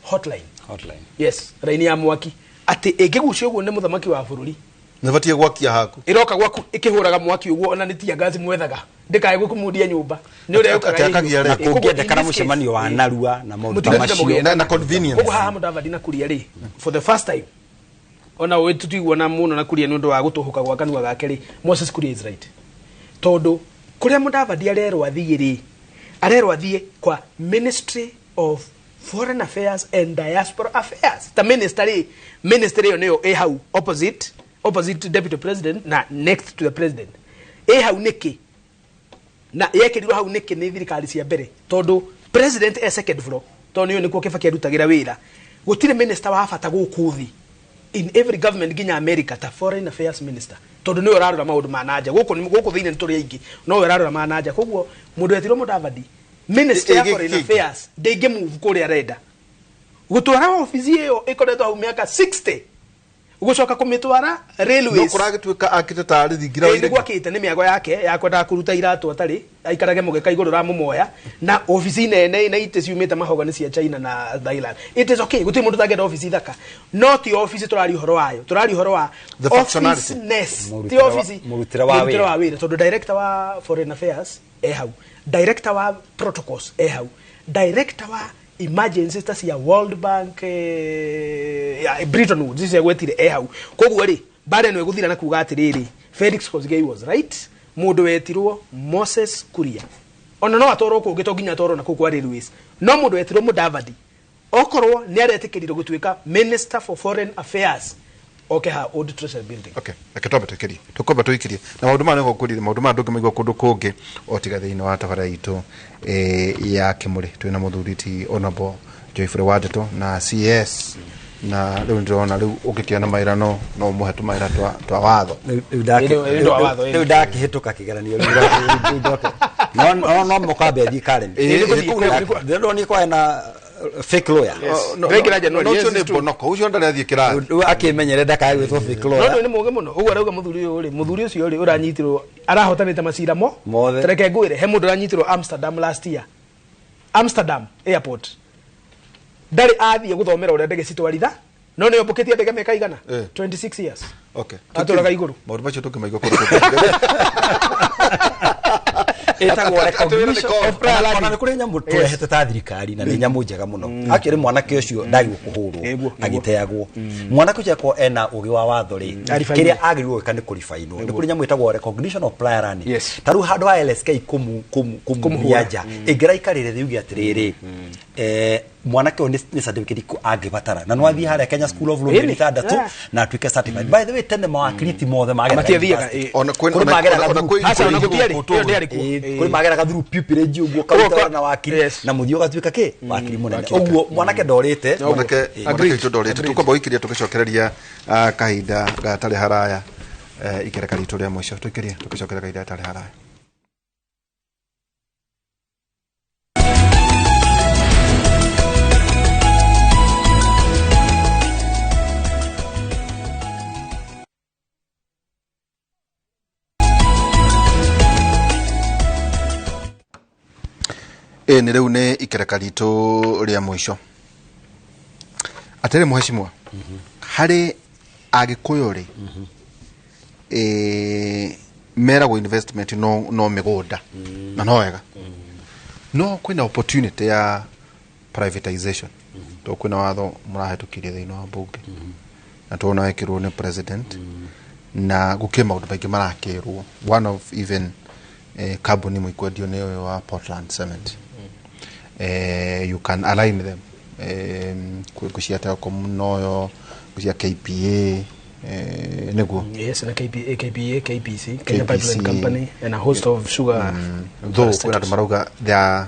Hotline. Hotline. Yes, raini ya mwaki atĩ ĩngĩgucio ũguo nĩ mũthamaki wa bũrũri nä batie gwakia haku ĩroka gwaku ĩkĩhũraga mwaki ũguo ona nĩ tia ngaci mwethaga ndĩkae gũkũmundia nyũmba nĩ ũrĩa yũkaga Atĩ akagia ĩhiũ. Na rĩ. Koguo in kũngĩendekana this case, mũcemanio wa narua na maũndũ ta mũtigatinda macio. mũgĩetha. Na convenience. Koguo haha Mudavadi na Kuria rĩ, for the first time ona ũĩ tũtiguana mũno na Kuria nĩ ũndũ wa gũtũhũka gwa kanua gake rĩ, Moses Kuria is right tondu kuria Mudavadi arerwo athiĩ rĩ, arerwo athiĩ kwa Ministry of Foreign Affairs and Diaspora Affairs. Ta minister rĩ, ministry ĩyo nĩyo ĩ hau opposite deputy president na next to the president. Ĩ hau nĩkĩ? Na yekĩrirwo hau nĩkĩ nĩ thirikari cia mbere? Tondu president e second floor, tondu nĩyo nĩkuo Kibaki arutagĩra wĩra. Gũtirĩ minister wa bata gũkũ thĩ in every government nginya America ta foreign affairs minister, tondu nĩwe ũrarora maũndũ ma nanja gũkũ. Gũkũ thĩinĩ nĩ tũrĩ aingĩ, no we ũrarora ma nanja. Koguo mũndũ wetirwo Mudavadi ministry ya foreign affairs ndĩngĩ move kũrĩa arenda gũtwara obici ĩyo ĩkoretwo hau mĩaka 60 gũcoka kũmĩtwara no railways. kå ragä tuä ka akä te tarä thingira Ĩĩ, nĩguo akĩte nĩ mĩago yake ya kwendaga kũruta iratũ atarĩ aikarage mũgeka igũrũ ramũmoya na obici nene na itĩ ciumĩte mahogani cia China na Thailand. It is okay, gũtirĩ mũndũ ũtangĩenda obici thaka, no ti obici tũraria ũhoro wayo, tũraria ũhoro wa The functionality. office-ness. Ti obici Mũrutĩre wa mũrutĩre wĩra. wa wĩra, tondũ director wa foreign affairs e hau, director wa protocols e hau, director wa emergency ta cia World Bank, ya Bretton Woods icio gwetire e hau. Koguo rĩ, bara ĩno ĩgũthira na kuga atĩrĩrĩ, Felix Kosgei was right. Mũndũ wetirwo Moses Kuria ona no atwarwo kũngĩ, to nginya atwarwo na kũu kwa railways, no mũndũ wetirwo Mudavadi okorwo nĩ aretĩkĩrire gũtuĩka minister for foreign affairs oke ha Old Treasury building. Okay, reke twambe twĩkĩrie, tũkwamba tũikirie na maũndũ maya nĩgũkwĩrire maũndũ maya ndũngĩmaigua kũndũ kũngĩ o tiga thĩinĩ wa tabarĩra itũ ya kĩmũrĩ. Twĩna mũthuri ti Honorable Joyfrey Wandeto na CS, na rĩu ndĩrona rĩu ũngĩkĩona mawĩra no ũmũhe tũmawĩra twa watho. Rĩu wa watho, Rĩu ndakĩhĩtũka kĩgeranio rĩu ndoke. No mũkambe thiĩ Karen. Ndĩrona kwa na fake lawyer. Ndĩrekĩra January, no yes, ũcio nĩ it's true. bonoko ũcio ndarĩ athiĩ kĩrathi. Rĩu akĩmenyere ndakae gwĩtwo fake No lawyer. ndũ nĩ mũgĩ mũno ũguo arauga. Mũthuri ũyũ rĩ, mũthuri ũcio rĩ ũranyitirwo arahotanĩte macira mo Mothe. Tareke ngwĩre, he mũndũ ũranyitirwo Amsterdam last year, Amsterdam airport, ndarĩ athiĩ gũthomera ũrĩa ndege citwaritha, no nĩ ombũkĩtie ndege mĩaka igana 26 years. Okay. Atũraga igũrũ. Maũndũ macio tũngĩmaigua kũndũ kũngĩ. Ĩtagwo recognition Atĩ of prior learning. Ona nĩ kũrĩ nyamũ tũrehete ta thirikari na nĩ nyamũ njega mũno. Akĩrĩ mwanake ũcio ndagĩrĩirwo kũhũrwo agĩteagwo. Mwanake ũcio akorwo ena ũgĩ wa watho rĩ, Aribainwo. kĩrĩa agĩrĩirwo gwĩka nĩ kũribainwo. Nĩ kũrĩ nyamũ ĩtagwo recognition of prior learning. Yes. Ta rĩu handũ ha LSK kũmũhũra nja, ĩngĩraikarĩre yuge atĩrĩrĩ, mwanake ũyũ nĩ certificate angĩbatara na no athiĩ harĩa Kenya School of Law Ĩni. mĩeri 6 na atuĩke certified. By the way, tene mawakiri ti mothe mageraga Matiathiaga, university. Ona kwĩ- Kũrĩ mageraga ona through- kwĩ- Aca, ona kwĩ- gũtiarĩ, kwĩ- ĩyo ndĩarĩ kuo. Kũrĩ mageraga through pupillage ũguo Koguo karuta na wakiri na mũthia ũgatuĩka kĩ wakiri mũnene. Ũguo mwanake ndorĩte. Mwanake mwanake witũ ndorĩte. Tũkwamba gũikiria tũgĩcokereria kahinda gatarĩ haraya, ikereka ritũ rĩa mũico tũikirie tũgĩcokereria kahinda gatarĩ haraya. Ĩ nĩ rĩu nĩ ikereka ritũ rĩa mũico. Atĩrĩ mũhecimwa, harĩ agĩkũyũ rĩ, meragwo investment no mĩgũnda na no wega, no kwĩna opportunity ya privatization to kwĩna watho mũrahetũkirie thĩinĩ wa mbunge na tuona wekĩrwo nĩ president na gũkĩrĩ maũndũ maingĩ marakĩrwo, one of even kambuni mũikwendio nĩ ũyũ wa Portland Cement. You can align them, kwĩ cia Telcom noyo, kwĩ cia KPA, nĩguo. Yes, na KPA, KPA, KPC, Kenya Pipeline Company, and a host of sugar though kwĩna parastatals. andũ marauga there are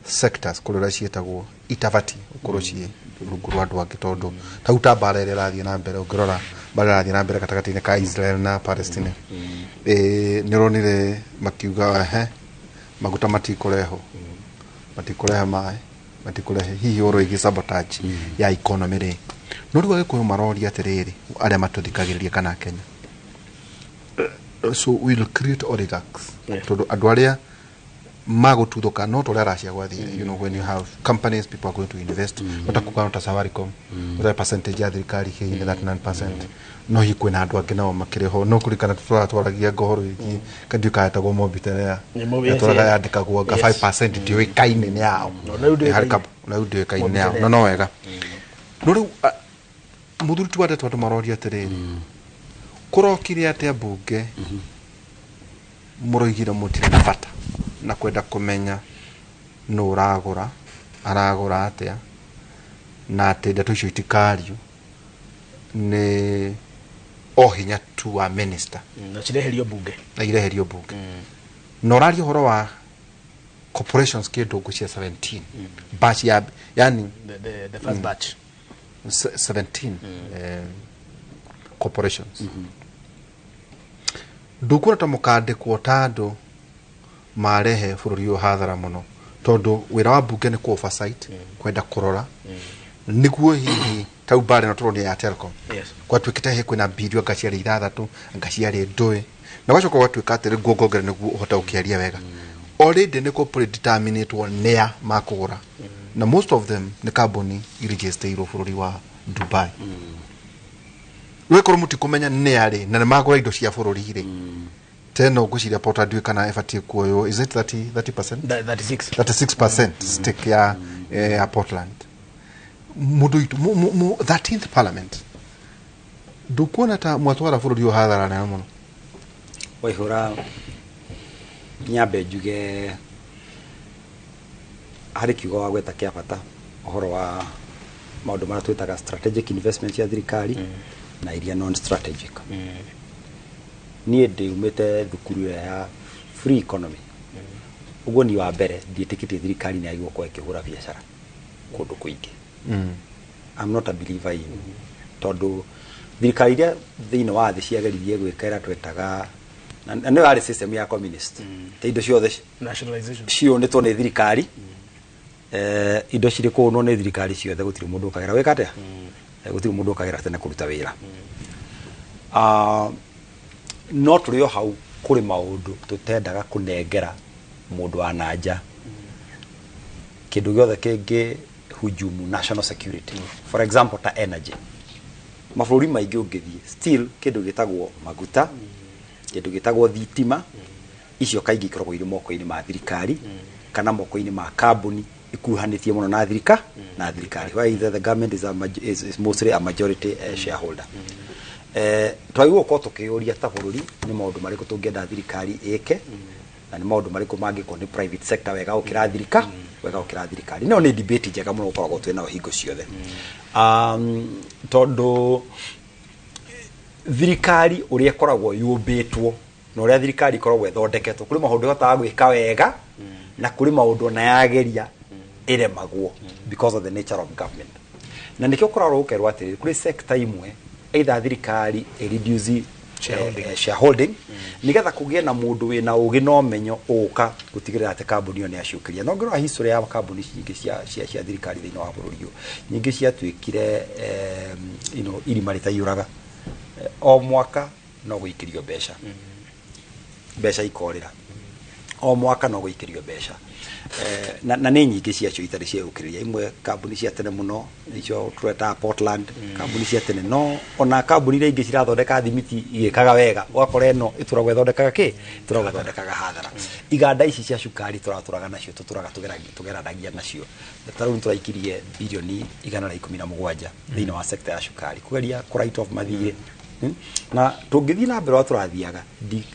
sectors kũrĩ ũrĩa ciĩtagwo itabati gũkorwo ciĩ rungu rwa andũ angĩ tondũ tau ta mbara ĩrĩa ĩrathiĩ na mbere ũngĩrora mbara ĩrathiĩ na mbere gatagatĩ-inĩ ka Israel na Palestine nĩ ũronire makiuga ehe maguta matikũrehwo matikũrehe maĩ matikũrehe hihi ũhoro wĩgiĩ sabotage ya economy rĩ no rĩu Agĩkũyũ maroria atĩrĩrĩ arĩa matũthikagĩrĩria kana Kenya so we'll create oligarchs tondũ andũ arĩa magũtuthũka no ta ũrĩa Russia gwathire. You know, when you have companies, people are going to invest. No ta kuga no ta Safaricom mm. Percentage ya thirikari hihi nĩ 39%, no hihi kwĩna andũ angĩ nao makĩrĩ ho no kũrikana tũratwaragia ngohoro ĩgiĩ kandio kaetagwo Mobitelea. Nĩ Mobi- yatwaraga yandĩkagwo nga 5% ndĩũĩkaine nĩ yao. No, na rĩu ndĩũĩkaine. Harĩ na rĩu ndĩũĩkaine nĩ yao no no wega no rĩu mũthuri ti wa ndeto andũ maroria atĩrĩrĩ kũrokire atĩa mbunge mũroigire mũtirĩ na bata na kwenda kũmenya nũ ũragũra aragũra atĩa na atĩ ndeto icio itikario nĩ o hinya tu wa minister na cireherio bunge na ireherio mbunge na ũraria ũhoro wa corporations kĩndũ ngũcia 17 batch ya yani the first batch. 17 corporations ndukuona ta mũkandĩkwo ta andũ marehe bũrũri ũyũ hathara mũno tondũ wĩra wa mbunge nĩ kũ oversight kwenda kũrora nĩguo hihi tau mbara ĩno tũronire ya Telcom gwatuĩkĩte he kwĩna birio anga ciarĩ ithathatũ anga ciarĩ ndũĩ na gwacoka gwatuĩka atĩrĩ nguongongere nĩguo ũhote gũkĩaria wega already nĩ kũ predeterminĩtwo nĩa makũgũra na most of them nĩ kambuni irigistĩirwo bũrũri wa Dubai. Rĩu ĩkorwo mũtikũmenya nĩ arĩ na nĩ magũra indo cia bũrũri rĩ teno ngwĩciria Portland ndiũĩ kana ĩbatiĩ kuoywo, is it 30 30%? 36. 36% stake ya ya Portland mũndũ witũ 13th parliament ndukuona ta mwatwara bũrũri ũyũ hathara nene mũno. Waihũra nyambe njuge harĩ kiugo wagweta kĩa bata ũhoro wa maũndũ marĩa twĩtaga strategic investment cia thirikari na iria non strategic. Niĩ ndĩumĩte thukuru ĩrĩa ya free economy ũguo niĩ wa mbere ndiĩtĩkĩtie thirikari nĩ yagĩrĩirwo gũkorwo ĩkĩhũra biacara kũndũ kũingĩ. I'm not a believer in tondũ thirikari iria thĩinĩ wa thĩ ciageririe gwĩka ĩrĩa twetaga na nĩyo yarĩ system ya communist ta indo ciothe nationalization ciũnĩtwo nĩ thirikari indo cirĩ kũũnwo nĩ thirikari ciothe gũtirĩ mũndũ ũkagera gwĩka atĩa. Gũtirĩ mũndũ ũkagera tene kũruta wĩra. No tũrĩ o hau kũrĩ maũndũ tũtendaga kũnengera mũndũ wa nanja kĩndũ gĩothe kĩngĩ hujumu national security, for example ta energy. Mabũrũri maingĩ ũngĩthiĩ still kĩndũ gĩtagwo maguta kĩndũ gĩtagwo thitima icio kaingĩ ikoragwo irĩ moko-inĩ ma thirikari kana moko-inĩ ma kambuni ikuruhanĩtie mũno na thirika na thirikari where either the government is mostly a majority shareholder. Twagĩrĩirwo gũkorwo tũkĩũria ta bũrũri nĩ maũndũ marĩkũ tũngĩenda thirikari ĩke na nĩ maũndũ marĩkũ mangĩkwo nĩ private sector wega gũkĩra thirika wega gũkĩra thirikari. No nĩ debate njega mũno gũkoragwo twĩ nayo hingo ciothe tondũ thirikari ũrĩa ĩkoragwo yũmbĩtwo na ũrĩa thirikari ĩkoragwo ĩthondeketwo kũrĩ maũndũ ĩhotaga gwĩka wega na kũrĩ maũndũ ona yageria ĩremagwo because of the nature of government. Na nĩkĩo kũrarwo gũkerwo atĩrĩrĩ kũrĩ sector imwe either thirikari ĩreduce shareholding nigetha kũgĩe na mũndũ wĩna ũgĩ na ũmenyo ũgũka gũtigĩrĩra atĩ kambuni ĩyo nĩ yaciũkĩria. Na ũngĩrora history ya kambuni nyingĩ cia thirikari thĩinĩ wa bũrũri ũyũ nyingĩ ciatuĩkire irima rĩtaiyũraga. O mwaka no gũikĩrio mbeca mbeca ikorĩra o mwaka no gũikĩrio mbeca na nĩ nyingĩ ciacio itarĩ cieyũkĩrĩria imwe kambuni cia tene mũno icio tũretaga Portland kambuni cia tene no ona kambuni iria ingĩ cirathondeka thimiti igĩkaga wega ũgakora ĩno ĩtũragwo ĩthondekaga kĩ ĩtũragwo ĩthondekaga hathara. Iganda ici cia cukari tũratũraga nacio tũtũraga tũgeranagia nacio ta rĩu nĩtũraikirie birioni 117 thĩinĩ wa sector ya cukari kũgeria kũ write off mathirĩ. Na tũngĩthiĩ na mbere ũrĩa tũrathiaga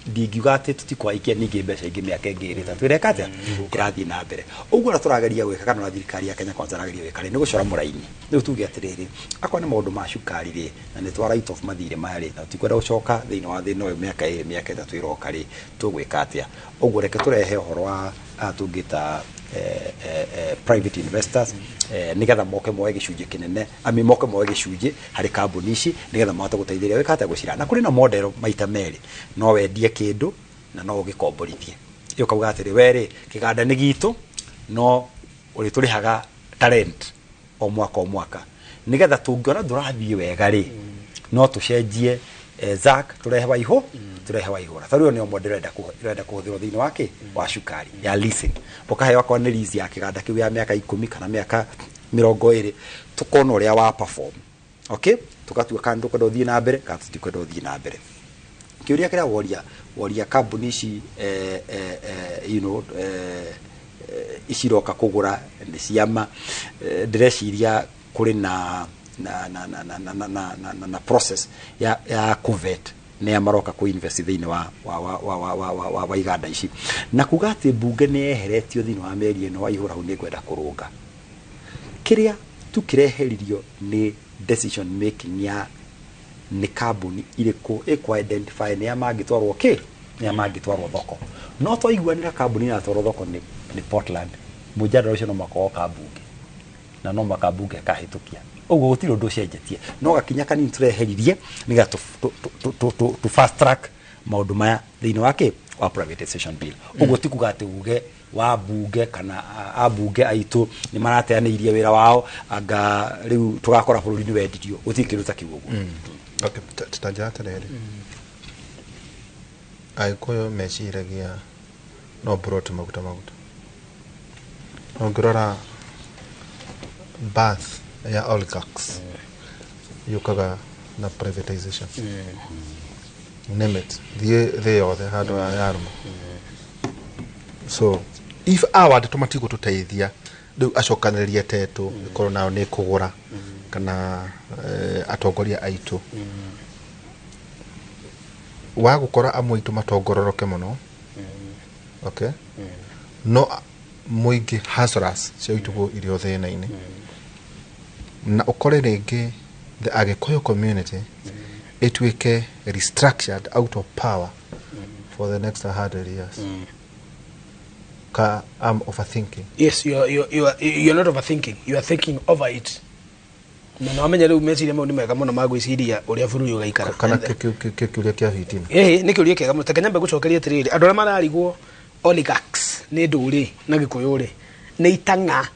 ndingiuga atĩ tũtikwaikia ningĩ mbeca ingĩ mĩaka ĩngĩ ĩrĩ ĩtatũ ĩreka atĩa ĩrathiĩ na mbere ũguo ũrĩa tũrageria gwĩka kana ũrĩa thirikari ya Kenya Kwanza ĩrageria gwĩka rĩ nĩ gũcora mũraini rĩu tuge atĩrĩrĩ akorwo nĩ maũndũ ma cukari rĩ na nĩ twa write off mathirĩ maya rĩ na tũtikwenda gũcoka thĩinĩ wa thĩna ũyũ mĩaka ĩrĩ mĩaka ĩtatũ ĩroka rĩ tũgwĩka atĩa ũguo reke tũrehe ũhoro wa tũngĩta private investors nigetha moke moe gĩcunjĩ kĩnene, I moke moe gĩcunjĩ harĩ kambuni ici nigetha mahote gũteithĩrĩria wĩka atĩa gũcira. Na kũrĩ na model maita merĩ, no wendie kĩndũ na no ũgĩkomborithie. Ĩyo kauga atĩrĩ, we rĩ, kĩganda nĩ gitũ, no ũrĩtũrĩhaga ta rent o mwaka o mwaka, nigetha tũngĩona ndũrathiĩ wega rĩ, no tũcenjie zack tũrehe waihũ, tũrehe waihũra. Ta rĩu nĩyo model ĩrenda kũhũthĩrwo thĩinĩ wa kĩ wa cukari ya leasing, ũkaheo akorwo nĩ lease ya kĩganda kĩu ya mĩaka 10 kana mĩaka 20, tũkona ũrĩa wa perform, okay, tũgatua kana tũkwenda ũthiĩ na mbere kana tũtikwenda ũthiĩ na mbere. Kĩũria kĩrĩa woria kambuni ici iciroka kũgũra nĩ ciama, ndĩreciria kũrĩ na na na na na na na na na na na process ya kuvet nĩa maroka ku invest thĩinĩ wa wa wa wa wa wa wa wa wa iganda ici, na kuga atĩ mbunge nĩ yeheretio thĩinĩ wa mĩeri ĩno Waihũra, hau nĩ ngwenda kũrũnga kĩrĩa tu kĩreheririo nĩ decision making ya nĩ kambuni irĩkũ ĩkũ identify nĩa mangĩtwarwo kĩ nĩa mangĩtwarwo thoko. No twaiguanĩra kambuni ĩratwarwo thoko nĩ Portland, mũjadala ũcio no mũhaka woka mbunge na no mũhaka mbunge ĩkahĩtũkia. Ũguo gũtirĩ ũndũ ũcenjetie, no gakinya kanini tũreheririe nĩgetha tũ fast track maũndũ maya thĩinĩ wa kĩ wa privatization bill. Ũguo ti kuga atĩ uge wa mbunge kana ambunge aitũ nĩ marateanĩirie wĩra wao, anga rĩu tũgakora bũrũri nĩ wendirio, gũtirĩ kĩndũ ta kĩu ũguo. Okay, ta njĩra atĩrĩrĩ, Agĩkũyũ meciragia no mburoti maguta maguta. Ũngĩrora birth ya oligarchs yũkaga na privatization. Name it, thiĩ thĩ yothe handũ yarũma. So if awa ndeto matigũtũteithia rĩu acokanĩrĩrie tetũ ĩkorwo nayo nĩ kũgũra kana atongoria aitũ wa gũkora amwe aitũ matongororoke mũno, okay, no mũingĩ hustlers cio itugwo irio thĩna-inĩ, na ũkore rĩngĩ the Agĩkũyũ community ĩtuĩke restructured out of power for the next 100 years. Ka I'm overthinking? Yes, you are not overthinking, you are thinking over it. Na no amenya rĩu meciria mau nĩ mega mũno ma gwĩciria ũrĩa bũrũri ũgaikara. Kana kĩũria kĩa fitina? Ĩhĩ, nĩ kĩũria kĩega mũno. Reke nyambe gũcokeria atĩrĩrĩ, andũ arĩa mararigwo oligarchs nĩ ndũrĩ na Gĩkũyũ rĩ, nĩ itang'a,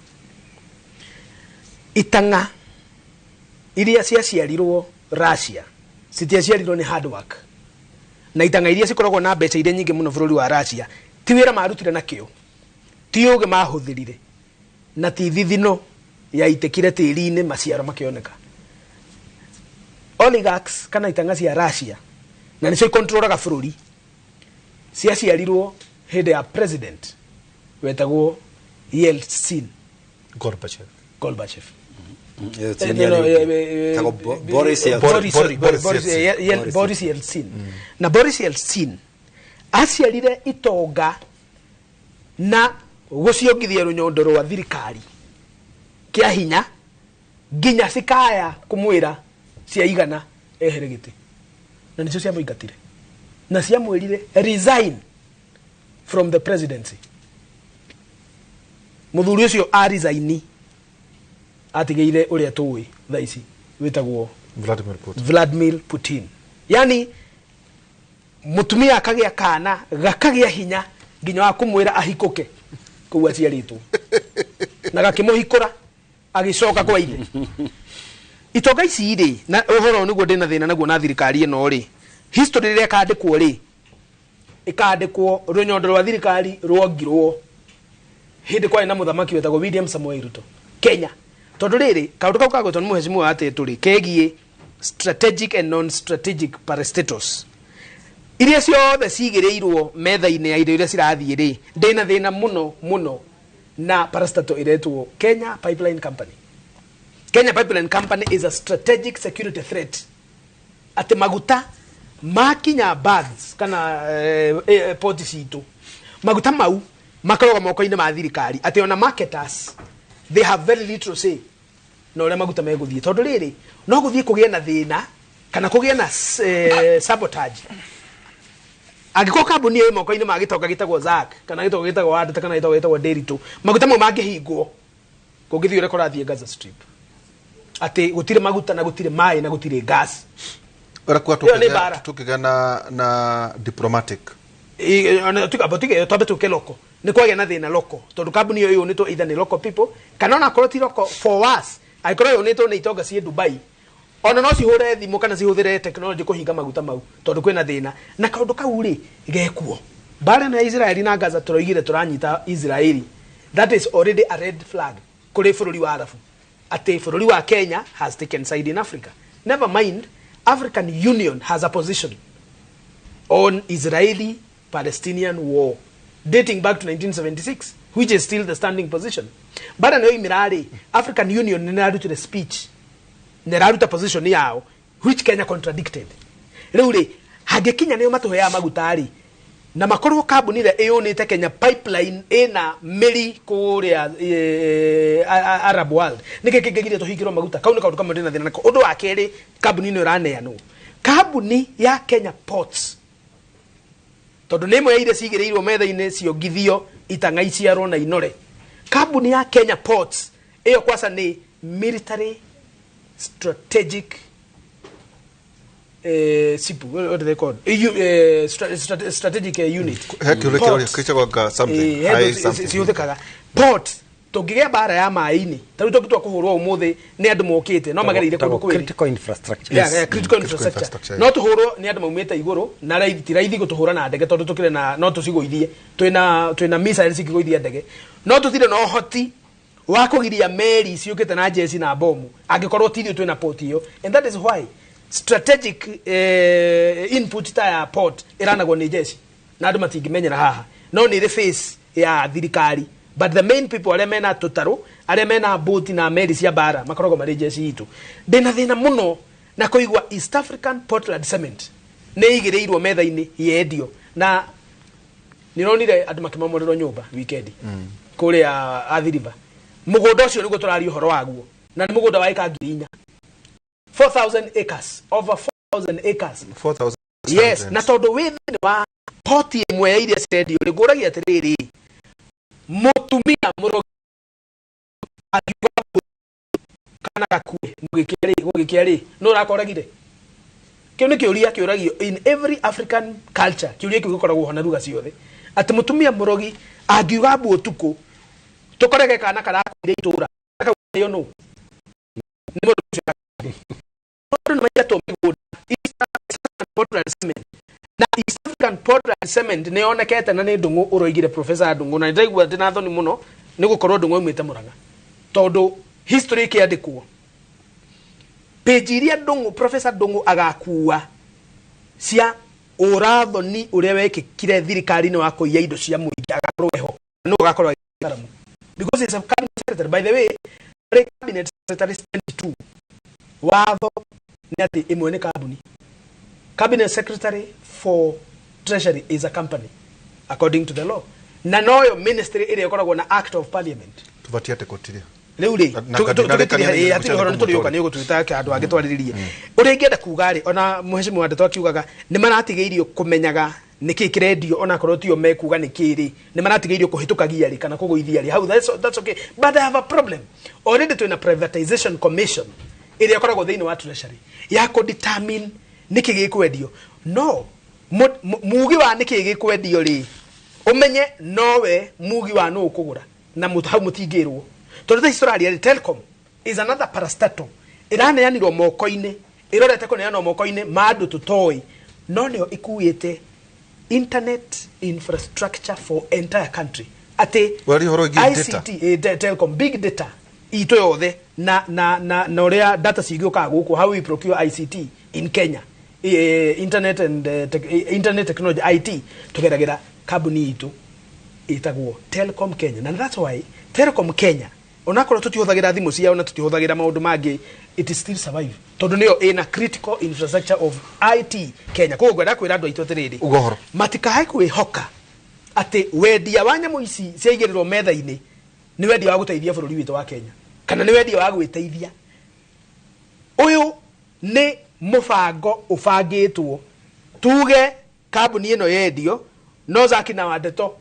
itang'a iria ciaciarirwo Russia citiaciarirwo nĩ hard work, na itang'a iria cikoragwo na mbeca iria nyingĩ mũno bũrũri wa Russia ti wĩra marutire na kĩo, ti ũgĩ mahũthĩrire, na ti thithino yaitĩkire tĩri-inĩ maciaro makĩoneka. Oligarchs kana itang'a cia Russia, na nĩcio ikontrolaga bũrũri, ciaciarirwo hĩndĩ ya president wetagwo Yeltsin. Gorbachev. Gorbachev. Boris Yeltsin. Sorry, Boris Yeltsin. Na Boris Yeltsin aciarire itonga na gũciongithia rũnyondo rwa thirikari kĩa hinya nginya cikaya kũmwĩra ciaigana ehere gĩtĩ, na nĩcio ciamũingatire na ciamwĩrire resign from the presidency. Mũthuri ũcio a resign atigĩire ũrĩa tũĩ thaa ici wĩtagwo Vladimir Putin. Vladimir Putin. Yani mũtumia akagĩa kana gakagĩa hinya nginya wa kũmwĩra ahikũke kũu aciarĩtwo, na gakĩmũhikũra agĩcoka kwa ithe. Itonga ici rĩ, na ũhoro nĩguo ndĩna thĩna naguo na thirikari ĩno rĩ, history rĩrĩa ĩkandĩkwo rĩ, ĩkandĩkwo rũnyondo rwa thirikari rwongirwo hĩndĩ kwarĩ na mũthamaki wetagwo William Samoei Ruto Kenya. Tondũ rĩrĩ kaũndũ kau kagwetwo nĩ mũhecimiwa atetũ rĩ, kegiĩ strategic and non-strategic parastatals iria ciothe cigĩrĩirwo metha-inĩ ya indo iria cirathiĩ rĩ, ndĩna thĩna mũno mũno na parastatal ĩretwo Kenya Pipeline Company. Kenya Pipeline Company is a strategic security threat. Atĩ maguta makinya baths kana port citũ, maguta mau makoragwo moko-inĩ ma thirikari, atĩ ona marketers they have very little say na ũrĩa maguta megũthiĩ. Tondũ rĩrĩ no gũthiĩ kũgĩe na thĩna kana kũgĩe na sabotage. Angĩkorwo kambuni ĩyo ĩ moko-inĩ ma gĩtonga gĩtagwo Zack kana gĩtonga gĩtagwo Wadata kana gĩtonga gĩtagwo Nderitu, maguta mau mangĩhingwo kũngĩthiĩ ũrĩa kũrathiĩ Gaza Strip, atĩ gũtirĩ maguta na gũtirĩ maĩ na gũtirĩ gas. Ũrakuga Ĩyo nĩ mbara. Tukĩgĩa na diplomatic. Tige twambe tũke loko nĩ kwagĩa na thĩna loko tondũ kambuni ĩyo yũnĩtwo either nĩ local people kana ona korwo ti local for us, angĩkorwo yũnĩtwo nĩ itonga ciĩ Dubai, ona no cihũre thimũ kana cihũthĩre technology kũhinga maguta mau tondũ kwĩna thĩna na kaũndũ kau rĩ gekuo. Mbara ĩno ya Israeli na Gaza, tũroigire tũranyita Israeli, that is already a red flag kũrĩ bũrũri wa Arabu atĩ bũrũri wa Kenya has taken side in Africa. Never mind, African Union has a position on Israeli Palestinian war dating back to 1976, which is still the standing position. Bara nayo imirari, African Union nĩ speech, nĩ position yao, which Kenya contradicted. Rĩu rĩ, hangĩkinya nĩo matũheaga maguta rĩ, na makorwo kambuni ĩrĩa ĩyũnĩte Kenya pipeline ĩna mĩri kũrĩa Arab world, nĩkĩ kĩngĩgiria tũhingĩrwo maguta? Kau nĩ kaũndũ kamwe ndĩna thĩna nako. Ũndũ wa kerĩ, kambuni ĩno ĩraneanwo, kambuni ya Kenya Ports, tondũ nĩ ĩmwe ya iria cigĩrĩirwo metha-inĩ ciongithio itang'a iciarwo na inore. Kambuni ya Kenya Ports ĩyo kwaca nĩ military strategic SIPU, what do they call it? EU, strategic unit. He kĩũria Port. kĩũria kĩtagwo something high something. Cihũthĩkaga port tũngĩgĩa mbara ya maĩ-inĩ, ta rĩu tũngĩtua kũhũrwo ũmũthĩ nĩ andũ mokĩte no magereire kũndũ kwĩrĩ. Critical infrastructure. Yeah, critical infrastructure. No tũhũrwo nĩ andũ maumĩte igũrũ na raithi, ti raithi gũtũhũra na ndege tondũ tũkĩrĩ na no tũcigũithie, twĩna missiles ingĩgũithia ndege, no tũtirĩ na ũhoti wa kũgiria meri ciũkĩte na jeci na bomu angĩkorwo ti ithuĩ twĩna port ĩyo. And that is why strategic input ta ya port ĩranagwo nĩ jeci na andũ matingĩmenyera haha, no nĩ ĩrĩ face ya thirikari, but the main people arĩa mena tũtarũ, arĩa mena boti na meri cia mbara, makoragwo marĩ jeci itũ. Ndĩna thĩna mũno na kũigua East African Portland Cement nĩ ĩigĩrĩirwo metha-inĩ yendio, na nĩronire andũ makĩmomorerwo nyũmba weekend kũrĩa Athi River. Mũgũnda ũcio nĩguo tũraria ũhoro waguo, na nĩ mũgũnda wa ĩka 4,000, 4000 acres, over 4000 acres. 4000. Yes, na tondũ wĩ thĩinĩ wa poti ĩmwe ya iria cirendio rĩ, ngũragia atĩrĩrĩ, mũtumia mũrogi angiuga kana gakue gũgĩkĩa rĩ, nũ ũrakoragire? Kĩu nĩ kĩũria kĩũragio in every African culture. Kĩũria kĩu gĩkoragwo ho na ruga ciothe, atĩ mũtumia mũrogi angiuga mbu ũtukũ tũkorege kana karakuire itũra kau nũ nĩ mũndũ ũcio. Andũ nĩ maingatwo mĩgũnda. East African Portland Cement, na East African Portland Cement nĩ yonekete na nĩ Ndung'u ũroigire, Professor Ndung'u, na nĩndaigua ndĩ na thoni mũno nĩ gũkorwo Ndung'u aumĩte Mũrang'a, tondũ history ĩkĩandĩkwo page iria Ndung'u, Professor Ndung'u agakua cia ũrathoni ũrĩa wekĩkire thirikari-inĩ wa kũiya indo cia mũingĩ, agakorwo eho no agakorwo agĩtaramu because he's a cabinet secretary. By the way, harĩ cabinet secretary 22, watho nĩ atĩ ĩmwe nĩ kambuni. Cabinet secretary for treasury is a company according to the law, na noyo ministry ĩrĩa ĩkoragwo na act of parliament. Tubatie atĩ gũtirĩ. Rĩu rĩ, hatirĩ ũhoro nĩ tũrĩũka nĩ ũgũtwĩta handũ hangĩ twarĩrĩrie. Ũrĩa ingĩenda kuga rĩ, ona mheshimiwa Ndeto akiugaga nĩ maratigĩirio kũmenyaga nĩkĩ kĩrendio, onakorwo tio mekuga nĩkĩ rĩ, nĩ maratigĩirio kũhĩtũkagia rĩ kana kũgũithia rĩ hau, that's okay, but I have a problem. Already twĩna privatization commission ĩrĩa ĩkoragwo thĩinĩ wa treasury ya kũ determine nĩkĩ gĩkwendio. No mugi wa nĩkĩ gĩkwendio rĩ, ũmenye nowe mugi wa nũ ũkũgũra na hau mũtingĩrwo, tondũ thaa ici tũraria rĩ, Telcom is another parastatal ĩraneanirwo moko-inĩ, ĩrorete kũneanwo moko-inĩ ma andũ tũtoĩ, no nĩyo ĩkuĩte internet infrastructure for entire country, atĩ Waria ũhoro wĩgiĩ data. ICT, Telcom big data itũ yothe na ũrĩa data cigĩũkaga gũkũ, how we procure ICT in Kenya, internet and internet technology, IT, tũgeragĩra kambuni itũ ĩtagwo Telcom Kenya. Na that's why Telcom Kenya, onakorwo tũtihũthagĩra thimũ ciao na tũtihũthagĩra maũndũ mangĩ, it is still survive tondũ nĩyo ĩna critical infrastructure of IT Kenya. Koguo ngwenda kwĩra andũ aitũ atĩrĩrĩ, Uga ũhoro. matikae kwĩhoka atĩ wendia wa nyamũ ici ciaigĩrĩrwo metha-inĩ nĩ wendia wa gũteithia bũrũri witũ wa Kenya kana nĩ wendia wa gwĩteithia. Ũyũ nĩ mũbango ũbangĩtwo tuge Kambuni ĩno yendio no Zaki na Wandeto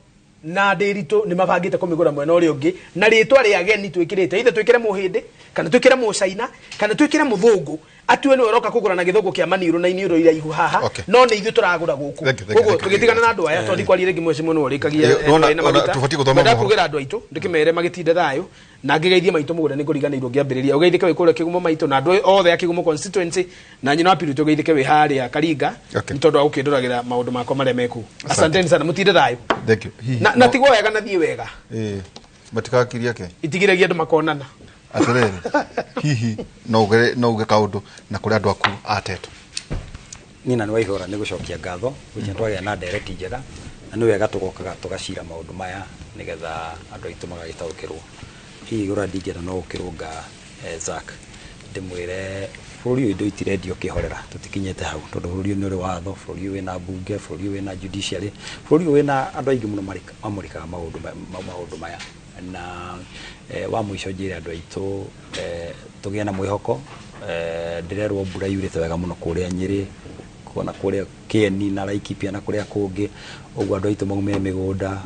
na Ndiritu nĩ mabangĩte kũmĩgũra mwena ũrĩa ũngĩ na rĩtwa rĩa ageni twĩkĩrĩte ithe twĩkĩre mũhĩndĩ kana twĩkĩre mũcaina kana twĩkĩre mũthũngũ atue nĩwe ũroka kũgũra na gĩthũngũ kĩa maniũrũ na iniũrũ iraihu haha. No nĩ ithuĩ tũragũra gũkũ. Koguo tũgĩtigana na andũ aya tondũ ndikwaria rĩngĩ mweci mũno ũrĩkagia na kugĩra andũ aitũ ndĩkĩmere magĩtinde thayũ na ngĩgeithie maitũ mũgũnda nĩ kũriganĩirwo ngĩambĩrĩria ũgeithĩke wĩ kũrĩa Kĩgumo maitũ na andũ othe a Kĩgumo constituency na nyina wa Purity ũgeithĩke wĩ harĩa Karinga nĩ tondũ wa gũkĩndoragĩra maũndũ makwa marĩa mekũu. Asanteni sana, mũtinde thayũ. Thank you. Na tigwo wega na thiĩ wega. Matikakirie ke itigiragia andũ makonana atiriri hihi no uge kaundu na kuri andu aku ateto. Ni na nĩ waihũra nĩ gũcokia ngatho gũcha twagĩa na ndereti njega na nĩ wega tũgokaga tũgacira maũndũ maya nĩgetha andũ aitũ magagĩtaũkĩrwo. Hihi gũra ndingĩenda no gũkĩrũnga Zack ndĩmwĩre bũrũri ũyũ indo itirendio kĩhorera tũtikinyĩte hau tondũ bũrũri ũyũ nĩ ũrĩ watho, bũrũri ũyũ wĩna mbunge, bũrũri ũyũ wĩna judiciary, bũrũri ũyũ wĩna andũ aingĩ mũno mamũrĩkaga maũndũ maya na wa mũico njĩre andũ aitũ tũgĩe na mwĩhoko. Ndĩrerwo mbura yurĩte wega mũno kũrĩa Nyĩrĩ na kũrĩa Kieni na Laikipia na kũrĩa kũngĩ ũguo andũ aitũ maume mĩgũnda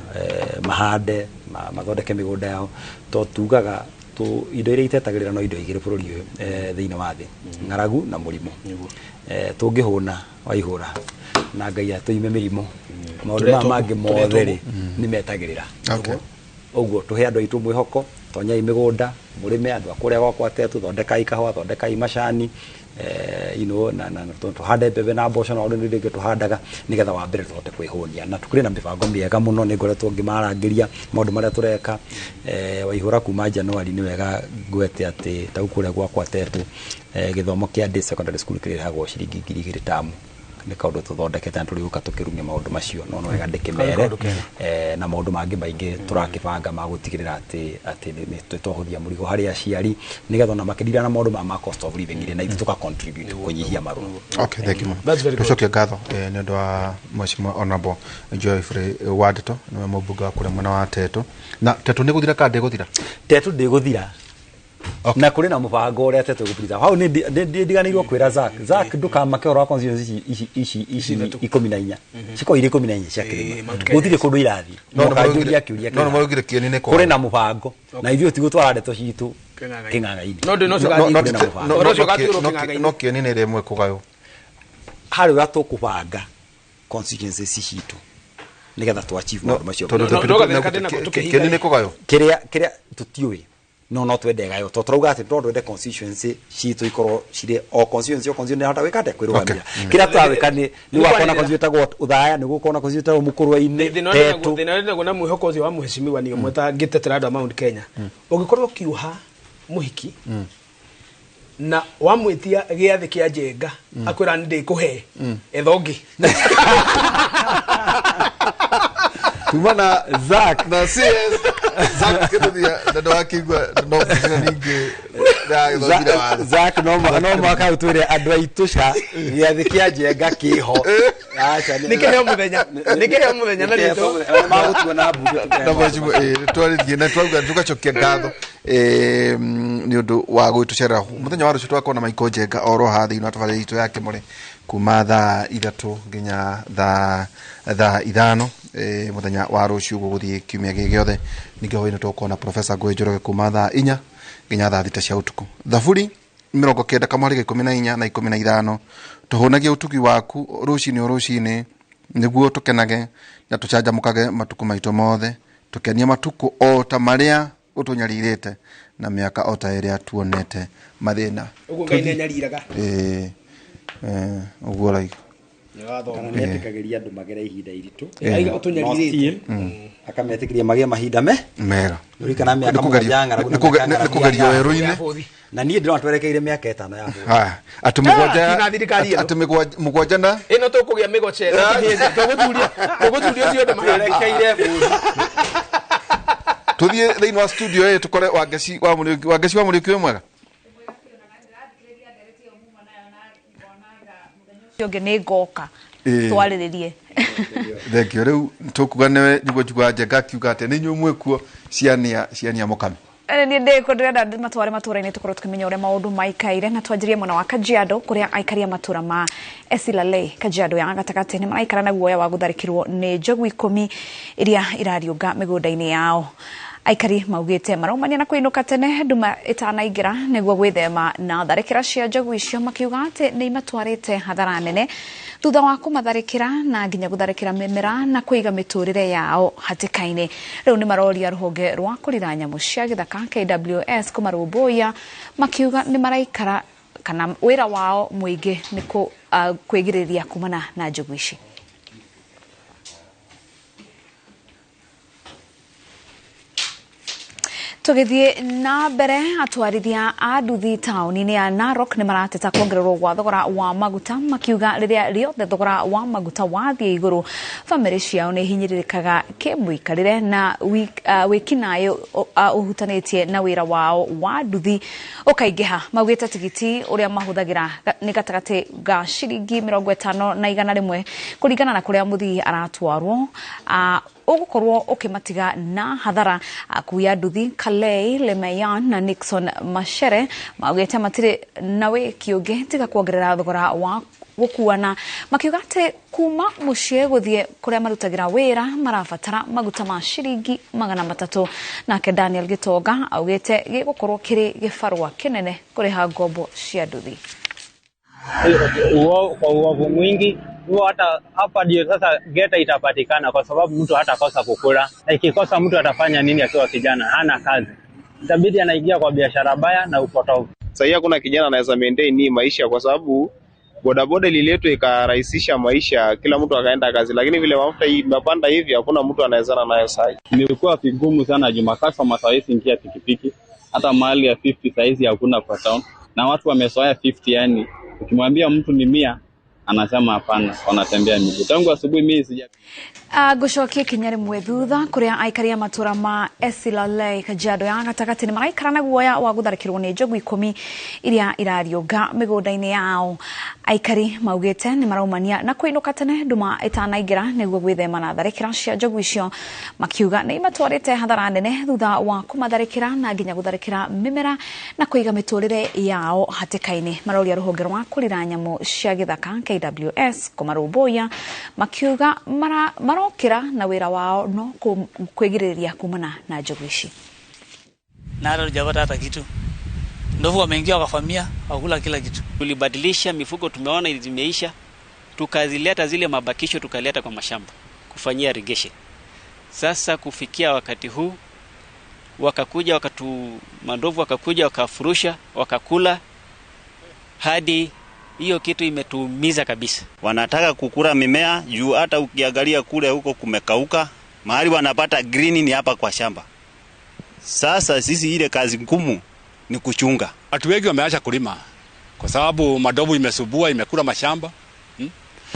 mahande mathondeke mĩgũnda yao to tugaga indo iria itetagĩrĩra no indo igĩrĩ bũrũri ũyũ thĩinĩ wa thĩ, ng'aragu na mũrimũ. Tũngĩhũna waihũra na Ngai atũime mĩrimũ maũndũ maya mangĩ mothe rĩ nĩ metagĩrĩra. Ũguo tũhe andũ aitũ mwĩhoko, tonyai mĩgũnda mũrĩme andũ a kũrĩa gwakwa Tetu, thondekai kahũa, thondekai macani na tũhande mbembe na mboco na ũndũ rĩngĩ tũhandaga nĩgetha wa mbere tũhote kwĩhũnia na tũkĩrĩ na mĩbango mĩega mũno. Nĩ ngoretwo ngĩmarangĩria maũndũ marĩa tũreka. Waihũra kuma Januari nĩ wega ngwete atĩ ta kũrĩa gwakwa Tetu gĩthomo kĩa day secondary school kĩrĩhagwo ciringi 2,000 tamu nĩ kaũndũ tũthondekete na tũrĩũka tũkĩrumia maũndũ macio no no wega ndĩkĩmere na maũndũ mangĩ maingĩ tũrakĩbanga ma gũtigĩrĩra atĩ nĩ twahũthia mũrigo harĩ aciari nĩgetha ona makĩndira na maũndũ ma cost of living na ithuĩ tũka contribute kũnyihia marũrũ. Okay, thank you. Tũcokie ngatho nĩ ũndũ wa Mheshimiwa Honorable Geoffrey Wandeto nĩwe mũmbunge wa kũrĩa mwena wa Tetu. Na Tetu nĩ gũthira kana ndĩgũthira? Tetu ndĩgũthira. Na kũrĩ na mũbango ũrĩa Tetu gũpirita hau nĩ ndiganĩirwo kwĩra Zack ndũkamake ũhoro wa constituency ici 14 cikorwo irĩ 14 cia kĩrĩma gũtirĩ kũndũ irathiĩ no kanjũria kĩũria no maugire Kieni nĩ kũrĩ na mũbango na ithuĩ tigũtwara ndeto citũ kĩng'ang'a-inĩ no Kieni nĩ rĩmwe kũgaywo harĩ ũrĩa tũkũbanga constituencies citũ nĩgetha tũ achieve maũndũ macio. Kieni nĩ kũgaywo kĩrĩa tũtiũĩ no twende gayo to turauga ati no twende constituency citu ikorwo cire o constituency o constituency hata wika ate kwirugamira kira twawika ni wakona constituency tagwo uthaya ni gukona constituency tagwo mukurwa-ini Tetu thina naguo na mwihoko ucio wa mheshimiwa ni umwe ta ngitetera andu a Mount Kenya ungikorwo ukiuha muhiki na wamwitia giathi kia njenga akwira ni ndikuhe etha ungi tuma na Zack na CS Zack kĩtũthia na ndwakĩigua no ningi Zack no mwaka ũtwĩre andũ aitũ ca gĩathĩ kĩa njenga kĩho nĩkĩheo mũthenya nĩkĩheo mũthenya na rĩtwa magũtua na mbunge na mheshimiwa twarĩrie na twauga tũgacokia ngatho nĩ ũndũ wa gwĩtũcerera mũthenya wa rũciũ twakorwo na Michael Njenga oro haha thĩinĩ wa tabarĩra itũ ya Kĩmũrĩ kuma thaa 3 nginya thaa 5 mũthenya wa rũciũ gũgũthiĩ kiumia gĩ gĩothe. Ningĩ hwaĩ-inĩ tũgũkorwo na Professor Ngũĩ Njoroge kuma thaa 4 nginya thaa 6 cia ũtukũ. Thaburi 90 kamwarĩ 14 na 15 tũhũnagie ũtugi waku rũcinĩ o rũcinĩ nĩguo tũkenage na tũcanjamũkage matukũ maitũ mothe tũkenie matukũ o ta marĩa ũtũnyarirĩte na mĩaka o ta ĩrĩa tuonete mathĩna. Ũguo Ngai nĩanyariraga ũguo raiga kana nĩetĩkagĩria andũ magere ihinda iritũ ũtũnyarirĩte akametĩkĩria magĩe mahinda mega ũrikana mĩaka mũgwanja ng'aragu nĩ kũgerio werũ-inĩ na niĩ ndĩrona twerekeire mĩaka 5 ya bũrũri atĩ mũgwanja atĩ mũgwanja na ĩno tũkũgĩa mĩgoce tũgũturia ũcio andũ twerekeire bũrũri. Tuthiĩ thĩinĩ wa studio ĩĩ tũkore Wangeci wa Mũriũki. Wangeci wa Mũriũki wĩ mwega? Ũngĩ nĩ ngoka twarĩrĩrie. Thank you. Rĩu tũkuga nĩwe nĩguo njiguaga Njenga akiuga atĩ nĩ inyuĩ mwĩkuo ciania Mũkami. Niĩ ndĩkũ ndĩrenda matware matũra-inĩ tũkorwo tũkĩmenya ũrĩa maũndũ maikaire, na twanjĩrie mwena wa Kajiado kũrĩa aikari a matũra ma Esilalei Kajiado ya gatagatĩ nĩ maraikara na guoya wa gũtharĩkĩrwo nĩ njogu 10 iria irariũnga mĩgũnda-inĩ yao. Aikari maugĩte maraumania na kũinũka tene nduma ĩtanaingĩra nĩguo gwĩthema na tharĩkĩra cia njogu icio, makiuga atĩ nĩ imatwarĩte hathara nene thutha wa kũmatharĩkĩra na nginya gũtharĩkĩra mĩmera na kũiga mĩtũrĩre yao hatĩka-inĩ. Rĩu nĩ maroria rũhonge rwa kũrira nyamũ cia gĩthaka KWS kũmarũmbũiya, makiuga nĩ maraikara kana wĩra wao mũingĩ nĩ kwĩgirĩrĩria kumana na njogu ici. Tũgĩthiĩ na mbere, atwarithia a nduthi taũni-inĩ ya Narok nĩ marateta kuongererwo gwa thogora wa maguta, makiuga rĩrĩa rĩothe thogora wa maguta wathiĩ igũrũ bamĩrĩ ciao nĩ ihinyĩrĩrĩkaga kĩmũikarĩre na wĩkinaĩ ũhutanĩtie na wĩra wao wa nduthi ũkaingĩha. Maugĩte tigiti ũrĩa mahũthagĩra nĩ gatagatĩ ga ciringi 50 na 100 kũringana na kũrĩa mũthii aratwarwo, ũgũkorwo ũkĩmatiga na hathara. Akui a nduthi Kalei Lemayan na Nixon Mashere maugĩte matirĩ na wĩki ũngĩ tiga kuongerera thogora wa gũkuana, makiuga atĩ kuma mũciĩ gũthiĩ kũrĩa marutagĩra wĩra marabatara maguta ma ciringi 300. Nake Daniel Gitonga augĩte gĩgũkorwo kĩrĩ gĩbarũa kĩnene kũrĩha ngombo cia nduthi. Kwa uovu mwingi huo, hata hapa ndio sasa geta itapatikana, kwa sababu mtu hatakosa kukula. Na ikikosa mtu atafanya nini akiwa kijana? Hana kazi, itabidi anaingia kwa biashara baya na upotovu. Sasa hakuna kijana anaweza maintain hii maisha, kwa sababu bodaboda ililetwa ikarahisisha maisha, kila mtu akaenda kazi, lakini vile mafuta hii imepanda hivi hakuna mtu anawezana nayo sasa. Imekuwa vigumu sana juu customer hawezi ingia pikipiki, hata mahali ya 50 saizi hakuna kwa town, na watu wamezoea 50, yani ukimwambia mtu ni 100 anasema hapana, wanatembea miguu. Tangu asubuhi mimi sija Gucokia kinya rĩmwe thutha kũrĩa aikari a matũra ma Esilalei Kajiado ya gatagatĩ nĩ maraikara na guoya wa gũtharĩkĩrwo nĩ njogu 10 iria irariũnga mĩgũnda-inĩ yao. Aikari maugĩte nĩ maraumania na kũinũka tene nduma ĩtanaingĩra nĩguo gwĩthema na tharĩkĩra cia njogu icio, makiuga nĩ imatwarĩte hathara nene thutha wa kũmatharĩkĩra na nginya gũtharĩkĩra mĩmera na kũiga mĩtũrĩre yao hatĩka-inĩ. Maroria rũhonge rwa kũrira nyamũ cia gĩthaka KWS kũmarũmbũiya, makiuga marokĩra na wĩra wao no kwĩgirĩrĩria kumana na njogu ici. Na hata hujapata hata kitu. Ndovu wameingia wakafamia, wakula kila kitu. Tulibadilisha mifugo, tumeona zimeisha, tukazileta zile mabakisho tukaleta kwa mashamba kufanyia irrigation. Sasa kufikia wakati huu wakakuja mandovu wakakuja wakafurusha, wakakula hadi hiyo kitu imetuumiza kabisa. Wanataka kukula mimea juu hata ukiangalia kule huko kumekauka, mahali wanapata green ni hapa kwa shamba. Sasa sisi ile kazi ngumu ni kuchunga. Watu wengi wameacha kulima kwa sababu madovu imesubua, imekula mashamba.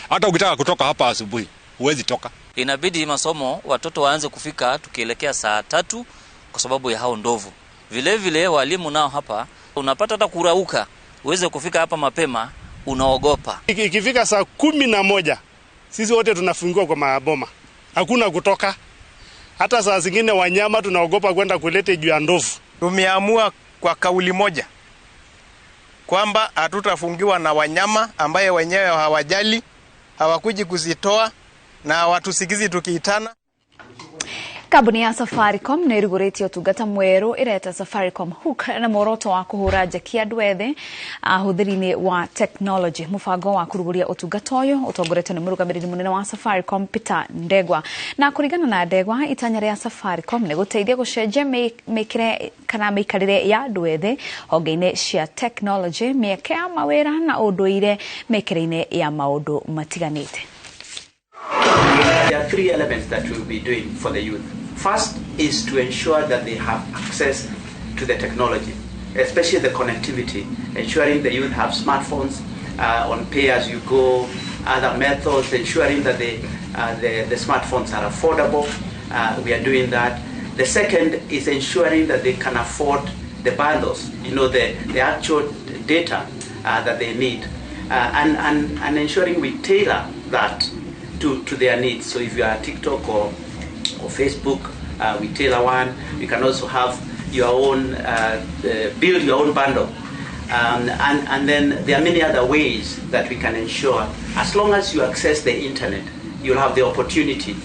Hata ukitaka kutoka hapa asubuhi huwezi toka. Inabidi masomo watoto waanze kufika tukielekea saa 3 kwa sababu ya hao ndovu. Vile vile walimu nao hapa unapata hata kurauka, uweze kufika hapa mapema unaogopa. Ikifika saa 11 sisi wote tunafungua kwa maboma. Hakuna kutoka. Hata saa zingine wanyama tunaogopa kwenda kulete juu ya ndovu. Tumeamua kwa kauli moja kwamba hatutafungiwa na wanyama ambaye wenyewe hawajali, hawakuji kuzitoa na hawatusikizi tukiitana. Kambuni ya Safaricom nĩ ĩrugũrĩtie ũtungata mwerũ ĩreta Safaricom Hook na muoroto wa kũhũra njeki andũ ethĩ ahũthĩri-inĩ wa technology. Mũbango wa kũrugũria ũtungata ũyũ ũtongoretio nĩ mũrũgamĩrĩri mũnene wa Safaricom Peter Ndegwa. Na kũringana na Ndegwa, itanya rĩa Safaricom nĩ gũteithia gũcenjia mĩkĩre kana mĩikarĩre ya andũ ethĩ honge-inĩ cia technology, mĩeke ya mawĩra na ũndũire mĩkĩre-inĩ ya maũndũ matiganĩte. There are three elements that we will be doing for the youth. First is to ensure that they have access to the technology, especially the connectivity, ensuring the youth have smartphones on pay-as-you-go, other methods, ensuring that the smartphones are affordable. We are doing that. The second is ensuring that they can afford the bundles, you know, the actual data that they need, and ensuring we tailor that to their needs. So if you are TikTok or Facebook, we tailor one. We can also have your own, build your own bundle. And then there are many other ways that we can ensure, as long as you access the internet, you'll have the opportunity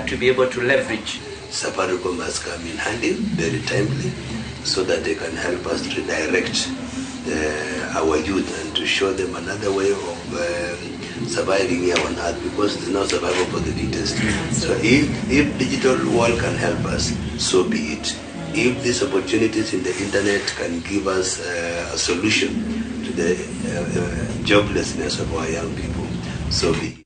to be able to leverage. Safaricom has come in handy, very timely, so that they can help us to redirect our youth and to show them another way of surviving here on earth, because there's no survival for the fittest. So if digital world can help us, so be it. If these opportunities in the internet can give us a solution to the joblessness of our young people, so be it.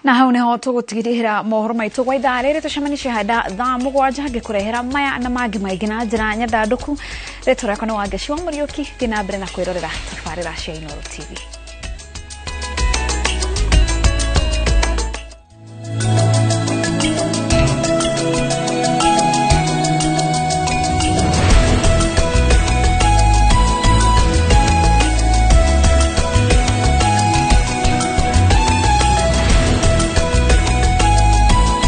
Na hau niho tũgũtigĩrĩra mohoro maitũ gwa ithaa rĩrĩ, tũcemanicie handa thaa 7 ngĩkũrehera maya na mangĩ maingĩ na njĩra nyandandũku. Rĩtwa rĩakwa nĩ Wangeci wa Mũriũki. Thiĩ na mbere na kwĩrorera tabarĩra cia Inooro TV.